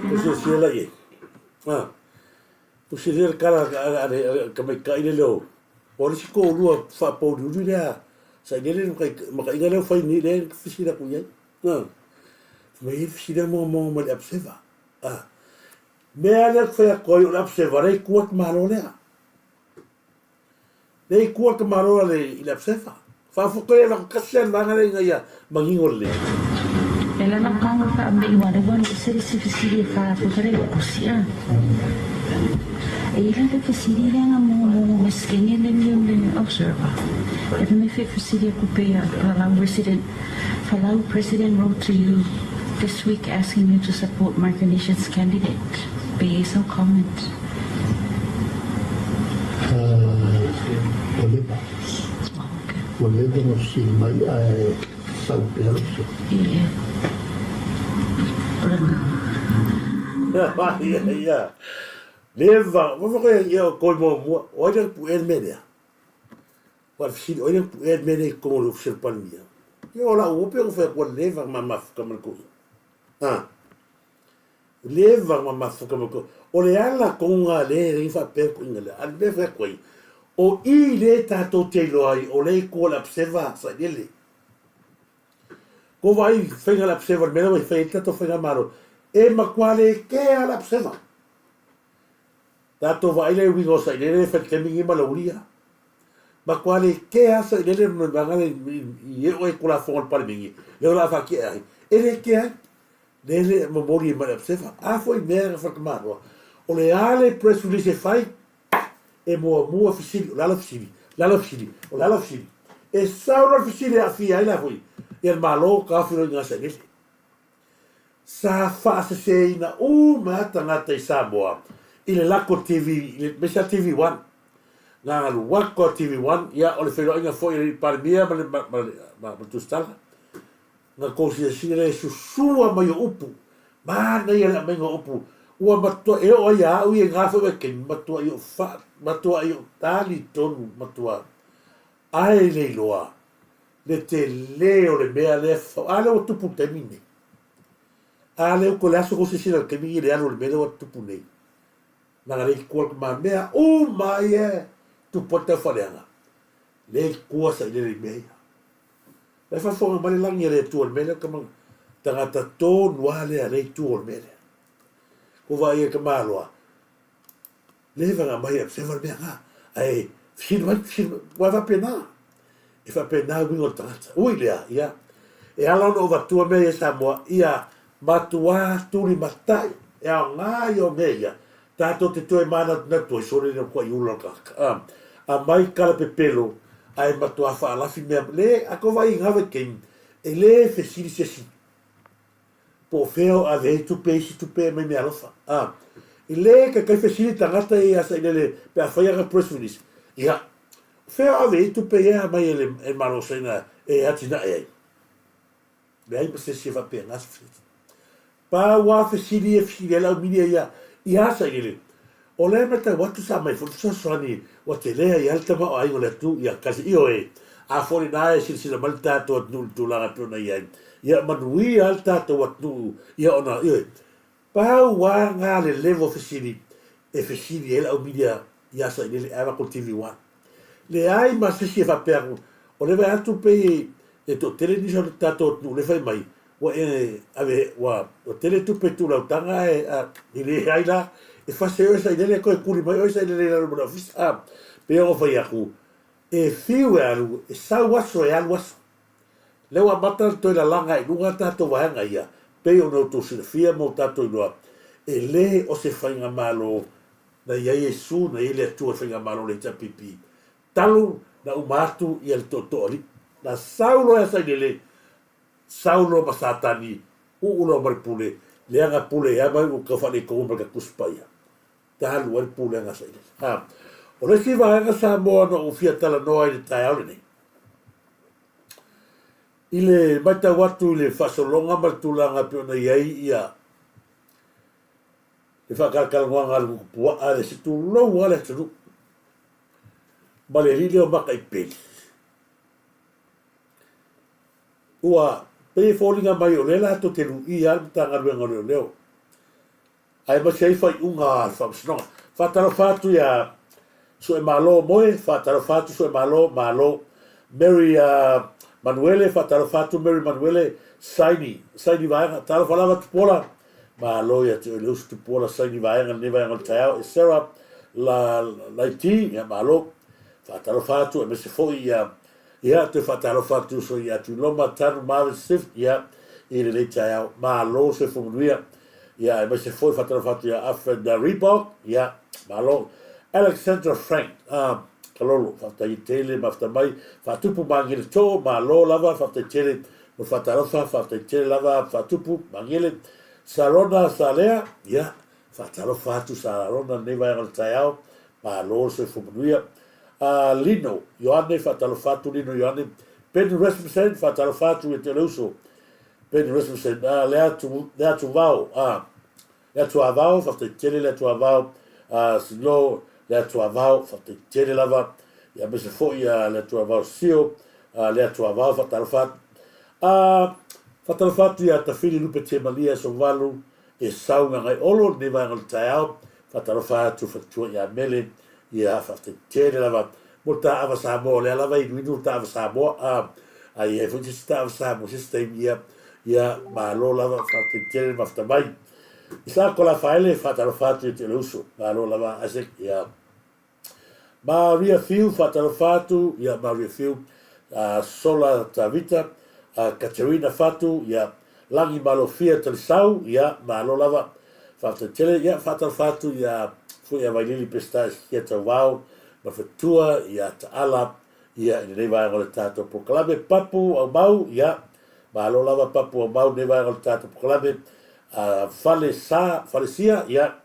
Ko silasila i e. A, ko silasila le kala a le tamaitai le leo. O le isi toalua faapouliuli lea sa i lele makaiga lea ua fai nei lea fesili atu i ai. A, fai mai e fesili a moamoa mai le apseva. A, mea lea ou te fai atu ai o le apseva lea i tua te malo lea. Lea i tua te malo a le i le apseva. Faafoto ia lako kasi a le vaega lea ina ia manino lelei. E lana kanga ka me i wale wale se se fesili e wha ko tare o kusia. E ila le fesili le nga mo mo me skenge le le le observer. E me fe fesili ku pe a Palau resident Palau president wrote to you this week asking you to support Micronesia's candidate. Pe so comment. Ua leva. Ua leva ona fesili mai ae sau pea lou se. Ia. O lena. Ia, ia. Leva. Wafa koe ia o koe muamua. O ai lea puʻe le mea lea? Ua le fesili, o ai lea puʻe le mea lea i totonu o le Ofisa o le Palemia? Ia o lau ope ona fai atu ua leva ma mafuta ma le koia. Ha. Leva ma mafuta ma le koia. O le ala tonu lena lea e le faapea le koiga lea. A le mea e fai atu ai, o i lea tatou te iloa ai o lea i tua o le abseva sailele. Ko vaai faiga le abseva le mea lea ua fai ai le tatou faigamalo, e matua le kea le abseva. Tatou vaai lea i uiga o sailele e fai le taimi lenei ma le ulia. Matua le kea sailele ma le vaega lea i eo ai Tulafono a le Palemene, lea o le a faatea ai. E le kea ai. Le le momoli ai ma le absefa. A foi mea na fatamaloa. O le a le press release e fai, e muamua fesili, o le a lau fesili, o le a lau fesili, o le a lau fesili. E sau loa le fesili e aafia ai la foi ia le Malo taofi loa i Gasailele. Sa faaseseina uma lava tagata i Samoa i le lako TV, aemaise lava TV One. Gagaluako a TV One, ia, o le feiloaiga foi a le Palemia ma le, ma, ma, ma, ma le Tusitala. Na kou silasila lea e susua mai o upu, manaia le aumaiga o upu, ua matua e oo ai ia au ia i na foi vaitaimi, matuai ou fa, matuai ou talitonu, matua ae le iloa le tele o le mea lea, a lea ua tupu i le taimi lenei. A lea ua le aso kou silasila i le taimi lenei i le alu o le mea lea ua tupu nei. Leaga le i tua le mea uma ia e tupu ai le taufaaleaga, le i tua sailele i mea ia. La e faafofoga mai le lagi a le Atua i le mea lea, tama, tagata tonu lava lea le i tua o le mea lea. Ua vaai ai tamaloa, leva na aumai e observe le mea na, ae fesili mai, fesili mai, aua e faapena, e faapena uiga o le tagata. Ui lea, ia, e ala ona ou avatua mea ia i Samoa, ia matua tulimatai, e aoga ia o mea ia, tatou te toe manatunatu ai sole le matuai ula o le tagata. A, aumai tala pepelo, ae matua faalafi mea, le, a tou vaai i na vaitaimi, e le fesili se isi Po o fea o ave ai tupe isi tupe mai meaalofa. A. E le taitai fesili tagata ia ia Sailele pe a fai ana press release. Ia, o fea o ave ai tupe ia aumai e le Malo o Saina e atinae ai? Leai ma se isi e faapena se fesili. Pau lava fesili ia e fesili ai le au media ia ia Sailele, o lea e matau atu sa aumai foi le fesoasoani ua tele ai lava le tamaoaiga o le atunuu ia kasi ioe, a foi lena e silasila mai le tatou atunuu i le tulaga e pei ona i ai, ia manuia lava le tatou atunuu ia ona ioe. Pau lava na le level fesili e fesili ai le au media ia Sailele ae avatu i le TV One. Leai ma se isi e faapea atu, o lea e vaai atu pei e toatele nisi o le tatou atunuu lea e fai mai ua e ave ua tele tupe i tulautaga ae e leai la, e fasi ai oe Sailele toe tuli mai oe Sailele i lalo ma le ofisa. A, pei ona fai atu, e fiu e alu, e sau aso e alu aso. Lea ua amata ona toe lalaga i luga tatou vaega ia, pei ona outou silafia ma o tatou iloa, e le o se faigamalo na i ai Iesu, na i ai le Atua i faigamalo o le HRPP, talu na uma atu ia le tootoo alii. Na sau loa ia Sailele, sau loa ma Satani, uu loa ma le pule, leaga pule ia mai ua tau faaletonu ma le Tusi Paia. Talu ai le pulega a Sailele. A, o le isi vaega Samoa na ou fia talanoa ai i le taeao lenei, i le matau atu i le faasologa ma le tulaga e pei ona i ai ia le faatalatalanoaga a le Gutupuaa le se tulou lava le atunuu ma le alii lea o Makaipeli. Ua pei e foliga mai o lea latou te luia lava le Matagaluega o Leoleo aemaise ai faaiuga a le Faamasinoga. Faatalofa atu ia Suemalo Moe, faatalofa atu Suemalo, malo. Mary Manuele, faatalofa atu Mary Manuele, Saini, Saini Vaega, talofa lava Tupuola, malo ia te oe le uso Tupuola, Saini Vaega, lenei vaega o le taeao, e Sarah La, Laiti, ia malo. Faatalofa atu aemaise foi ia Ia, toe faatalofa atu uso ia Tuiloma, Tanu, Marvin, Sif, ia, i lenei taeao. Malo soifua manuia. Ia, aemaise foi faatalofa atu ia Alfred Reebok, ia, malo. Alexandra Frank, ah, Kalolo, faafetai tele, mafuta mai. Faatupu Magele Too, malo lava, faafetai tele mo le faatalofa, faafetai tele lava Faatupu Magele. Sarona Salea, ia, faatalofa atu Sarona lenei vaega o le taeao, malo le soifua manuia. A Lino Ioane, faatalofa atu Lino Ioane. Penny Rasmussen, faatalofa atu ia te le uso. Penny Rasmussen, a le atu, le atu vao, a le atu avao, faafetai tele le atu avao, a Silo, le atu avao, faafetai tele lava. Ia aemaise foi a le atu avao Sio, a le atu avao, faatalofa atu. A faatalofa atu ia Tafili Lupe Temalia Sovalu, e sau Gagaeolo lenei vaega o le taeao, faatalofa atu faletua ia Mele, Ia, faafetai tele lava mo le taava Samoa, o lea lava e inuinu le taava Samoa, a, a i ai foi se isi taava Samoa se isi taimi, ia, ia, malo lava, faafetai tele le mafuta mai. Isako Lafaele, faatalofa atu ia te le uso, malo lava Isaac, ia. Maria Fiu, faatalofa atu, ia, Maria Fiu, Sola Tavita, Katerina Fatu, ia, Lagi Malofia Talisau, ia, malo lava, faafetai tele, ia, faatalofa atu ia Fuia Vailili Peseta Esikia Tauvao ma Fetua ia Taala, ia, i lenei vaega o le tatou polokalame, Papu Aumau, ia, malo lava Papu Aumau i lenei vaega o le tatou polokalame, Fale Sa, Falesia, ia,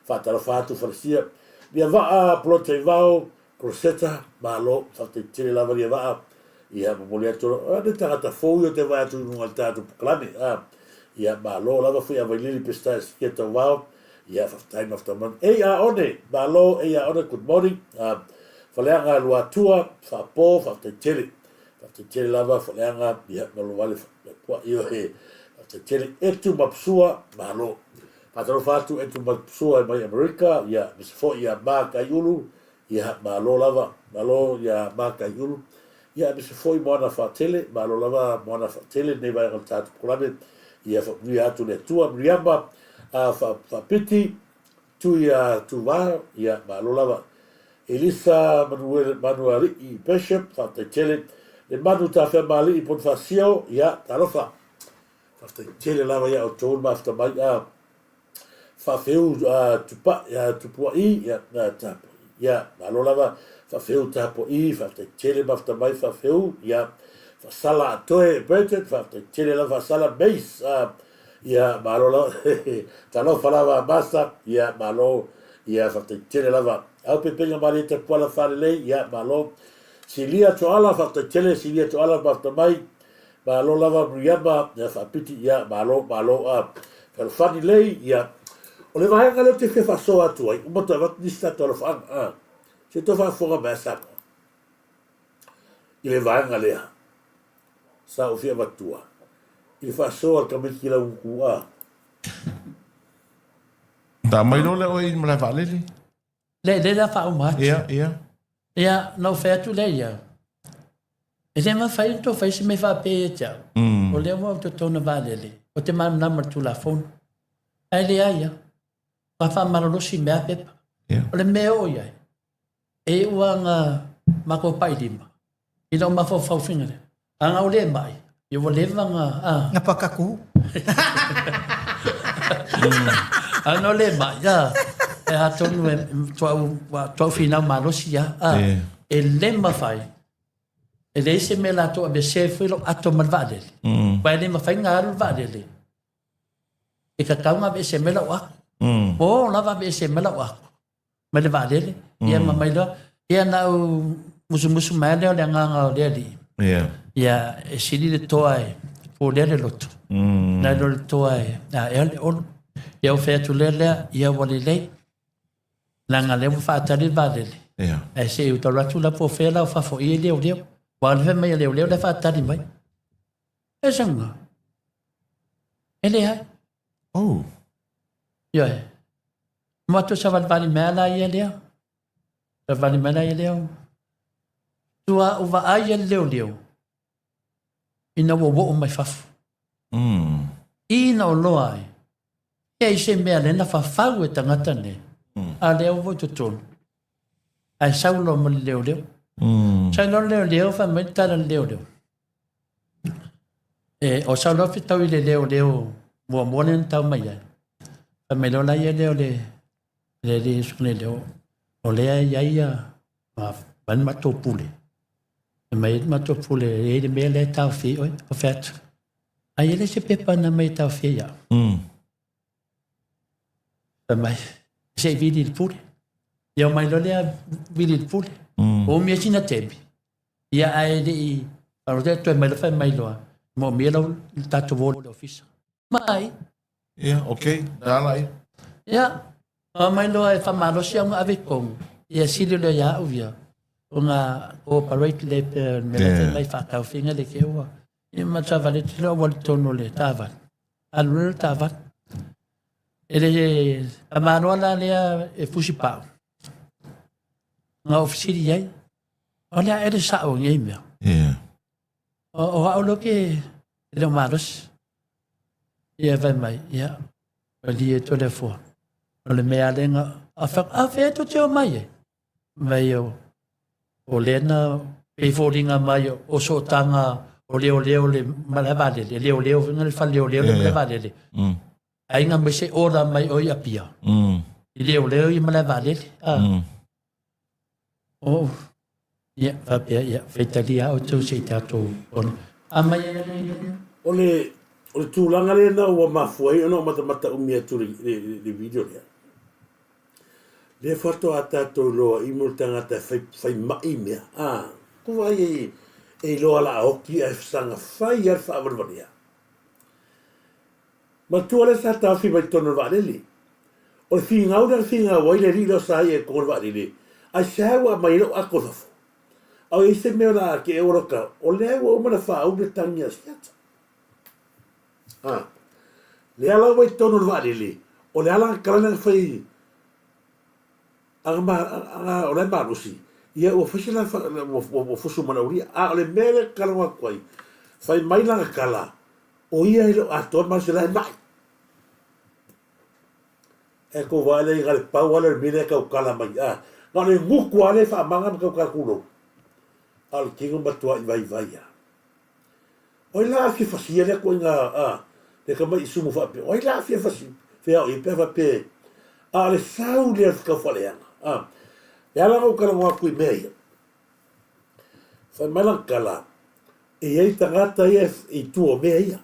faatalofa atu Falesia, Lia Vaa Polotaivao, Crosetta, malo, faafetai tele lava Aliivaa, ia momoli atu o le tagata fou ia ou te vaai atu i luga o le tatou polokalame, a, ia malo lava Fuiava Vailili Peseta Esikia Tauvao, ia faafetai Mafutamanu. Ei Aone, malo, ei Aone, good morning, a, Faleaga Luatua, Faapo, faafetai tele, faafetai tele lava Faleaga, ia malo vale, ioe, faafetai tele Etu Mapusua, malo. Faatalofa atu Etu Mapusua mai Amerika, ia, aemaise foi ia Mark Aiulu, Ia, malo lava, malo ia Mark Aiulu. Ia, aemaise foi Moana Faatele, malo lava Moana Faatele lenei vaega o le tatou polokalame. Ia, faamanuia atu le Atua. Miriama Faapiti, Tui a Tuva, ia, malo lava. Elisa Manuel, Manualii Bishop, faafetai tele. Le Manu Tafeamaalii Ponifasio, ia, talofa. Faafetai tele lava ia outou le mafuta mai. A, Faafeu Tupua'i, ia, ia, malo lava, Faafeu Tapua'i, faafetai tele mafuta mai Faafeu, ia, Faasala Atoe Burton, faafetai tele lava Faasala Mace, ia, malo lava, talofa lava Masa, ia, malo, ia, faafetai tele lava. Au Pepega Malie Tapuala Faalelei, ia, malo. Silia Toala, faafetai tele Silia Toala mafuta mai, Malo lava Miriama, ia faapiti, ia malo, malo a Fealofani lei, ia. O le vaega lea ou te fia faasoa atu ai, uma toe avatu nisi tatou alofaaga, a. Se i toe faafofoga mai a Samoa i le vaega lea sa ou fia avatua i le faasoa a le tamaiti lauutu, a. Ta mai loa lea oe i le malae vaalele. Le, le la faauma atu. Ia, ia. Ia, na ou fai atu lea ia. E le mafai ona tou fai se mea faapea ia te au. O lea ua ou totonu vaalele, ou te malamalama i le Tulafono. Ae leai lava. Ua faamalolosi mea pepa. Yeah. O le mea e oo i ai, e iu lava ina matou pai lima i lou mafaufau faiga lea. A na ou le mai, ia ua leva na... A. Na pakaku. A na ou le mai, a, e atonu e tuau, tuau finau malosi a. A, e le mafai, e leai se mea latou aveesea ai foi lou ato ma le vaalele. Aua e le mafai ona alu le vaalele e tatau ona aveese mai lau ato. Po lava aveese mai lau ato mai le vaalele, ia ma mai loa. Ia na ou musumusu mai lea o le agaga o le Alii. Ia e sili le toa e pulea le loto. Nai lo le toa e aea le olo. Ia ou fai atu lea lea, ia ua lelei. Leaga lea ua faatali le vaalele. Ae se i ou tau atu la po o fea la o faafoia i leoleo. Aua o le fai mai a leoleo la e faatali mai. E saunoa. E leai. Oh. Ioe. Mo atu savalivali mai la ia lea. Savalivali mai la ia lea. Tua u vaai e le leoleo ina ua oo mai fafo. Ina o loa ai. Ia i se mea le na fafau e tagata nei. A lea ua i totonu. Ae sau loa ma le leoleo. Sau loa le leoleo fai mai le tala le leoleo. E, o sau loa fetau i le leoleo muamua lea na tau mai ai. Fai mai loa la ia lea o le le le le leo o lea e i ai ia ma le matou pule. Fai mai le matou pule e i ai le mea lea e taofi ai oe. Ou fai atu, ai e le se pepa na mai e taofi ai au. Fai mai, se i vili i le pule. Ia omai loa lea vili i le pule. Ua umi ai sina taimi. Ia ae le i faalogo toe mai loa fai mai loa, moomia lau le tatou o i le ofisa. Mai. Ia, okay, na ala ia. Ia, mai loa e faamalosi au na ave i totonu. Ia sili loa ia au ia. O na cooperate le pe mea la fai mai faataufiga le ke ua. Ia ma taavale te loa ua i totonu o le taavale. Alu loa le taavale. E le tamaloa la lea e fusi pau. Na ou fesili i ai, o le a ea le sao o nei mea? O au loa ke e le o malosi. Ia fai mai, ia, malie atu le afua. O le mea lea na, a fai, a fea tou te omai ai? Mai o, o lea na pei foliga mai o sootaga o leoleo le malae vaalele, leoleo foi le fale leoleo le malae vaalele. Aiga mai se order mai o i Apia. I leoleo i malae vaalele. Ah. Oh. Ia, faapea, ia, faitalia lava outou se i tatou ono. A mai ai le ia. O le, o le tulaga lena ua mafua ai ona ou matamata umi atu i le, le, le video lea. Lea faatoa tatou iloa i mo le tagata e fai, fai mai mea, a, ko vai e, e iloa la oki ae saga fai a le faavalevalea. Matua lea sa taofi mai totonu o le vaalele. O le figau lea na figau ai le alii lea o sa ia i totonu o le vaalele, aisea ua aumai ai lou ato i fafo? A o i ai se mea o le a te ua loka, o lea ua uma ona faaulu le tagi a siata. A, lea la ua i totonu o le vaalele, o le ala na kala na fai, aga ma, aga o la e malosi, ia ua fai se la, ua fusu ma le aulia. A o le mea lea kala atu ai, fai mai lana tala, o ia e le o atoa le malosi la e mai. E kou vaai lea i le pau lava lea o le mea lea e tautala mai, a, na o le gutu lava lea e faamaga ma tautala tulou. A o le tino matuai vaivai lava. O ai la a fia fasia lea ituaiga, a, le tamai sumu faapea, o ai la a fia fasi, fia o i ai pe a faapea, a o le sau lea o le taufaaleaga, a. E ala ona ou talanoa atu i mea ia, fai mai lana tala, e i ai tagata ia i tua o mea ia.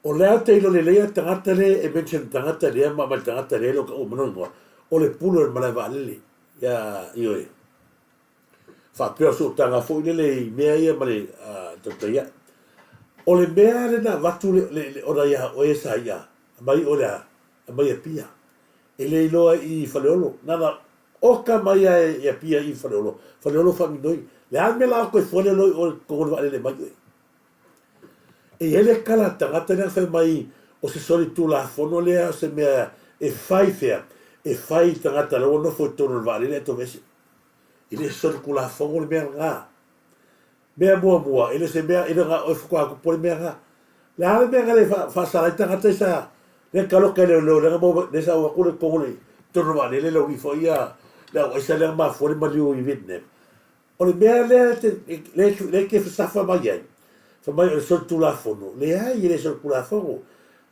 O lea ou te iloa lelei lava le tagata lea e mention le tagata lea ma aumai le tagata lea e le o taua mai lona igoa, o le pule o le malae vaalele ia ioe. Faapea o sootaga foi lele i mea ia ma le tautai ae. O le mea lea na avatu le, le, le ona ia oe sa ia, aumai oe le a, aumai Apia. E le iloa i Faleolo. Na na oka mai lava e Apia i Faleolo. Faleolo faaminoi. Le a le mea la a toe fua le loi oe totonu o le vaalele mai oe. E i ai le tala a le tagata lea na fai mai o se solitulafono lea o se mea e fai fea, e fai i tagata la ua nofo i totonu o le vaalele ae toveese. E le o se solitulafono le mea lena. Mea muamua, e le o se mea, e le o na oe faatoa tupu ai le mea lena. Le a le mea na le faasala ai tagata ia sa lea taloka e leoleo lea na maua lea sa o atu le totonu o le totonu o le vaalele le aualii foi ia le au aisa lea na mafua le maliu i Vietnam. O le mea lea lea e te fasafa mai ai, fai mai o le solitulafono, leai e le solitulafono.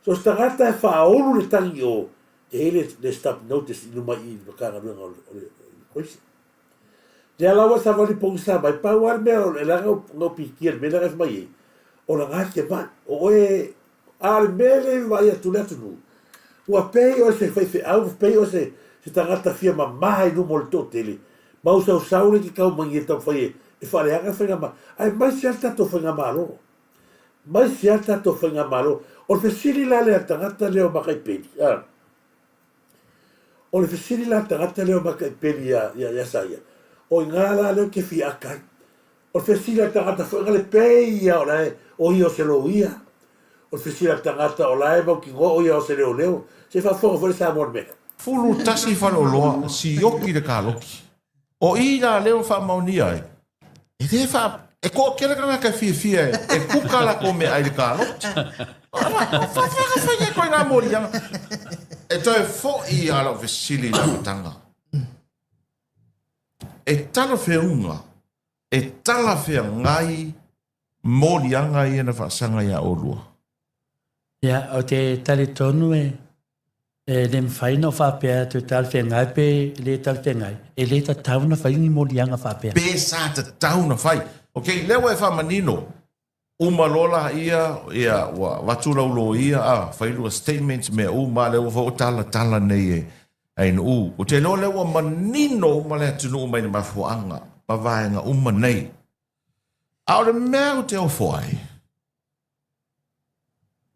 So o se tagata e faaulu le tagi i o, e i ai le, le stop notice i luma i i le Matagaluega o le Immigration. Lea la ua savali pogisa mai, pau lava le mea o le leaga na ou pikia i le mea lea na fai mai ai, o lana te mai. O oe, a o le mea lea e vaai atu le atunuu, ua pei o se faifeau, pei o se, se tagata fia mama i luma o le toatele, mausausau le te taumai e taumafai e, e faaleaga le faigamalo. Aemaise lava le tatou faigamalo. Aemaise lava le tatou faigamalo. O le fesili la lea a le tagata lea o Makaipeli, a. O le fesili la a le tagata lea o Makaipeli ia, ia, ia Saia, o iga la lea ou te fia aka ai. O le fesili a le tagata foi na le pei ia o la e o ia o se loia. O le fesili a le tagata o la e mautinoa o ia o se leoleo. Se i faafofoga foi le Samoa i le mea lea. 11 faleoloa sioki le kaloki. O i la lea ua faamaonia ai, e le faa... E toatele tagata e fiafia e kuka latou meaai i le kaloti. O faafeaga fai nei koe ngā moliaga. E toe foi a lau fesili i le amataga. E talafeauga, e talafeagai moliaga ia na faasaga iā olua? Ia, ou te talitonu e, e le mafai ona ou faapea atu e talafeagai pe le talafeagai, e le tatau ona fai ni moliaga faapea. Pe sa tatau ona fai. Ok, lea ua e faamanino, uma loa laia, ia, ua avatu lau loia, a, fai lua statements, mea uma, lea ua foi ua talatala nei e Ainuu. Ou te iloa lea ua manino uma le atunuu mai le mafuaaga ma vaega uma nei. A o le mea ou te ofo ai,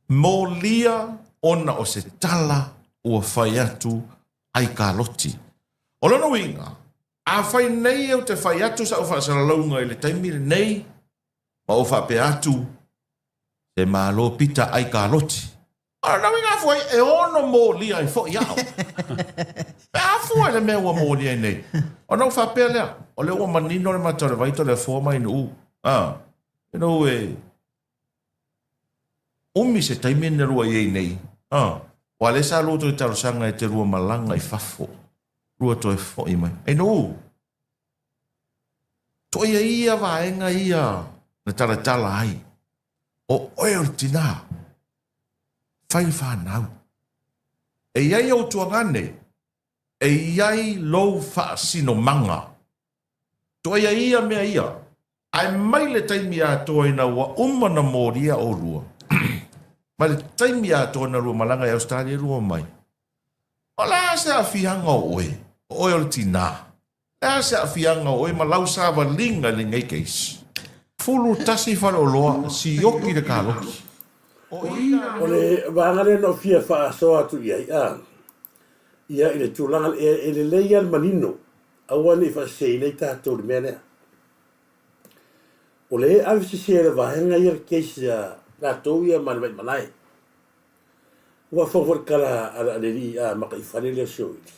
molia ona o se tala ua fai atu ai kaloti. O lona uiga, afai nei ou te fai atu sau faasalalauga i le taimi lenei, ma ou faapea atu, se Malo pita ai kaloti. O lona uiga foi, e ono molia ai foi au. Pe a fua i le mea ua molia ai nei? Ona ou faapea lea, o lea ua manino le mata o le vai tole foa mai Nu'u. Ah, you know, e umi se taimi na lua i ai nei. Ah, ua le sa lua toe talosaga e te lua malaga i fafo. Lua toe foi mai. Ai Nu'u, toia ia vaega ia na talatala ai. O oe o le tinā. Fai le fanau. E i ai ou tuagane, e i ai lou faasinomaga. Toia ia mea ia, ae mai le taimi atoa ina ua uma na molia olua, mai le taimi atoa na lua malaga i Australia lua mai. O le a se aafiaga o oe? O oe o le tinā. Le a se aafiaga o oe ma lau savaliga i lenei case? 11 faleoloa sioki le kaloki. O i la. O le vaega lea na ou fia faasoa atu i ai, a, ia i le tulaga e, e lelei lava le manino, aua ne i faaseseina ai tatou i le mea lea. O le ave sese e le vaega ia le case a latou ia ma le Vaimalae. Ua fou foi le tala a le alii a Makaifale lea o Sioili.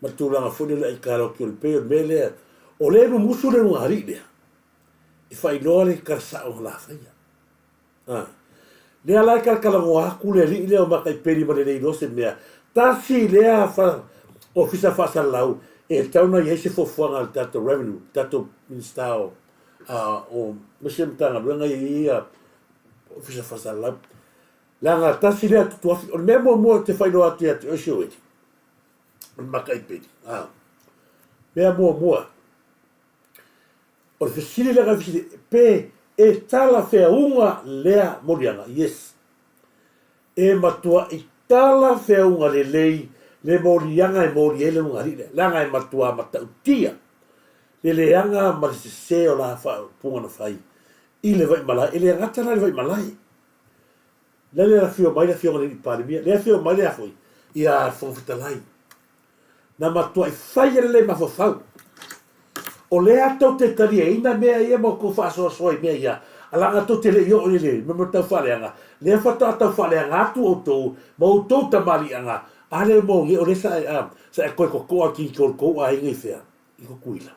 Ma le tulaga foi lea o le aikaloki o le pei o le mea lea, o lea e mumusu le ulugalii lea, e faailoa le tala sao na la faia. A. Lea la e talatalanoa atu le alii lea o Makaipeli ma le le iloa se mea, tasi lea fa, ofisa faasalalau e tatau ona i ai se fuafuaga a le tatou revenue, le tatou Minisita o, a, o, aemaise Matagaluega ia e i ai Ofisa Faasalalau. Leaga tasi lea tutuafi, o le mea muamua ou te faailoa atu ia te oe Sioeli, o le makaipeli. A. Mea muamua, o le fesili lea na fesili, pe e talafeauga lea moliaga? Yes. E matuai talafeauga lelei le moliaga e moli ai le ulugalii lea, leaga e matua matautia le leaga ma le sese o la faaupuga na fai i le Vaimalae, e le gata la i le Vaimalae. La le afio mai le afioga i le Palemia, le afio mai le afoi ia Fofoga Fetalai. Na matuai fai e lelei mafaufau. O lea tou te taliaina mea ia ma outou faasoasoa i mea ia, a leaga tou te le i oo i le mea tau faaleaga, lea faatoa tau faaleaga atu outou ma outou tamaliiaga, a lea mo o lea sa e, sa e toe totoa atu i tou aiga i fea? I Tutuila.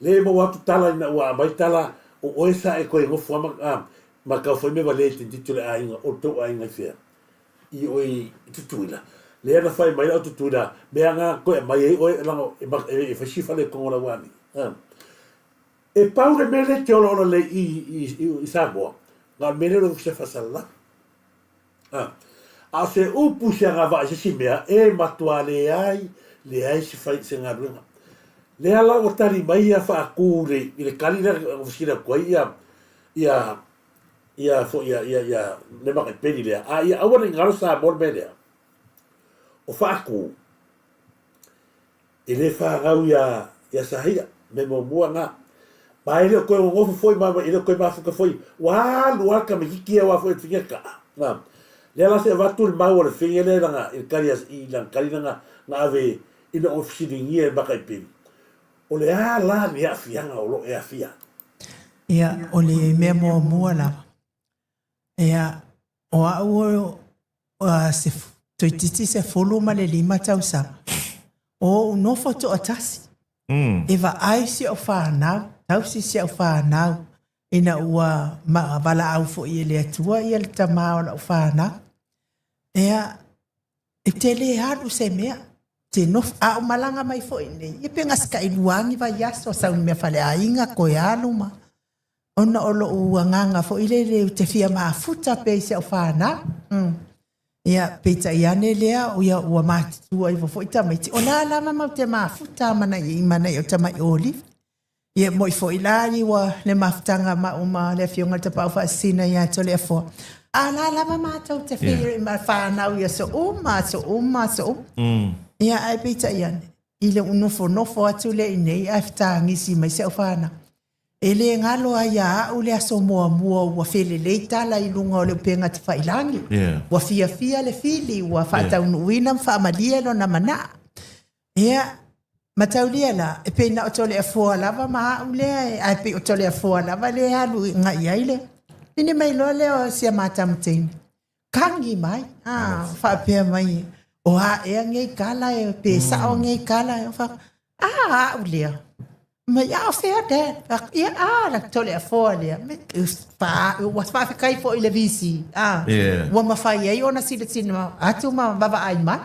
Le maua atu tala ina ua aumai tala o oe sa e toe nofo a ma, ma tau fai mea valea i tentiti o le aiga o le tou aiga i fea? I oe i Tutuila. Lea na fai mai lau Tutuila mea na toe aumai ai oe leaga e, e fai si fale tonu o lau ani. E pau le mea lea e te olaola lelei i, i, i, i Samoa, na o le mea lea o le Ofisa Faasalalau. A o se upu i se agavaa i se isi mea, e matua leai, leai se fai, se galuega. Lea la ua tali mai ia faatu i le, i le tali lea na fesili atu ai ia, ia, ia foi ia, ia, ia le makaipeli lea, a ia aua ne i galo Samoa le mea lea. O faatu, E le fanau ia, ia Sahia, mea muamua na. Ma e le o toe nonofo foi ma, e le o toe mafuta foi, ua alu lava le tamaititi ia aua foi e fine kaa. Na. Lea la se avatu le mau a le fine lea i lana, i le tali a, i lana tali lana na ave ina ua fesiligia e Makaipeli, O le a la ni aafiaga o lo o e aafia? Ia, o le mea muamua lava, ia, o au o se toeitiiti 15 tausaga, o ou nofo toatasi, e vaai si au fanau, tausi si au fanau, ina ua valaau foi e le Atua ia le tama o lau fanau. Ia, e te le alu se mea, te nofo, a o malaga mai foi nei, ia pe gaseka'i lua ni vaiaso, sau ni mea faleaiga, koe alu ma, ona o lo'u agaga foi lele ou te fia mafuta pea i si au fanau. Ia, peitai ane lea, ia ua matutua ifo foi tamaiti, o la lava matou te mafuta i manaia o tamai olive. Ia, mo'i foi la i ua le mafutaga ma au ma le Afioga i le Tapaau Faasisina ia Toleafoa, a la lava matou te feiloai ma fanau i aso uma, aso uma, aso uma. Ia, ae peitai ane, i le nofonofo atu lea i inei ae fetagisi mai si au fanau, E le galo ai ia au le aso muamua ua felelei tala i luga o le upega tafailangi. Yeah. Ua fiafia le fili, ua faataunuuina ma faamalie lona manaa. Ia, mataulia la, e pei na o Toleafoa lava ma au lea, ae pei o Toleafoa lava lea e alu agai ai le. Pine mai loa lea o si a ma tama teine. Kagi mai, a, faapea mai, o a ea nei kala e, pe sao nei kala e, fa, a, au lea. Mai, a, o fea dad? Ia, a, la Toleafoa lea. Me, fa, ua faafetai foi i le VC, a, Yeah. ua mafai ai ona silasila atu ma vaavaai mai.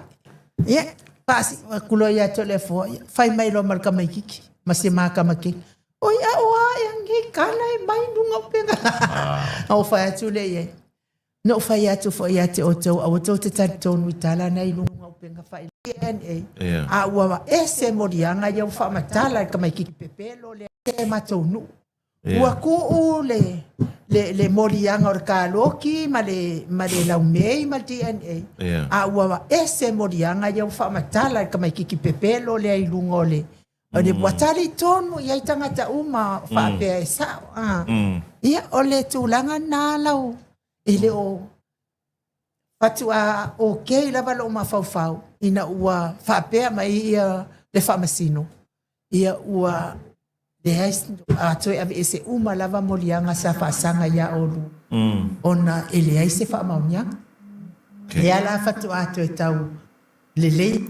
Ia, faasi atu loa ia Toleafoa, ia, fai mai loa ma le tamaititi, ma si ma tama keiki. Oi, a o a ea nei kala e mai luga o pega. A o fai atu lea i ai. Na ou fai atu foi ia te outou, aua tou te talitonu i tala na i luga o upega failagi DNA, Yeah. a ua ese moliaga ia ua faamatala i le tamaititi pepelo lea e matou nuu. Yeah. Ua tuu le, le, le moliaga o le kaloki ma le, ma le laumei ma le DNA. Yeah. A ua ese moliaga ia ua faamatala i le tamaititi pepelo lea i luga o le, o le ua talitonu i ai tagata uma faapea e sao. A. Ia, o le tulaga lena lau, e le o faatoa okay lava lou mafaufau ina ua faapea mai ia le faamasino, ia ua leai a toe aveese uma lava moliaga sa faasaga iā oulua ona e leai se faamaoniaga. Okay. Lea la faatoa toe tau lelei.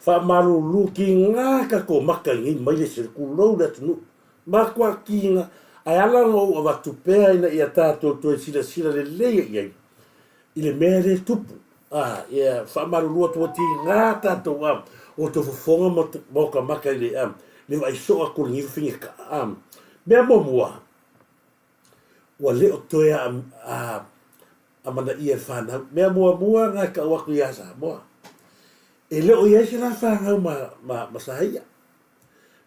Faamalulu kiga ka ko maka i nei maile se kulou le atunuu. Matua kiga, ae ala ona ou avatu pea ina ia tatou toe silasila lelei i ai i le mea lea e tupu. A, ia faamalulu atu ua tiga tatou a, o outou fofoga ma ma oka maka i le a, le vaai soo atu o lenei fafine a. Mea muamua, ua le o toe a, a, amanaia e le fanau. Mea muamua na e tau atu ia Samoa, e le o i ai se la fanau ma, ma, ma Saia.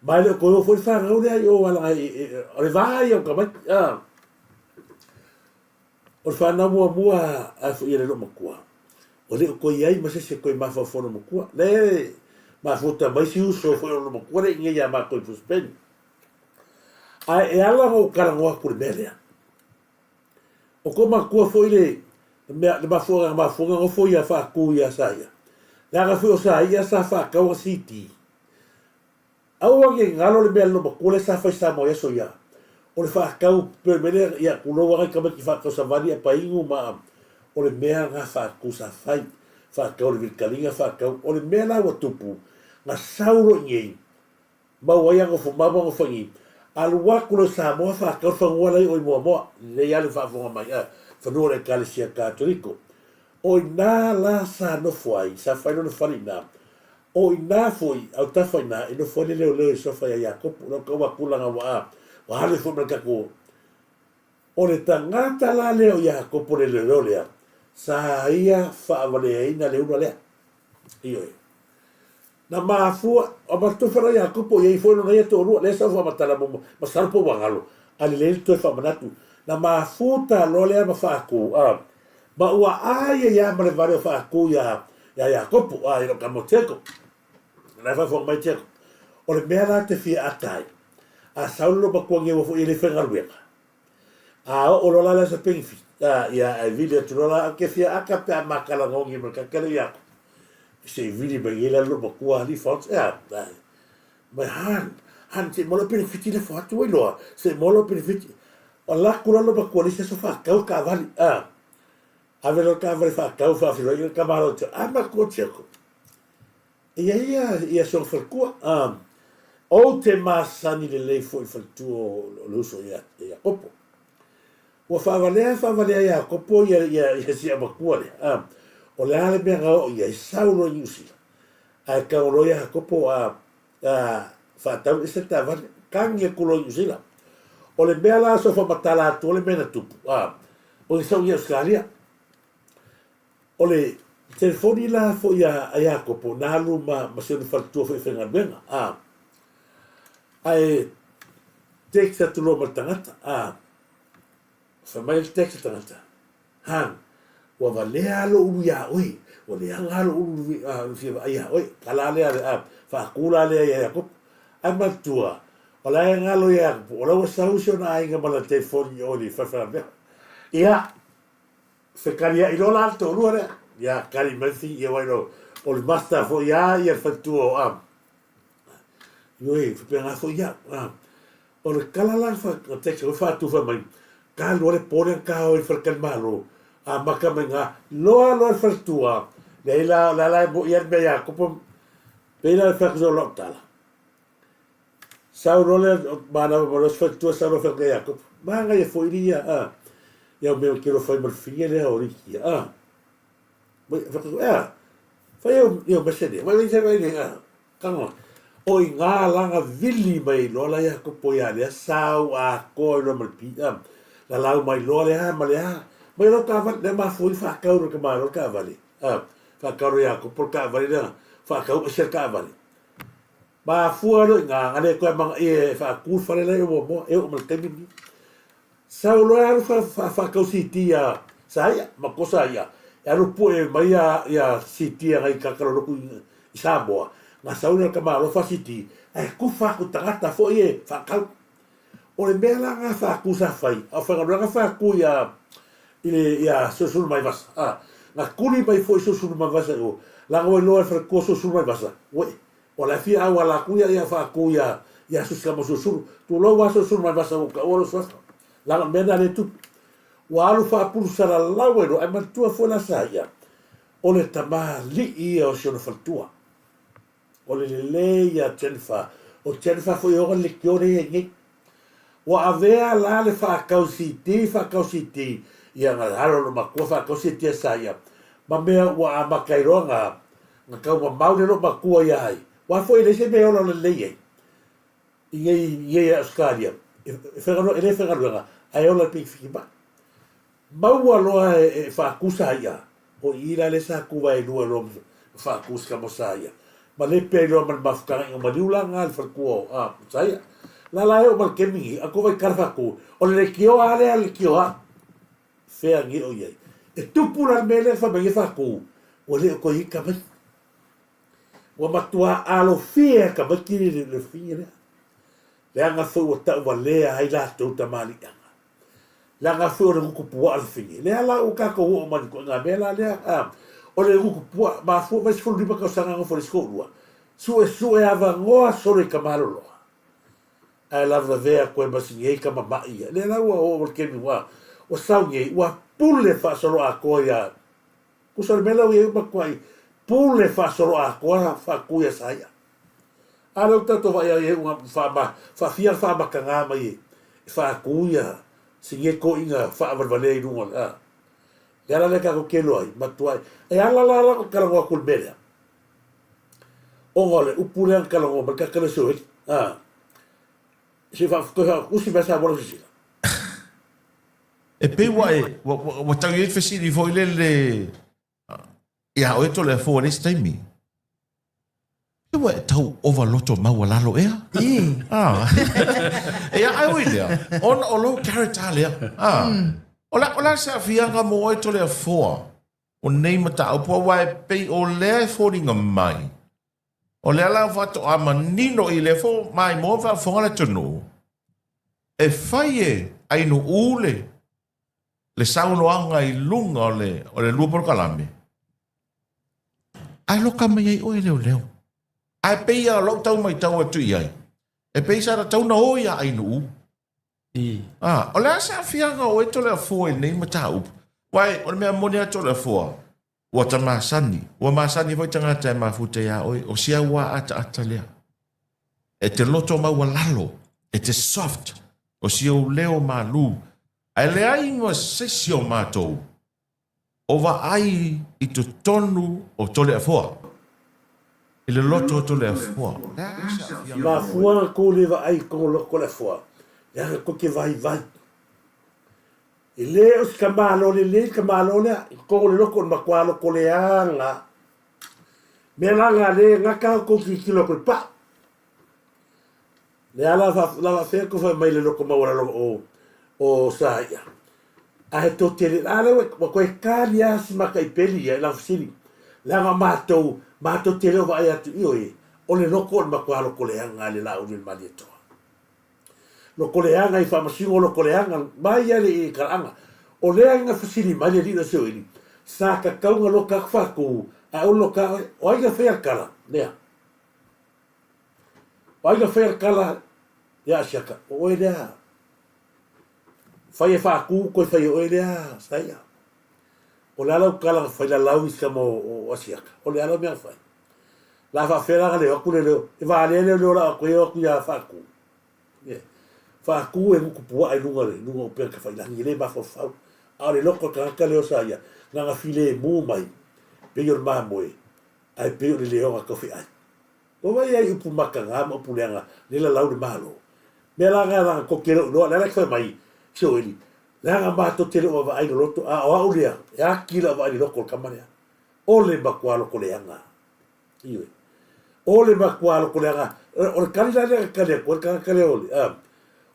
Ma e le o toe o foi le fanau lea i o ala e, e, o le va ia o tamaiti. A. O le fanau muamua a foi ia le loomatua, ua le o toe i ai ma se isi e toe mafaufau loomatua. Le mafuta mai si uso foi o loomatua lea i inei ia matou i Brisbane. Ae e ala ona ou talanoa atu i le mea lea, o ko matua foi le mea, le mafuaaga na mafua ona nofo ia faatu ia Saia, leaga foi o Saia sa faatau ana CD. Aua ne i galo le mea loomatua lea sa fai Samoa i aso ia, o le faatau pei o le mea lea ia tulou lava nai tamaiti faatau savali a painu ma o le mea na faatu sa fai, faatau le vilitaliga faatau, o le mea la ua tupu, na sau loa i inei, Mau ai a nofo mau a nofo i Alu atu loa i Samoa faatau le fanua la i o i Moamoa, lelei a le faafofoga mai a, fanua o le Ekalesia Katoliko. O ina la sa nofo ai, sa fai lona fale ina. O ina foi, autafa ina, e nofo ai le leoleo i sofa ia Iakopo, lau tau atu laga ua a, ua alu ai foi ma le tatou O le tagata la lea o Iakopo le leoleo lea, sa ia faavaleaina le ula lea. Ioe. Na mafua, a matufa la Iakopo i ai foi lona ia toalua, lea sa ou faamatala muamua, masalo po ua galo, a lelei le toe faamanatu. Na mafuta loa lea ma faatu, a, ma ua ai ai lava ma le vale o faatu iā, iā Iakopo, a, i lou tama o Jacob. O la e faafofoga mai Jacob. O le mea la te fia ata ai, a sau le loomatua nei ua foi e le faigaluega, A oo loa la le aso penifiti, a, ia, ae vili atu loa la, ou te fia aka pe a ma kalagogi ma le kakele ia aku. Se i vili mai nei la le loomatua alii faoto, ea, ai, mai han, han, se i maua lau penefiti lafo atu ai loa, se i maua lau penefiti. O la aku la loomatua le isi aso faatau le taavale, a, ave loa le taavale faatau faafeiloai le tamaloa i tua, a matua Jacob. E i ai ia, ia si ona faletua. A, ou te masani lelei foi i le faletua o le uso ia Iakopo. Ua faavalea faavalea Iakopo ia, ia, ia si amatua lea. A, o le a le mea na oo i ai, sau loa i Niu Sila. Ae tago loa Iakopo a, a, faatau ese le taavale, tagi atu loa i Niu Sila. O le mea la sa ou faamatala atua le mea na tupu, a, o i sau i Ausetalia. O le telefoni la foi a Iakopo na alu ma ma si ona faletua foi e faigaluega, a, ae text atu loa ma le tagata, a, fai mai le text le tagata, Han, ua valea lou ulu iā oe, ua leaga lou ulu a fia vaai iā oe, tala lea a, faatu la lea ia Iakopo. Ae manatua, o la e galo ia Iakopo, o la ua sau si ona aiga ma lana telefoni i o i le fale faigaluega. Ia, Fekaliaʻi loa la le toalua lea. Ia kali mai fi ia wai lo o le master foi ia ia le faletua o am. Ioe, faapena foi ia. Ah. O le kala la fa text o faatu fa mai. Ka loa le po lea ka o i faletalimalo. A maka mai ngā loa loa le faletua. Leai la la la mo ia le mea ia kopo. Pei la le whakasau lau tala. Sau loa lea manava ma loa faletua sau loa faletua ia Iakopo. Manaia foi li ia a. Ia mea ke fai ma le fia lea o Riki a. Mai whakatu ea. Fai au ia mese lea. Mai mai mai lea. Kanga. O i ngā langa vili mai loa la Iakopo ia lea sau a koa i loa ma le pi a. La lau mai loa lea ma lea. Mai loa taavale lea mafua i whakau loa ka malo taavale. A. Whakau loa Iakopo le taavale lea. Whakau ese le taavale. Mafua loa i ina, na le toe amanaia e faatu le fale la e muamua, e oo mai le taimi lenei. Sau loa e alu faatau CD ia Saia, matua Saia, e alu pue mai ia CD a nai tagata lolotu i Samoa, na sau lea o le tamaloa fa CD, ae tufa atu i tagata foi e faatau. O le mea la na faatu sa fai, a o faigaluega faatu ia i le ia Sulusulumaivasa, a, na tuli mai foi Sulusulumaivasa i o, leaga ua iloa e le faletua Sulusulumaivasa, ue'e, ua la e fia auala atu ia ia faatu ia ia Susikamasulusulu. Tulou lava Sulusulumaivasa ua ou taua lou suafa, leaga o le mea lena lea e tupu. Ua alu faapulu salalau ai loa, ae manatua foi la Saia, o le tamalii ia o si ona faletua. O le lelei ia Jennifer. O Jennifer foi e ona le leitio lea e i ai nei. Ua avea la le faatau CD, faatau CD, ia na alo lona matua faatau CD a sa ia, ma mea ua amata ai loa na, na tau mamao le lou matua ia ai. Aua foi e leai se mea e ola lelei ai i nei, i nei Ausetalia, e, e faigaluega, e le faigaluega, ae ola i le penefiti mai. Maua loa e faatusa ia, o i la lea sa tu ai lua loa ma faatusa ka sa ia. Ma le pea loa ma le mafutaga ina maliu la nga le faletua o a sa ia. La la e o ma le kemi ni, a ko vai kala faatu, o le leitio a lea leitio a, fea ni o iai. E tupu la le mea lea fa mai e faatu, ua le o koe i tamaiti. Ua matua alofia e tamaiti le le fafine lea. Leaga foi ua tauvalea ai latou tamaliiaga. Leaga foi o le gutu puaa le fafine. Lea la ua tatou oo mai i le ituaiga mea la lea, a, o le gutu puaa, mafua mai 15 tausaga nofo i le isi toalua, suesue avanoa solo i tamaloloa, ae lavelavea atu ai ma si nei tama ma'i ia. Lea la ua oo mai i le taimi ua, ua sau nei, ua pule faasoloatoa ia, tusa o le mea la ua i ai ua matuai pule faasoloatoa faatu ia Saia. A lea ua tatou vaai ai ua faafia le faamataga mai e faatu ia si nei toeaiina faavalevalea i luga o le a. Le ala lea tatou te iloa ai, matuai. E ala la la ona talanoa atu i le mea lea, ona o le upu lea na talanoa mai le tagata lea o Sioeli. A, se i toe faatusi mai Samoa lau silasila. E pei ua e, ua tau i ai le fesili foi lele ia oe Toleafoa i le isi taimi. Pe ua e tau ova loto maualalo ea? I. Ah. Ia, ai oi lea, ona o lou character lea. Ah. O la, o la se aafiaga mo oe Toleafoa o nei mataupu, aua e pei o lea e foliga mai. O lea la faatoa manino i lea fo maimoa ma faafofoga le atunuu, e fai e Ainuu le le saunoaga i luga o le, o le lua polokalame, ae loka mai ai oe leoleo. Ae pei a lou tau matau atu i ai, e pei sa tatau na o ia Ainuu. Ah, o le a se aafiaga o oe Toleafoa i lenei mataupu? Uae, o le mea moni a Toleafoa, ua ta masani, ua masani foi tagata e mafuta iā oe, o si au ataata lea. E te loto maualalo, e te soft, o si ou leo malū. Ae leai ma se isi o matou o vaai i totonu o Toleafoa, i le loto o Toleafoa. Mafua na tou le vaai i totonu o le loto o Toleafoa, leaga tou te vaivai. E le o se tamaloa lelei le tamaloa lea, i totonu o le loto o le matua loto leaga. Mea la na le gata tou tilotilo atu i le pau. Lea la faafefea tou fai mai i le loto maualalo o o Saia. Ae tou te le, a lea ua toe tali lava si mataipeli ia i lana fesili, leaga o matou, matou te le o vaai atu, ioe, o le loto o le matua loto leaga i le Laauli o le Malietoa. Loto leaga i faamasino loto leaga mai lava i talaaga. O lea na fesili mai le alii o Sioeli, sa tatau ona loka atu faatu, ae ua loka oe, o ai na faia le tala? Lea. O ai na faia le tala ia Asiata? O oe lea. Fai e faatu, toe fai e oe lea, Saia. O le a lau tala na fai lalau i tama o Asiata? O le a lau mea na fai? La faafefea la na leo atu le leo, e valea le leo la atu e o atu ia Faatu. Yeah. Faatu e gutu puaa i luga le luga o upega tafailagi, e le mafaufau. A o le loto o le tagata lea o Saia, na na filemu mai, pei o le mamoe, ae pei o le leoga tau feai. Ua vaai ai upu mataga ma upu leaga le lalau le Malo. Mea la na lana tou te le o iloa, le ala fai mai Sioeli, leaga matou te le o vaavaai i le loto, a o au lea, e aki lau vaai i le loto o le tama lea. O le matua loto leaga. Ioe. O le matua loto leaga. O le kali la lea na kali atu ai le tagata lea o le, a,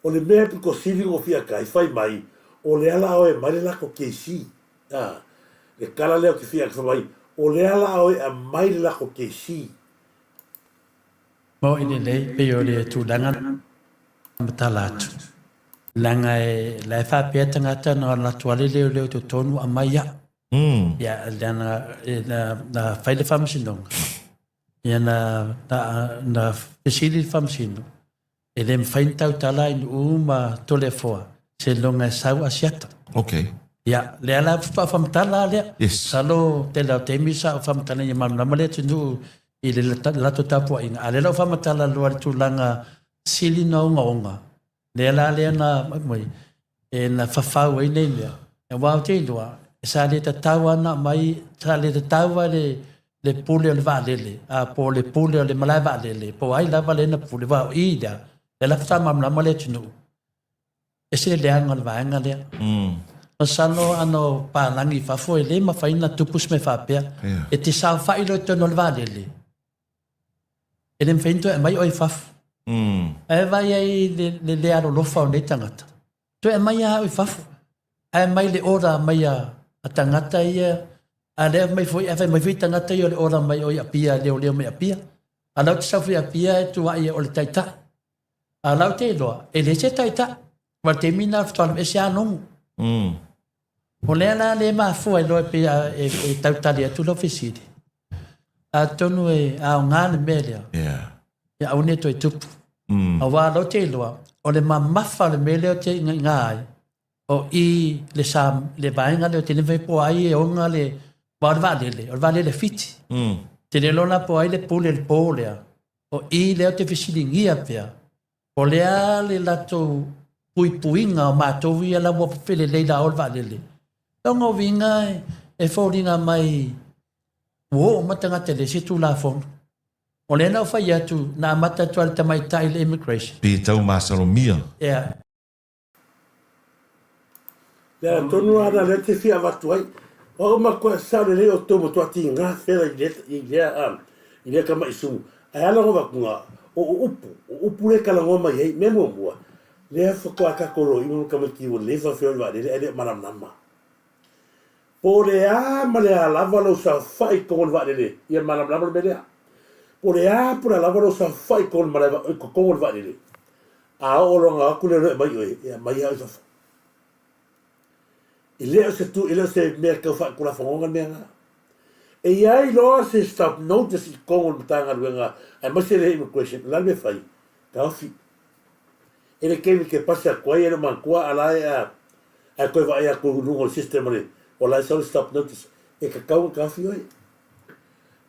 o le mea e pito sili ona fia kai, fai mai, o lea la a oe aumai le latou kesi. A, le tala lea ou te fia atu fai mai, o lea la a oe aumai le latou kesi. Maoʻi lelei, pei o le tulaga na matala atu, leaga e, la e faapea tagata na alu atu lava le leoleo i totonu aumai au. Ia, leaga na, na fai le faamasinoga, ia na, na, na fesili le faamasino, e le mafai ona tautala i Nuu ma Toleafoa seiloga e sau Asiata. Okay. Ia, lea la faatoa faamatala lea. Yes. Masalo tele o taimi sa ou faamatala ia malamalama le atunuu i le latou tapuaiga, a o lea la ua faamatala loa le tulaga sili ona ogaoga, lea la lea na mai e na fafau ai nei mea. Aua ou te iloa, sa le tatau lava ona aumai, sa le tatau lava le, le pule o le vaalele, a po o le pule o le malae vaalele, po o ai lava lea na pule, aua o i lea, lea la faatoa malamalama le atunuu. Ese le leaga o le vaega lea. Masalo ana o palagi i fafo e le mafai ona tupu se mea faapea. E te saofai loa i totonu o le vaalele, e le mafai ona toe aumai oe i fafo. Ae vaai ai le, le le alolofa o nei tagata. Toe aumai lava au i fafo. Ae mai le order mai a, a tagata ia, a lea mai foi, ae fai mai foi tagata ia o le order mai o i Apia, leoleo mai Apia. A la ou te sau foi i Apia e tuai o le taitai. A la ou te iloa, e leai se taitai. Aua o le taimi lena faatoa alu ese lava logo. O lea la le mafua ai loa pei e, e tautali atu lau fesili. Atonu e aoga le mea lea. Ia aua ne i toe tupu. Aua lau te iloa, o le mamafa o le mea lea ou te igaiga ai, o i le sa, le vaega lea ou te le mafai po o ai e ona le, aua o le vaalele, o le vaalele Fiti. Te le iloa la po o ai le pule i le po lea. O i lea ou te fesiligia pea, O le a le latou puipuiga o matou ia la ua felelei la o le vaalele? Lona uiga e foliga mai ua oo uma tagata e leai se Tulafono. O lea na ou fai atu, na amata atu lava i le tamaitai i le immigration. Pe tau masalomia. Yeah. Le ala tonu lava lena lea te fia avatu ai. O au matua e sao lelei outou matua tiga fela i lea, i lea, i lea tama'i sumu. Ae a lago avatuga, o o upu, o upu lea e talanoa mai ai, mea muamua, lea faatoa tatou loima ma tamaiti ua leva feoi i vaalele ae le o malamalama. Po o le a ma le a lava lou saofai i totonu o le vaalele, ia malamalama le mea lea. Po o le a po o le a lava lou saofai i totonu o le malae, i totonu o le vaalele, A oo loa atu le loe mai oe, e aumai lava oe i fafo. E le o se tu, e le o se mea tau faatulafonoga le mea lena. E i ai loa se stop notice i totonu o le Matagaluega aemaise le Immigration, o le a le mea e fai? Taofi. E le taimi e te pasi atu ai e le o manatua a la e a, ae toe vaai atu i luga o le system o le, o la e sau le stop notice, e tatau ona taofi oe.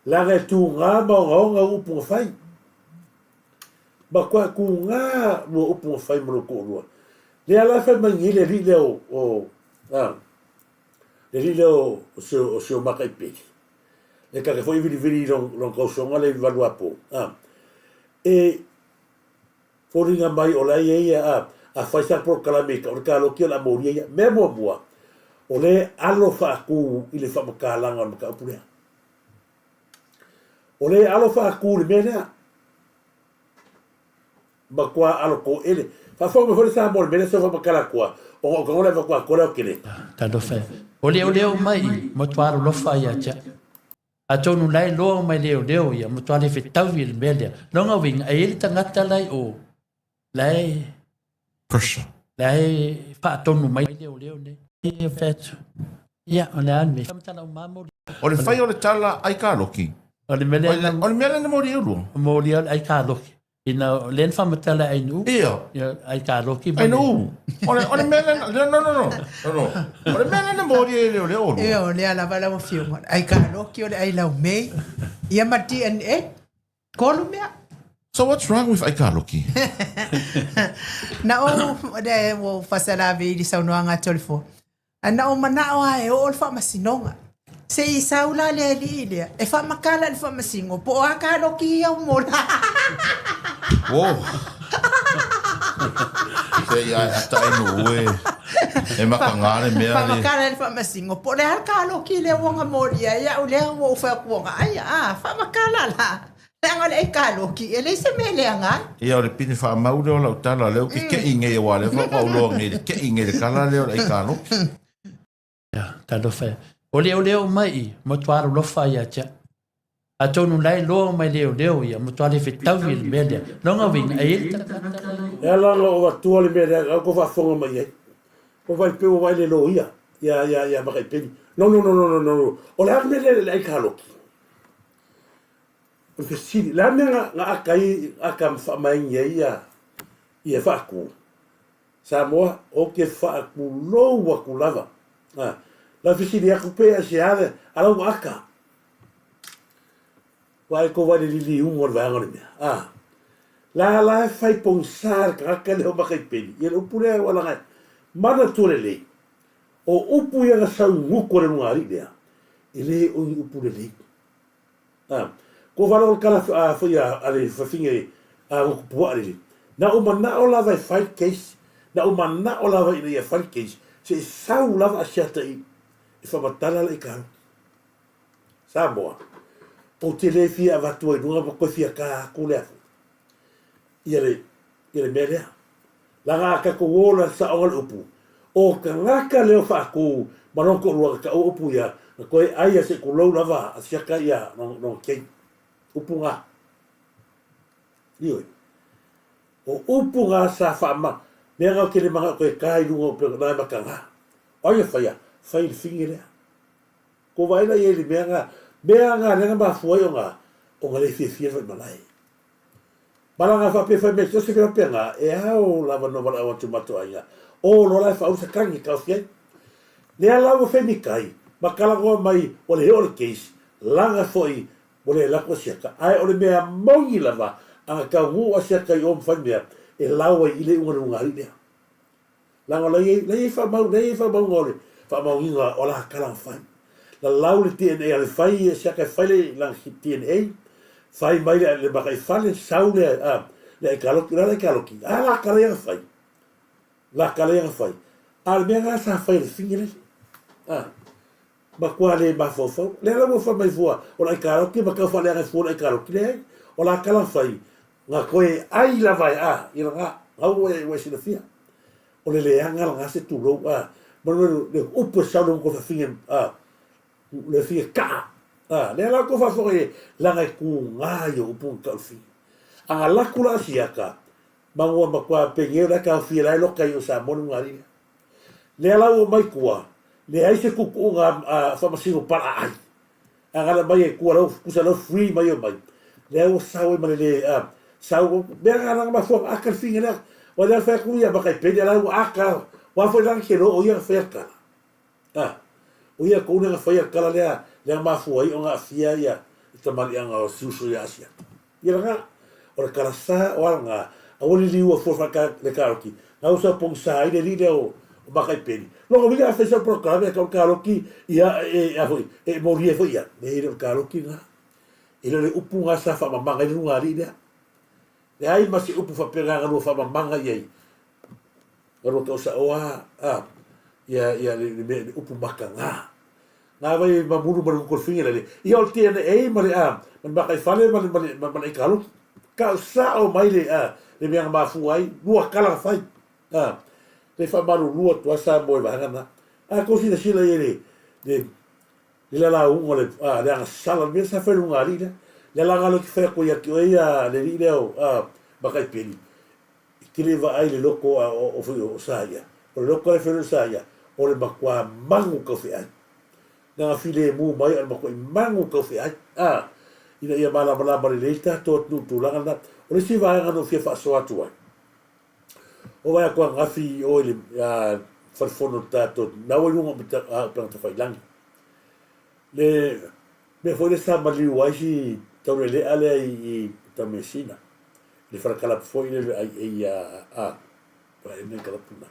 Leaga e tuga ma ogaoga au upu na fai. Matua tūgā lua upu na fai ma lou toalua. Lea la e fai mai nei le alii lea o, o, a, le alii lea o, o si, o si o Mataipeli. Le tate foi vilivili i lon, lon tausoga le i Valuapo. A, e foliga mai o la e i ai a, a fai sa polokalame i ka, o le kaloki o le a molia ia. Mea muamua, o le alo faatu i le faamatalaga o le mataupu lea. O le alo faatu i le mea lea. Matua alo toele. Faafofoga mai foi le Samoa i le mea lea sa faamatala atua, ona o tago le avatu atoa le aoteleka. Talofa e. O leoleo mai i, matua alolofa ia te au. Atonu la e loa mai leoleo ia, matua le fetaui i le mea lea. Lona uiga, e i ai le tagata la i o, la e Pressure. La e faatonu mai leoleo nei. Ia fai atu. Ia, o le a le mea. Faamatala uma moli. O le fai o le tala ai kaloki. O le mea lea. O le mea lea na moli e ulua. Moli o le ai kaloki. Ina o lea na faamatala ai nuu. Ia. Ia, ai kaloki. Ai nuu. O le, o le mea lea, no, no, no. No, no. O le mea lea na moli e leoleo ulua. Ia, o lea lava lau afioga. Ai kaloki o le ai laumei. Ia ma DNA. Tolu mea. So what's wrong with Aikaloki? Na ou, le, ua ou faasalavi i le saunoaga a Toleafoa. Ae na ou manao lava e oo le faamasinoga. Se i sau la le alii lea, e faamakala i le faamasino, po o a kaloki ia ua mola. Whoa. Se i ae ata ai nuu e, e makaga le mea le. Faamakala i le faamasino, po o le a le kaloki lea ua na molia ai au lea ua ou fai atu ua na ai, a, faamakala la. Leaga o le aikaloki, e leai se mea e leaga ai. Ia, o le pine faamau lea o lau tala, o lea ou te kei nei aua o lea faatoa ou iloa nei i le kei nei i le tala lea o le aikaloki. Ia, talofa e. O leoleo mai i, matua alolofa ia te au. Atonu la e loa mai leoleo ia, matua le fetaui i le mea lea. Lona uiga, e i ai le tagata la E ala ona ou avatua le mea lea, au kou faafofoga mai i ai. Ua vaai pei ua vaai le loia ia ia ia Makaipeni. No no no no no no. O le a le mea lea i le aikaloki? O le fesili, le a mea na, na aka ai, aka faamaingi ai ia, ia faaku? Samoa, ou te faatulou atu lava. A, la fesili atu pe aisea le, a la ua aka. Ua ai kou vaai le liliuga o le vaega o le mea. A, la la e fai pogisa le tagata lea o Makaipeni. Ia le upu lea ua laga e manatua lelei. O upu ia na sau i gutu a le luga alii lea, e le o ni upu lelei. A, ko walo o le kala a foi a le fafine a gutu puaa lele. Na ou manao lava e fai le case, na ou manao lava ina ia fai le case, se i sau lava a siata i e whamatala la i ka Samoa, ou te le fia avatu ai luga ma koe fia ka aku lea foi. Ia le, ia le mea lea. Laga a tatou ola le saoga le upu, o tagata lea o faatu ma lona toalua na taua upu ia, na toe ai a se tulou lava a siaka ia lona keiki. Upu na. Ioe. O upu na sa faama, mea na ou te le manao toe ta i luga o pena e mataga. O ai e faia? Fai i le fine lea. Ko vaai la i ai i le mea na, mea na lea na mafua ai ona, ona le fiafia le faimalae. Malaga faapea fai mai so se mea faapena, e ao lava ona valaau atu matou aiga, o loa la e faaulu se tagi e taofi ai. Lea la ua femitai, ma talanoa mai ua le oo le case, laga foi ua le alu atu Asiata, ae o le mea moni lava, ana taunuu Asiata i o ma fai mea, e lao ai i le iuga o le luga-alii lea. Leaga o la i ai, la i ai faamau, la i ai faamauga o le faamaoniga o la tala na fai. Lalau le DNA a le fai e siaka e fai le lana DNA, fai mai le, le mataifale, sau le, a, le aikaloki, o le a le aikaloki? A la tala ia na fai. La tala ia na fai. A o le mea lena sa fai e le fine lele. A, matua le mafaufau. Lea la ua fai mai fua, o le aikaloki ma tau faaleaga fua le aikaloki. Leai, o la tala na fai, Na koe ai lava e a, i lana, au ua e silafia. O le leaga lana se tulou a, ma le, le upu e sau le upu fafine a, le fie kaa. A, lea la kou faafofoga i ai, leaga e kūgā ia upu na tau le fine. A na laku la siaka, ma ua matua pegeo la e taofia la e loka i o Samoa le luga alii lea. Lea la ua mai tua, leai se tuutuuga a faamasino palaai. A gala mai e kua lau kusa lau free mai o mai. Lea ua sau ai ma le le a sau mea nga langa mafua aka le finga lea. Wa lea fai atu ia maka i peni ala ua aka wa foi langa ke lo o ia fai akala. A o ia ko una fai akala lea lea mafua ai o nga fia ia tamalianga o siuso ia asia. Ia langa o le kala sa o alanga a ua liliu a fua fa le kaloki. Nga usa pong sa ai le li lea o maka i peni. Longa uiga a fai sau prokalame a kau kaloki ia e a foi e mori e foi ia. Me le kaloki nga. E le le upu nga sa fa mamanga i lunga ali lea. Le ai ma se upu fa pega nga lua fa mamanga i ai. Nga lua kau sa oa a ia ia le le, le upu maka nga. Nga vai ma mulu ma le kukolfinga le le. Ia o le DNA ma le a ma le makaifale ma le ma le ma le aikaloki. Kau sao mai le a le mea nga mafua ai lua kala nga fai. A le faamalulu atu lava Samoa i vaega na. A kou silasila i ai le le le lalauga o le a le agasala le mea sa fai i luga alii lea. Le alaga lea ou te fai atu ai ia te oe ia le alii lea o a Makaipeli, e te le vaai i le loko a o o foi o Saia. O le loko la e fai o Saia, o le matua magu taufeai. Na ga filemu mai o le matuai magu taufeai. A ina ia malamalama lelei le tatou atunuu i tulaga lena. O le isi vaega na ou fia faasoa atu ai, O vai atu ananafi i o i le fale fono o tatou na ua i luga o upega tafailagi. Le mea foi lea sa maliu ai si taulelea lea i Taumeasina, le fale kalapu foi lea le IA a le kalapu na.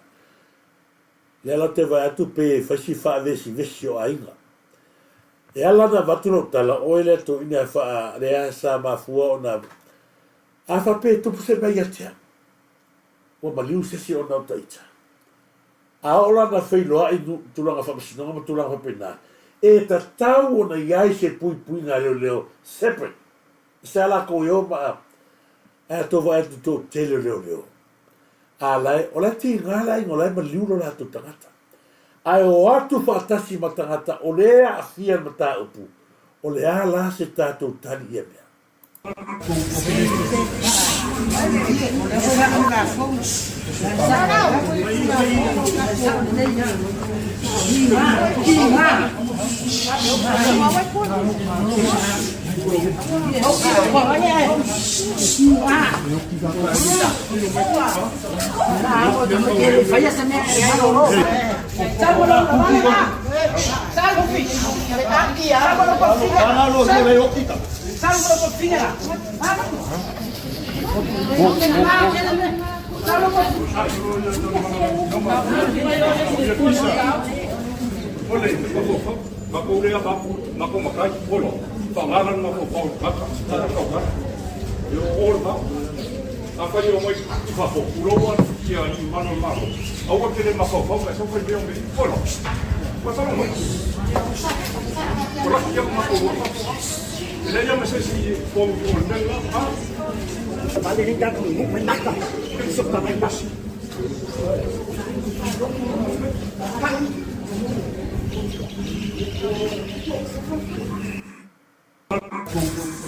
Lea la ou te vaai atu pe fai si faavesivesi o aiga. E ala ona avatu lau tala, oe lea toeaina e faa lea sa mafua ona A faapea e tupu se mea ia te au, ua maliu se isi ona o ta ita. A oo la ina feiloai i tulaga faamasinoga ma tulaga faapena, e tatau ona i ai se puipuiga leoleo separate. Se a lakou e o ma ae a tou vaai atu i tou tele o leoleo, a lae, o lae tiga le aiga o lae maliu lo latou tagata. Ae o atu faatasi ma tagata o le aafia le mataupu, o le a la se tatou tali ia mea?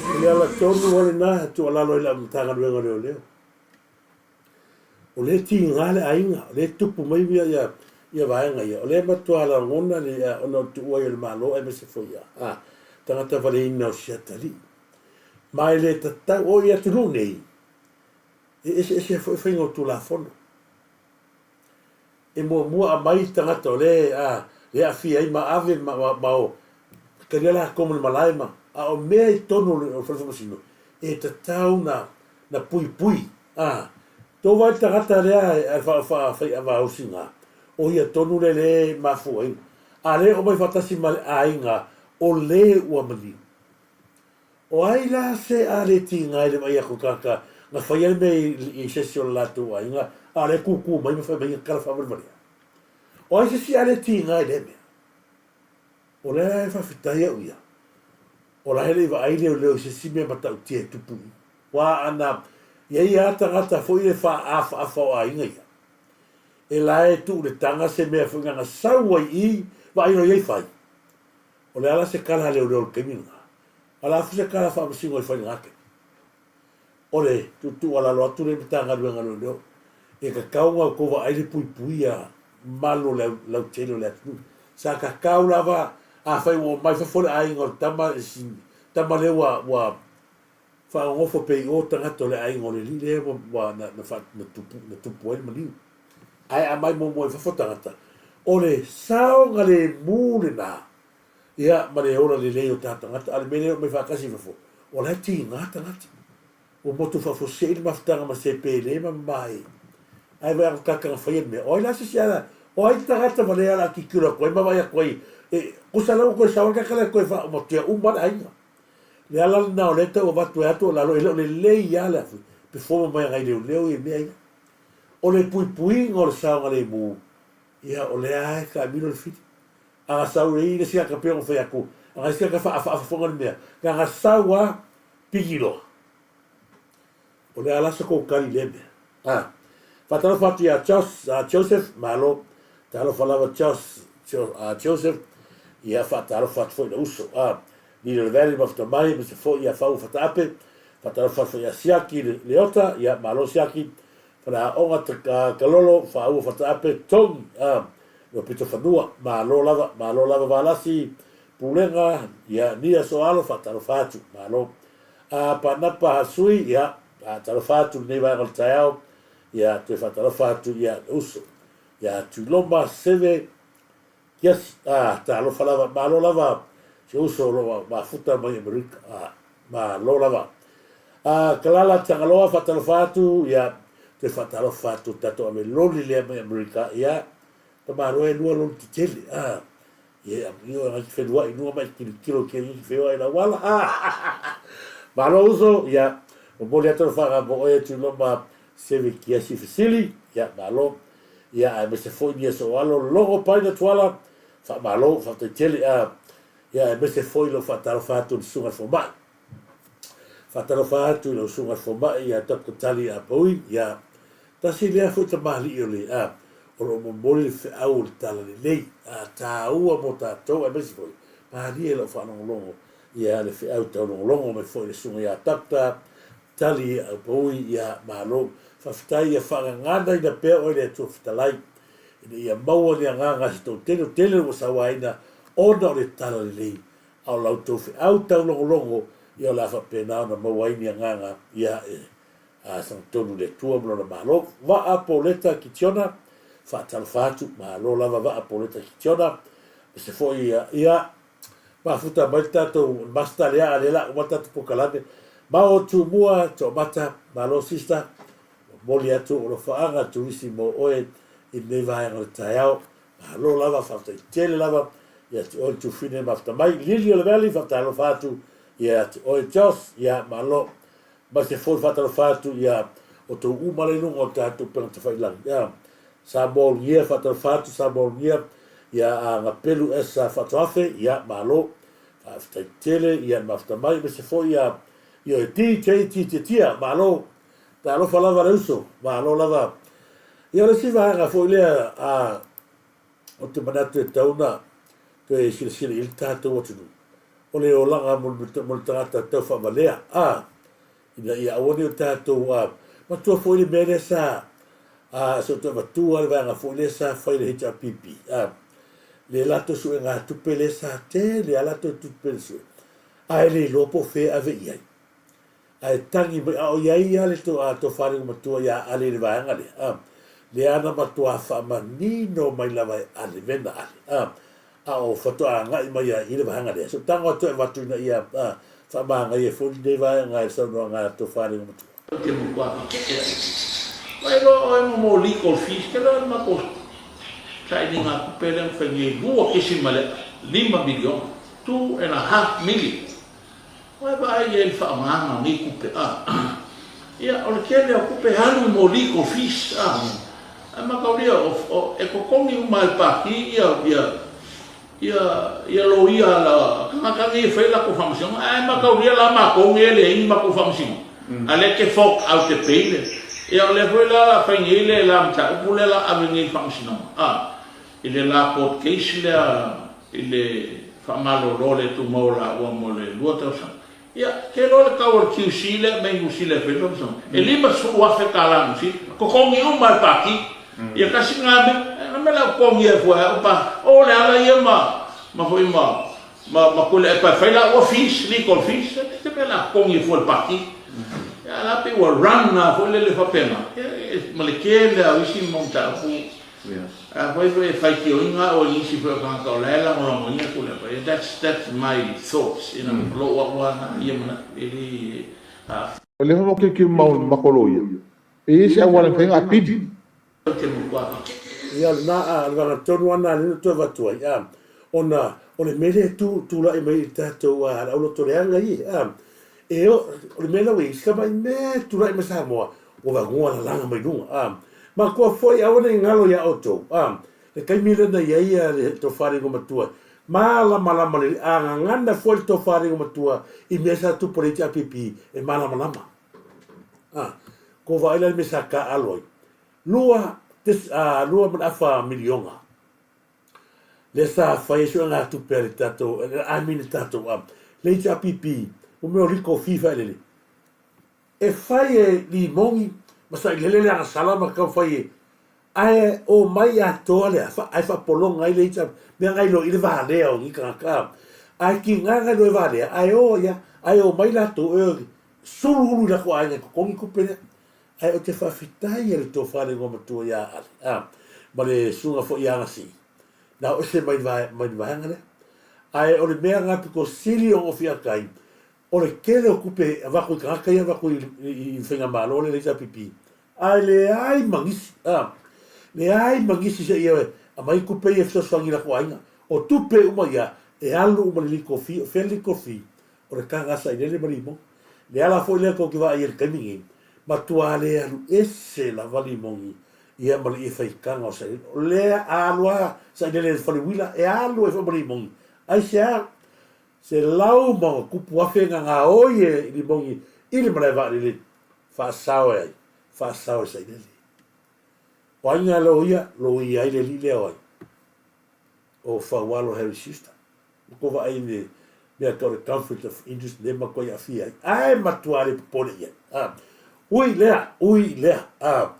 O le ala tonu lava lena e tuualalo ai lau Matagaluega o Leoleo. O lea e tiga le aiga, o lea e tupu mai ia vaega ia, o lea e matua lagona le ona o le tuua ai o le Malo aemaise foi ia tagata valeina o si atalii. Ma e le tatau, o i atunuu nei, e eseese foi faiga o Tulafono. E muamua aumai tagata o lea e aafia ai ma ave ma o talia latou ma le malae ma, a o mea i totonu o le fale faamasino, e tatau na puipui. A tou vaai i le tagata lea a le faiava usiga, o ia tonu lea lea e mafua ai. A lea e omai faatasi ma le aiga o le ua maliu. O ai la se a le tiga i le vaai atu i tagata na faia le mea i se isi o le latou aiga a o la e kukū mai ma fai mai ia tala faavalevalea? O ai se isi a le tiga i lea mea? O lea la e faafetai au ia, o la e le i vaai leoleo i se isi mea matautia e tupu i i. Ua ana i ai a tagata foi le faaafaafa o aiga ia, e la e tuu le taga se mea foi na na sau ai i, vaai loa i ai fai. O le a la se tala a leoleo i le taimi lena? A o le a foi se tala a faamasino i fai i lena taimi? O le tuutuualalo atu lea i Matagaluega a Leoleo, e tatau ona outou vaai le puipuia malu o le lautele o le atunuu. Sa tatau lava, afai ua omai fafo le aiga o le tama, si tama lea ua, ua faanonofo pea i o tagata o le aiga o le alii lea ua, ua, na, na, na, tupu, na tupu ai le maliu. Ae aumai muamua i fafo tagata, o le saogalemu lena, ia, ma le ola lelei o ta tagata. A o le mea lea e omai faatasi i fafo, o la e tiga tagata. Ua motu faafuasei le mafutaga ma se pele ma mamae. Ae vaai atu tagata na faia le mea, o ai la se isi ala, o ai tagata valea o le a tilotilo atu ai ma vaai atu ai, e, tusa la ua toe sao le tagata lea e toe faaomatia uma le aiga. Le ala lena o lea e tau avatu ai atu o lalo, e le o lelei lava le afi, performa mai agai leoleo ia mea ia. O le puipuiga o le saogalemu, ia o lea lava e taamilo le fili. A na sau ai le isi ata pei ona fai atu, a na isi ata faafafoga le mea, na na sau a pigi loa. O le a la sa kou tali i lea mea. A, faatalofa atu ia Jos, a Joseph, malo. Talofa lava Jos, Jo, a Joseph, ia faatalofa atu foi i le uso. A, Lilo le Valley mafuta mai, aemaise foi ia Faua Fataape, faatalofa atu foi ia Siaki Leota, ia malo Siaki, Faleaoga Kalolo, Faua Fataape, Togi, a, Lua Pito Fanua, malo lava, malo lava Valasi, Pulega, ia Nia Soalo, faatalofa atu, malo. A, Panapa Hasui, ia, faatalofa atu i lenei vaega o le taeao, ia, toe faatalofa atu ia le uso, ia Tuiloma Seve, Yes, ah, talofa lava, malo lava si uso o lo o mafuta mai Amerika, ah, malo lava. Ah, Kalala Tagaloa, faatalofa atu, ia, toe faatalofa atu tatou ave loli lea mai Amerika, ia, tamaloa e lua loli tetele, ah, ia, ia, ngai te whenuai nua mai tilotilo ki ngi wheoai la wala, ah, malo uso, ia, momoli atu le whanga mo oe tu loma seve kiasi fesili, ia, malo. Ia aemaise foi ni aso alo logo paina tuala faamalo faafetai tele a ia aemaise foi lou faatalofa atu i le susuga i le fomai. Faatalofa atu i lau Susuga i le Fomai ia Doctor Tali Apaui, ia, tasi lea foi tamalii o le, a, o lo o momoli le feau o le Talalelei, a, taua mo tatou aemaise foi malie lau faalogologo ia le feau taulogologo mai foi i le Susuga ia Doctor Tali Apaui, ia, malo. Faafetai ia faagaganaina pea oe le Atua Fetalai ina ia maua ni agaga se toatele o tele ua sauaina ona o le Talalelei a o la outou feau taulogologo, ia o le a faapena ona maua ai ni agaga ia e sagatonu i le Atua ma Lona Malo. Vaa Poleta Kitiona, faatalofa atu, malo lava Vaa Poleta Kitiona, aemaise foi ia, ia mafuta mai le tatou Master lea, a lea la uma le tatou polokalame. Mao Tumua Toomata, malo sister, momoli atu o alofaaga turisi mo oe i lenei vaega o le taeao. Malo lava, faafetai tele lava ia te oe le Tufine mafuta mai. Lily o le Valley, faafetai alofa atu ia te oe Josh, ia malo. Maise foi faatalofa atu ia outou uma la i luga o tatou upega tafailagi. Ia Samoa Ulugia, faatalofa atu Samoa Ulugia, ia a Gapelu S Faatoafe, ia malo. Faafetai tele ia le mafuta mai, maise foi ia ia oe DJ Tiitiatia, malo. Talofa lava le uso, malo lava. Ia o le isi vaega foi lea a ou te manatu e tatau ona toe silasila i ai le tatou atunuu, o le olaga mo le tagata tau faavalea, a, ina ia aua ne i o tatou, a, matua foi le mea lea sa, a, se i ou toe avatua le vaega foi lea sa fai e le HRPP, a, le latou suegatupe lea sa tele a latou tupe na sue, ae le iloa po o fea e ave i ai. Ae tagi mai, a o i ai lava le tofa matua ia Ale i le vaega lea, a, lea na matua faamanino mai lava e Ale, vena Ale, a, a o faatoa agai mai lava i le vaega lea. So tago atu e avatu ina ia faamagaia foi lenei vaega i le saunoaga a le tofa matua. Ou te matua tetee ai. Ua iloa oe mo mo legal fees, ke loa le matou sailigatupe lea na fai nei 2.5 miliona, 2.5 million. Ua e vaai i ai i le faaaogaina o nei tupe, a? Ia, o le tele o tupe e alu mo legal fees, a? Ae mataulia, o, o, e totogi uma e le Pati ia, ia, ia, ia loia a la tagata nei e fai latou faamasinoga, ae mataulia la matou nei e leai ni matou faamasinoga, a lea e te fork out e pay le, ia o lea foi la o le a fai nei le la mataupu lea o le a ave nei i le faamasinoga, a? I le la court case lea i le faamalolo le tumau o laua mo le 2 tausaga. Ia, te iloa le tau o le QC lea mai Niu Sila e fai le faamasinoga, e 50,000 tala Niu Sila, totogi uma e le Pati. Ia tasi lena mea, na mea la u totogi ai fua e au pa, o le ala ia ma ma foi ma ma ma Tuilaepa e fai laua fees, legal fees, e te mea la totogi ai fua e le Pati. Ia a la pei ua run lava foi lele faapena, ia ma le tele lava o isi mau mataupu. A fai foi e faitioina au e nisi foi o tagata o la e lagolagoina Tuilaepa, ia that's that's my thoughts, you know, o lou au lava na ia manatu, e le aafia. Ua leva ma kiukiu mau makoloia. E i ai se auala e mafai ona apili. Ou te matua tetee. Ia, o lena, a, o le vaega tonu lava lena lea na toe avatu ai, a, ona o le mea lea e tu, tulai mai i le tatou, a, le aulotoleaga ia, a, e o, o le mea la ua i ai, si tamai mea e tulai mai Samoa, Ua vagoa lalaga mai luga, a. Matua foi, aua ne i galo iā outou, a. Le taimi lea na i ai a le tofa matua, malamalama lelei, a gagana foi le tofa matua i mea sa tupu i le HRPP, e malamalama. A. Ko vaai la le mea sa taaalo ai. 2, a, 2 ma le afa miliona. Lea sa fai ai suegatupe a le tatou, I mean le tatou, a, le HRPP, mo mea o legal fee faelele. E fai e Limogi ma Sailele le agasala ma taumafai e ae omai atoa le afa ae faapologa ai le ita mea ngai loa i le valea o ni tagata ae tiga ngai loa e valea ae o ia ae omai latou e sulu ulu i latou aiga e totogi tupe lea ae ou te faafetai e le tofa le igoamatua ia Ale a ma le susuga foi ia Agasii na o ese mai mai le vaega lea ae o le mea na pito sili ona fiakai O le tele o tupe e avatu i tagata ia avatu i faigamalo lea le HRPP ae leai ma nisi a leai ma nisi seia aumai tupe ia e fesoasoani i latou aiga. O tupe uma ia e alu uma i le legal fee, o fea le legal fee? O le taga sailele ma limogi. Le ala foi lea tou te vaai ai i le taimi nei, matua le alu ese lava limogi ia ma le ie faitaga o sailele. O lea a alu lava sailele i le fale uila e alu ai foi ma limogi. Aisea? 100,000 na gaoi e Limogi i le malae vaalele faasao e ai, faasao e sailele. O ai na loia, loia ai le alii lea o ai? O Faualo Harry Sister. Ua tou vaai i le mea tau le conflict of interest lea matuai aafia ai. Ae matua le popole i ai. A, ui lea, ui lea. A,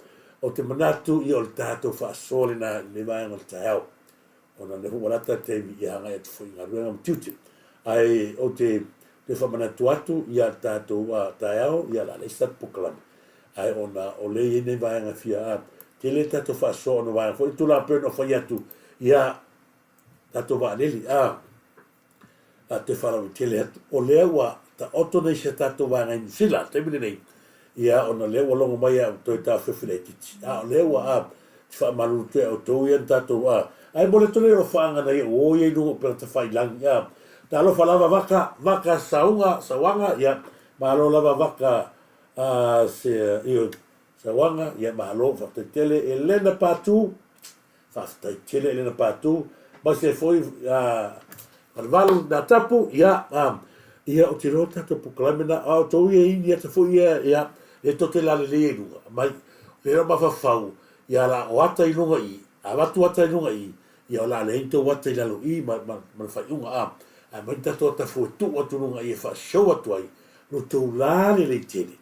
ou te manatu ia o le tatou faasoa lena i lenei vaega o le taeao. Ona o lea foi ua lata le taimi ia agai atu foi i galuega ma tiute. Ae ou te toe faamanatu atu ia le tatou a, taeao ia o le a leai se tatou polokalame. Ae ona o lea e i ai nai vaega e fia a, tele le tatou faasoa ona o vaega foi tulaga pei ona ou fai atu ia tatou vaalele a, a toe faalauaitele atu. O lea ua taoto nei si a tatou vaega i Niu Sila i le taimi lenei, ia ona o lea ua logo mai au toe taofiofi laitiiti. A o lea ua a, te faamalulu atu ia outou ia na tatou a. Ae momoli atu nei alofaaga nai ou o ia i luga o upega tafailagi a. Talofa lava vaka, vaka sauga, sauaga, ia malo lava vaka a se ioe sauaga, ia malo faafetai tele. Elena Patu, Faafetai tele Elena Patu, aemaise foi Falevalu Natapu, ia, ia ou te iloa le tatou polokalame lena, a o outou ia i ata foi ia, ia, lea tou te lalelei ai i luga, aumai, o lea o mafaufau, ia o le a o ata i luga i i, a avatu ata i luga i i, ia o le a leai ni tou ata i lalo i i ma, ma, ma le faaiuga, a, ae aumai ni tatou ata fua e tuu atu i luga i i e faa-show atu ai lo tou lalelei tele.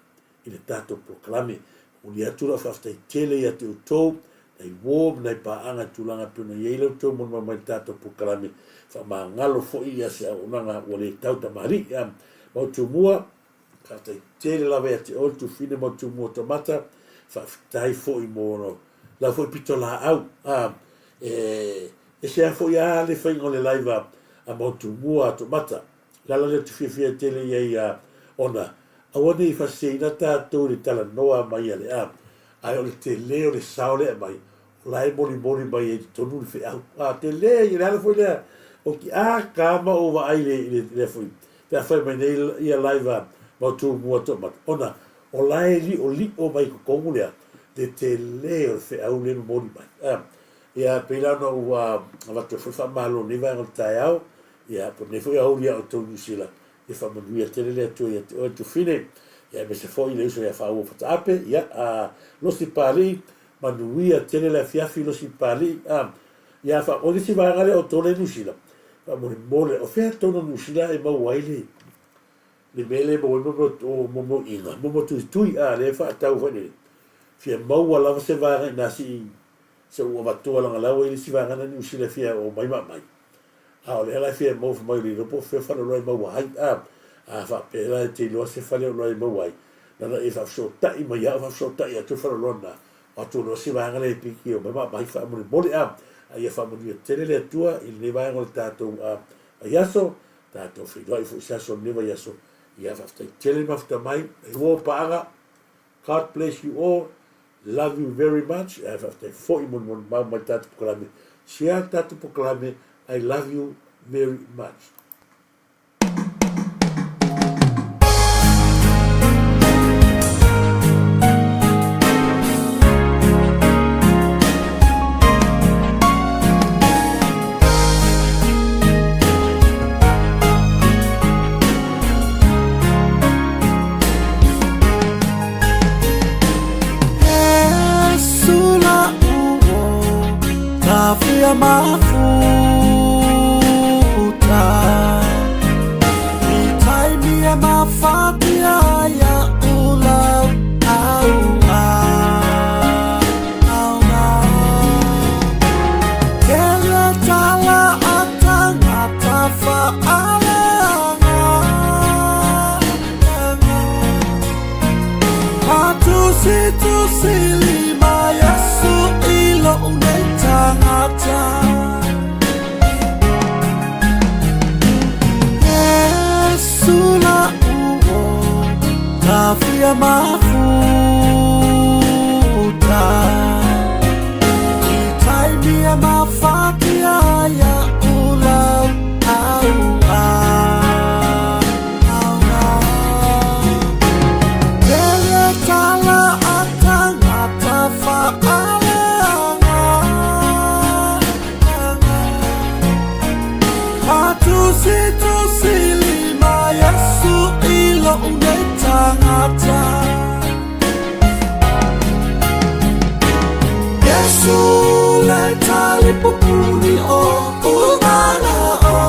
i le tatou polokalame. Momoli atu lau faafetai tele ia te outou, nai uo ma nai paaga i tulaga e pei ona i ai la outou molimau mai i le tatou polokalame. Faamagalo foi ia se auaunaga ua le tau tamalii. Ia, Mautumua, faafetai tele lava ia te oe le Tufine Mautumua Tomata, faafetai foi mo lau foi pitolaau. A, e ese lava foi a le faiga o le live a Mautumua Tomata. Le ala lea ou te fiafia tele i ai ia ona aua ne i faaseseina tatou i le talanoa mai a le a, ae o le tele o le sao lea e aumai, o la e molimoli mai ai i totonu le feau. A tele, le ala foi lea ou te aka ma ou vaai i le lea foi pe a fai mai nei ia live a Mautumua Toomata, ona o la e liolio mai i totonu lea le tele o le feau lea e momoli mai. A, ia pei la ona ou avatu ai foi le faamalo i lenei vaega o le taeao, Ia, po o lenei foi aoauli ia outou Niu Sila, ia faamanuia tele le Atua ia te oe Tufine, ia aemaise foi le uso ia Faaua Fataape, ia, a, Losi Papalii, manuia tele le afiafi Losi Papalii, a, ia, fa, o le isi vaega lea o outou lea i Niu Sila, faamolemole, o fea tonu o Niu Sila e maua ai le, le mea lea e maua ai mo mea o, mo mea o iga, mo mea o tuitui, a, lea e faatau foi lele, fia maua lava se vaega i ina se i, se i ou avatua leaga la ua i ai le isi vaega lena i Niu Sila e fia omai ma aumai. A o lea la e fia maua mai o le iloa po o fea faleoloa e maua ai. A, a faapea la e te iloa se faleoloa e maua ai, na ona e faafesootai mai lava, faafesootai atu le faleoloa lena, o atu loa se vaega lea e piki e omai ma aumai faamolemole. A, a ia faamanuia tele le Atua i lenei vaega o le tatou a, vaiaso, tatou feiloai foi i se aso o lenei vaiaso. Ia faafetai tele le mafuta mai, e uo paaga. God bless you all. Love you very much. Ae faafetai foi mo le molimau mai le tatou polokalame. Share le tatou polokalame. I love you very much. tagata. Yesu le talipupuni o umana o.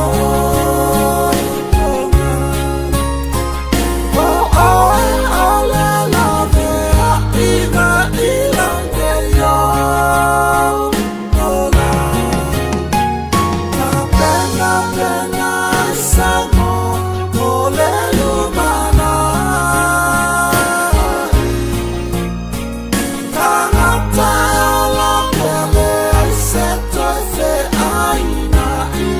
O oe ale lave a ina ilange yo. Ola. Ka pena pena sango o le lumana. Tangata la pele ai se toe fe aina i.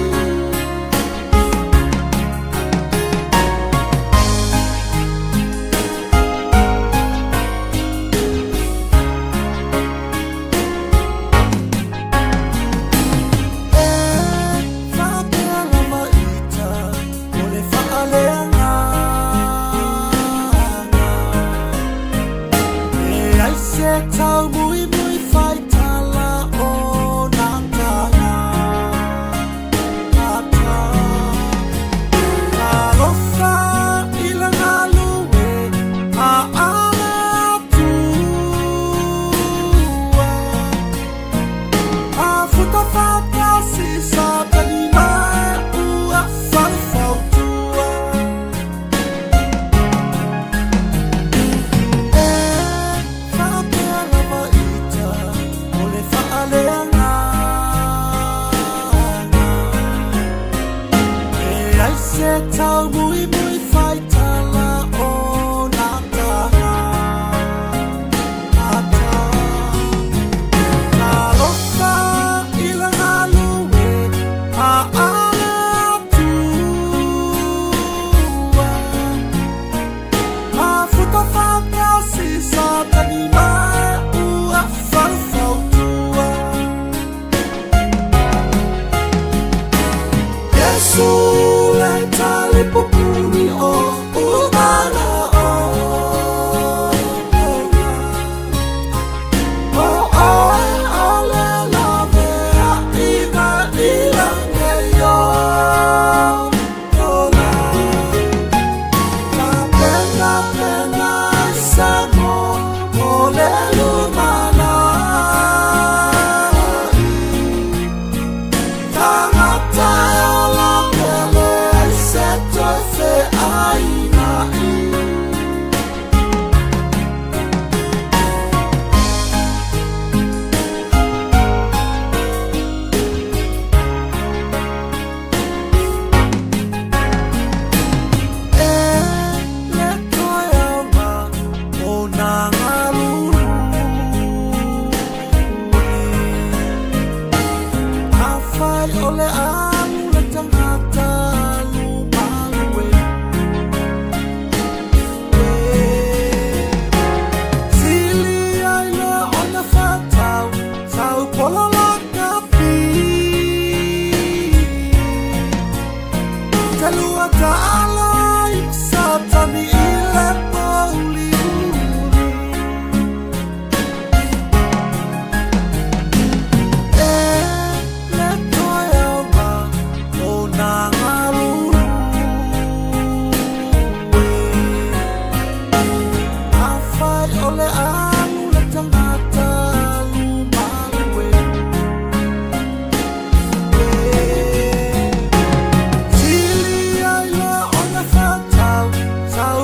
E faapea lava ita o le faaleagaga. E ai se taumuimui faitala o nā taga. Ata. Alofa i le galue a ale atua. A futa whakasi sa tani mai ua whalefautua. E faapea lava ita o le faaleagaga. E ai se taumuimui faitala o nā taga. Ata. Alofa i le galue a ale atua. A futa whakasi sa tani mai ua whalefautua. Yesu le talipupuni o umana o. O oe ale lave a ina ilange yo. Ola. Ka pena pena sango o le lumana. Tangata la pele ai se toe fe aina i. E le toe auga o nā galulu. Afai o le alu le tagata alu malu e. Sili ai le ona whatau, tau pola la kapi. Te lua ta'ala i satani i le pauli uli. E le toe auga o nā galulu. Afai o le alu le tagata alu malu e. Sili ai le ona whatau, tau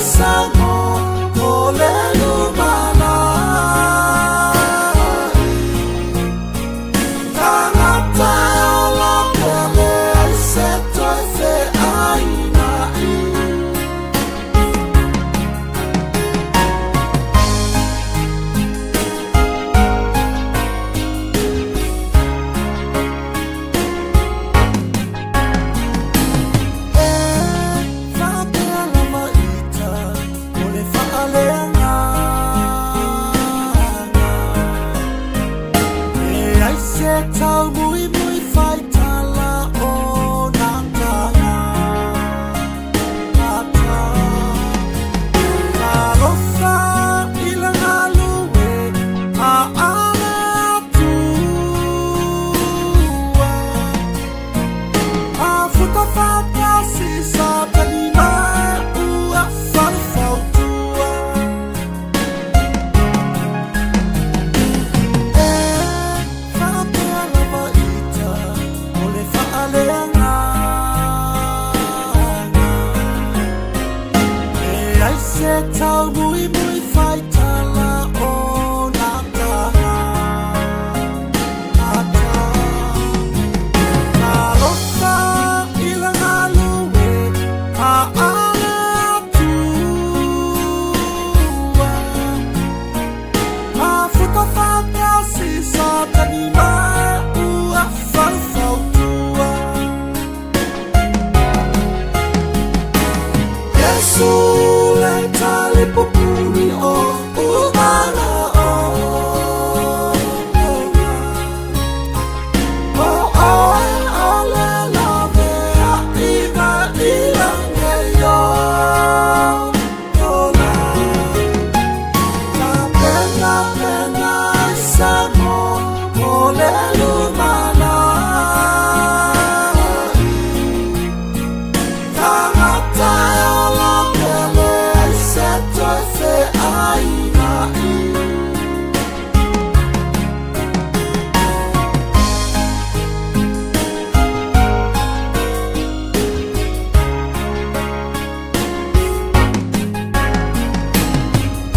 sa mo o le lumanai. Tagata e ola pea leai se toe feaina'i. E faapea lava ita o le faaleagaga, leai se taumuimui faitala o na taga. Talofa i le galue a ale Atua, a futa faatasi Satani ma ua faufautua. E faapea lava ita o le faaleagaga, leai se taumuimui faitala o na taga. Talofa i le galue a ale Atua, a futa faatasi Satani ma ua faufautua. Iesu le talipupuni o umana o O oe o le lavea i na i langi o ola. Tapena pena i sa mo o le lumanai. Tagata e ola pea leai se toe feaina'i.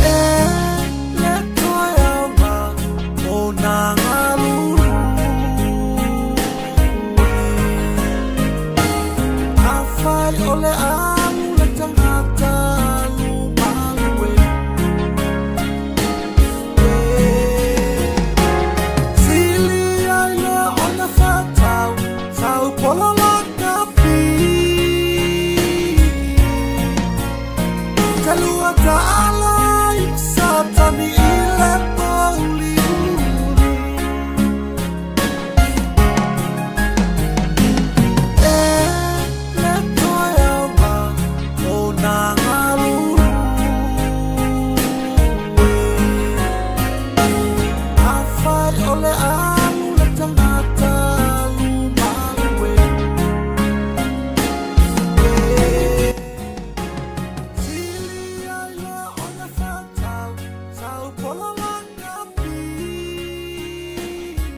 E le toe aoga o nā galulue, afai o le alu le tagata alu malue. Sili ai le ona whatau, tau pola la kapi. Te lua ta'ala i Satani i le pouli uli. E le toe aoga o nā galulue, afai o le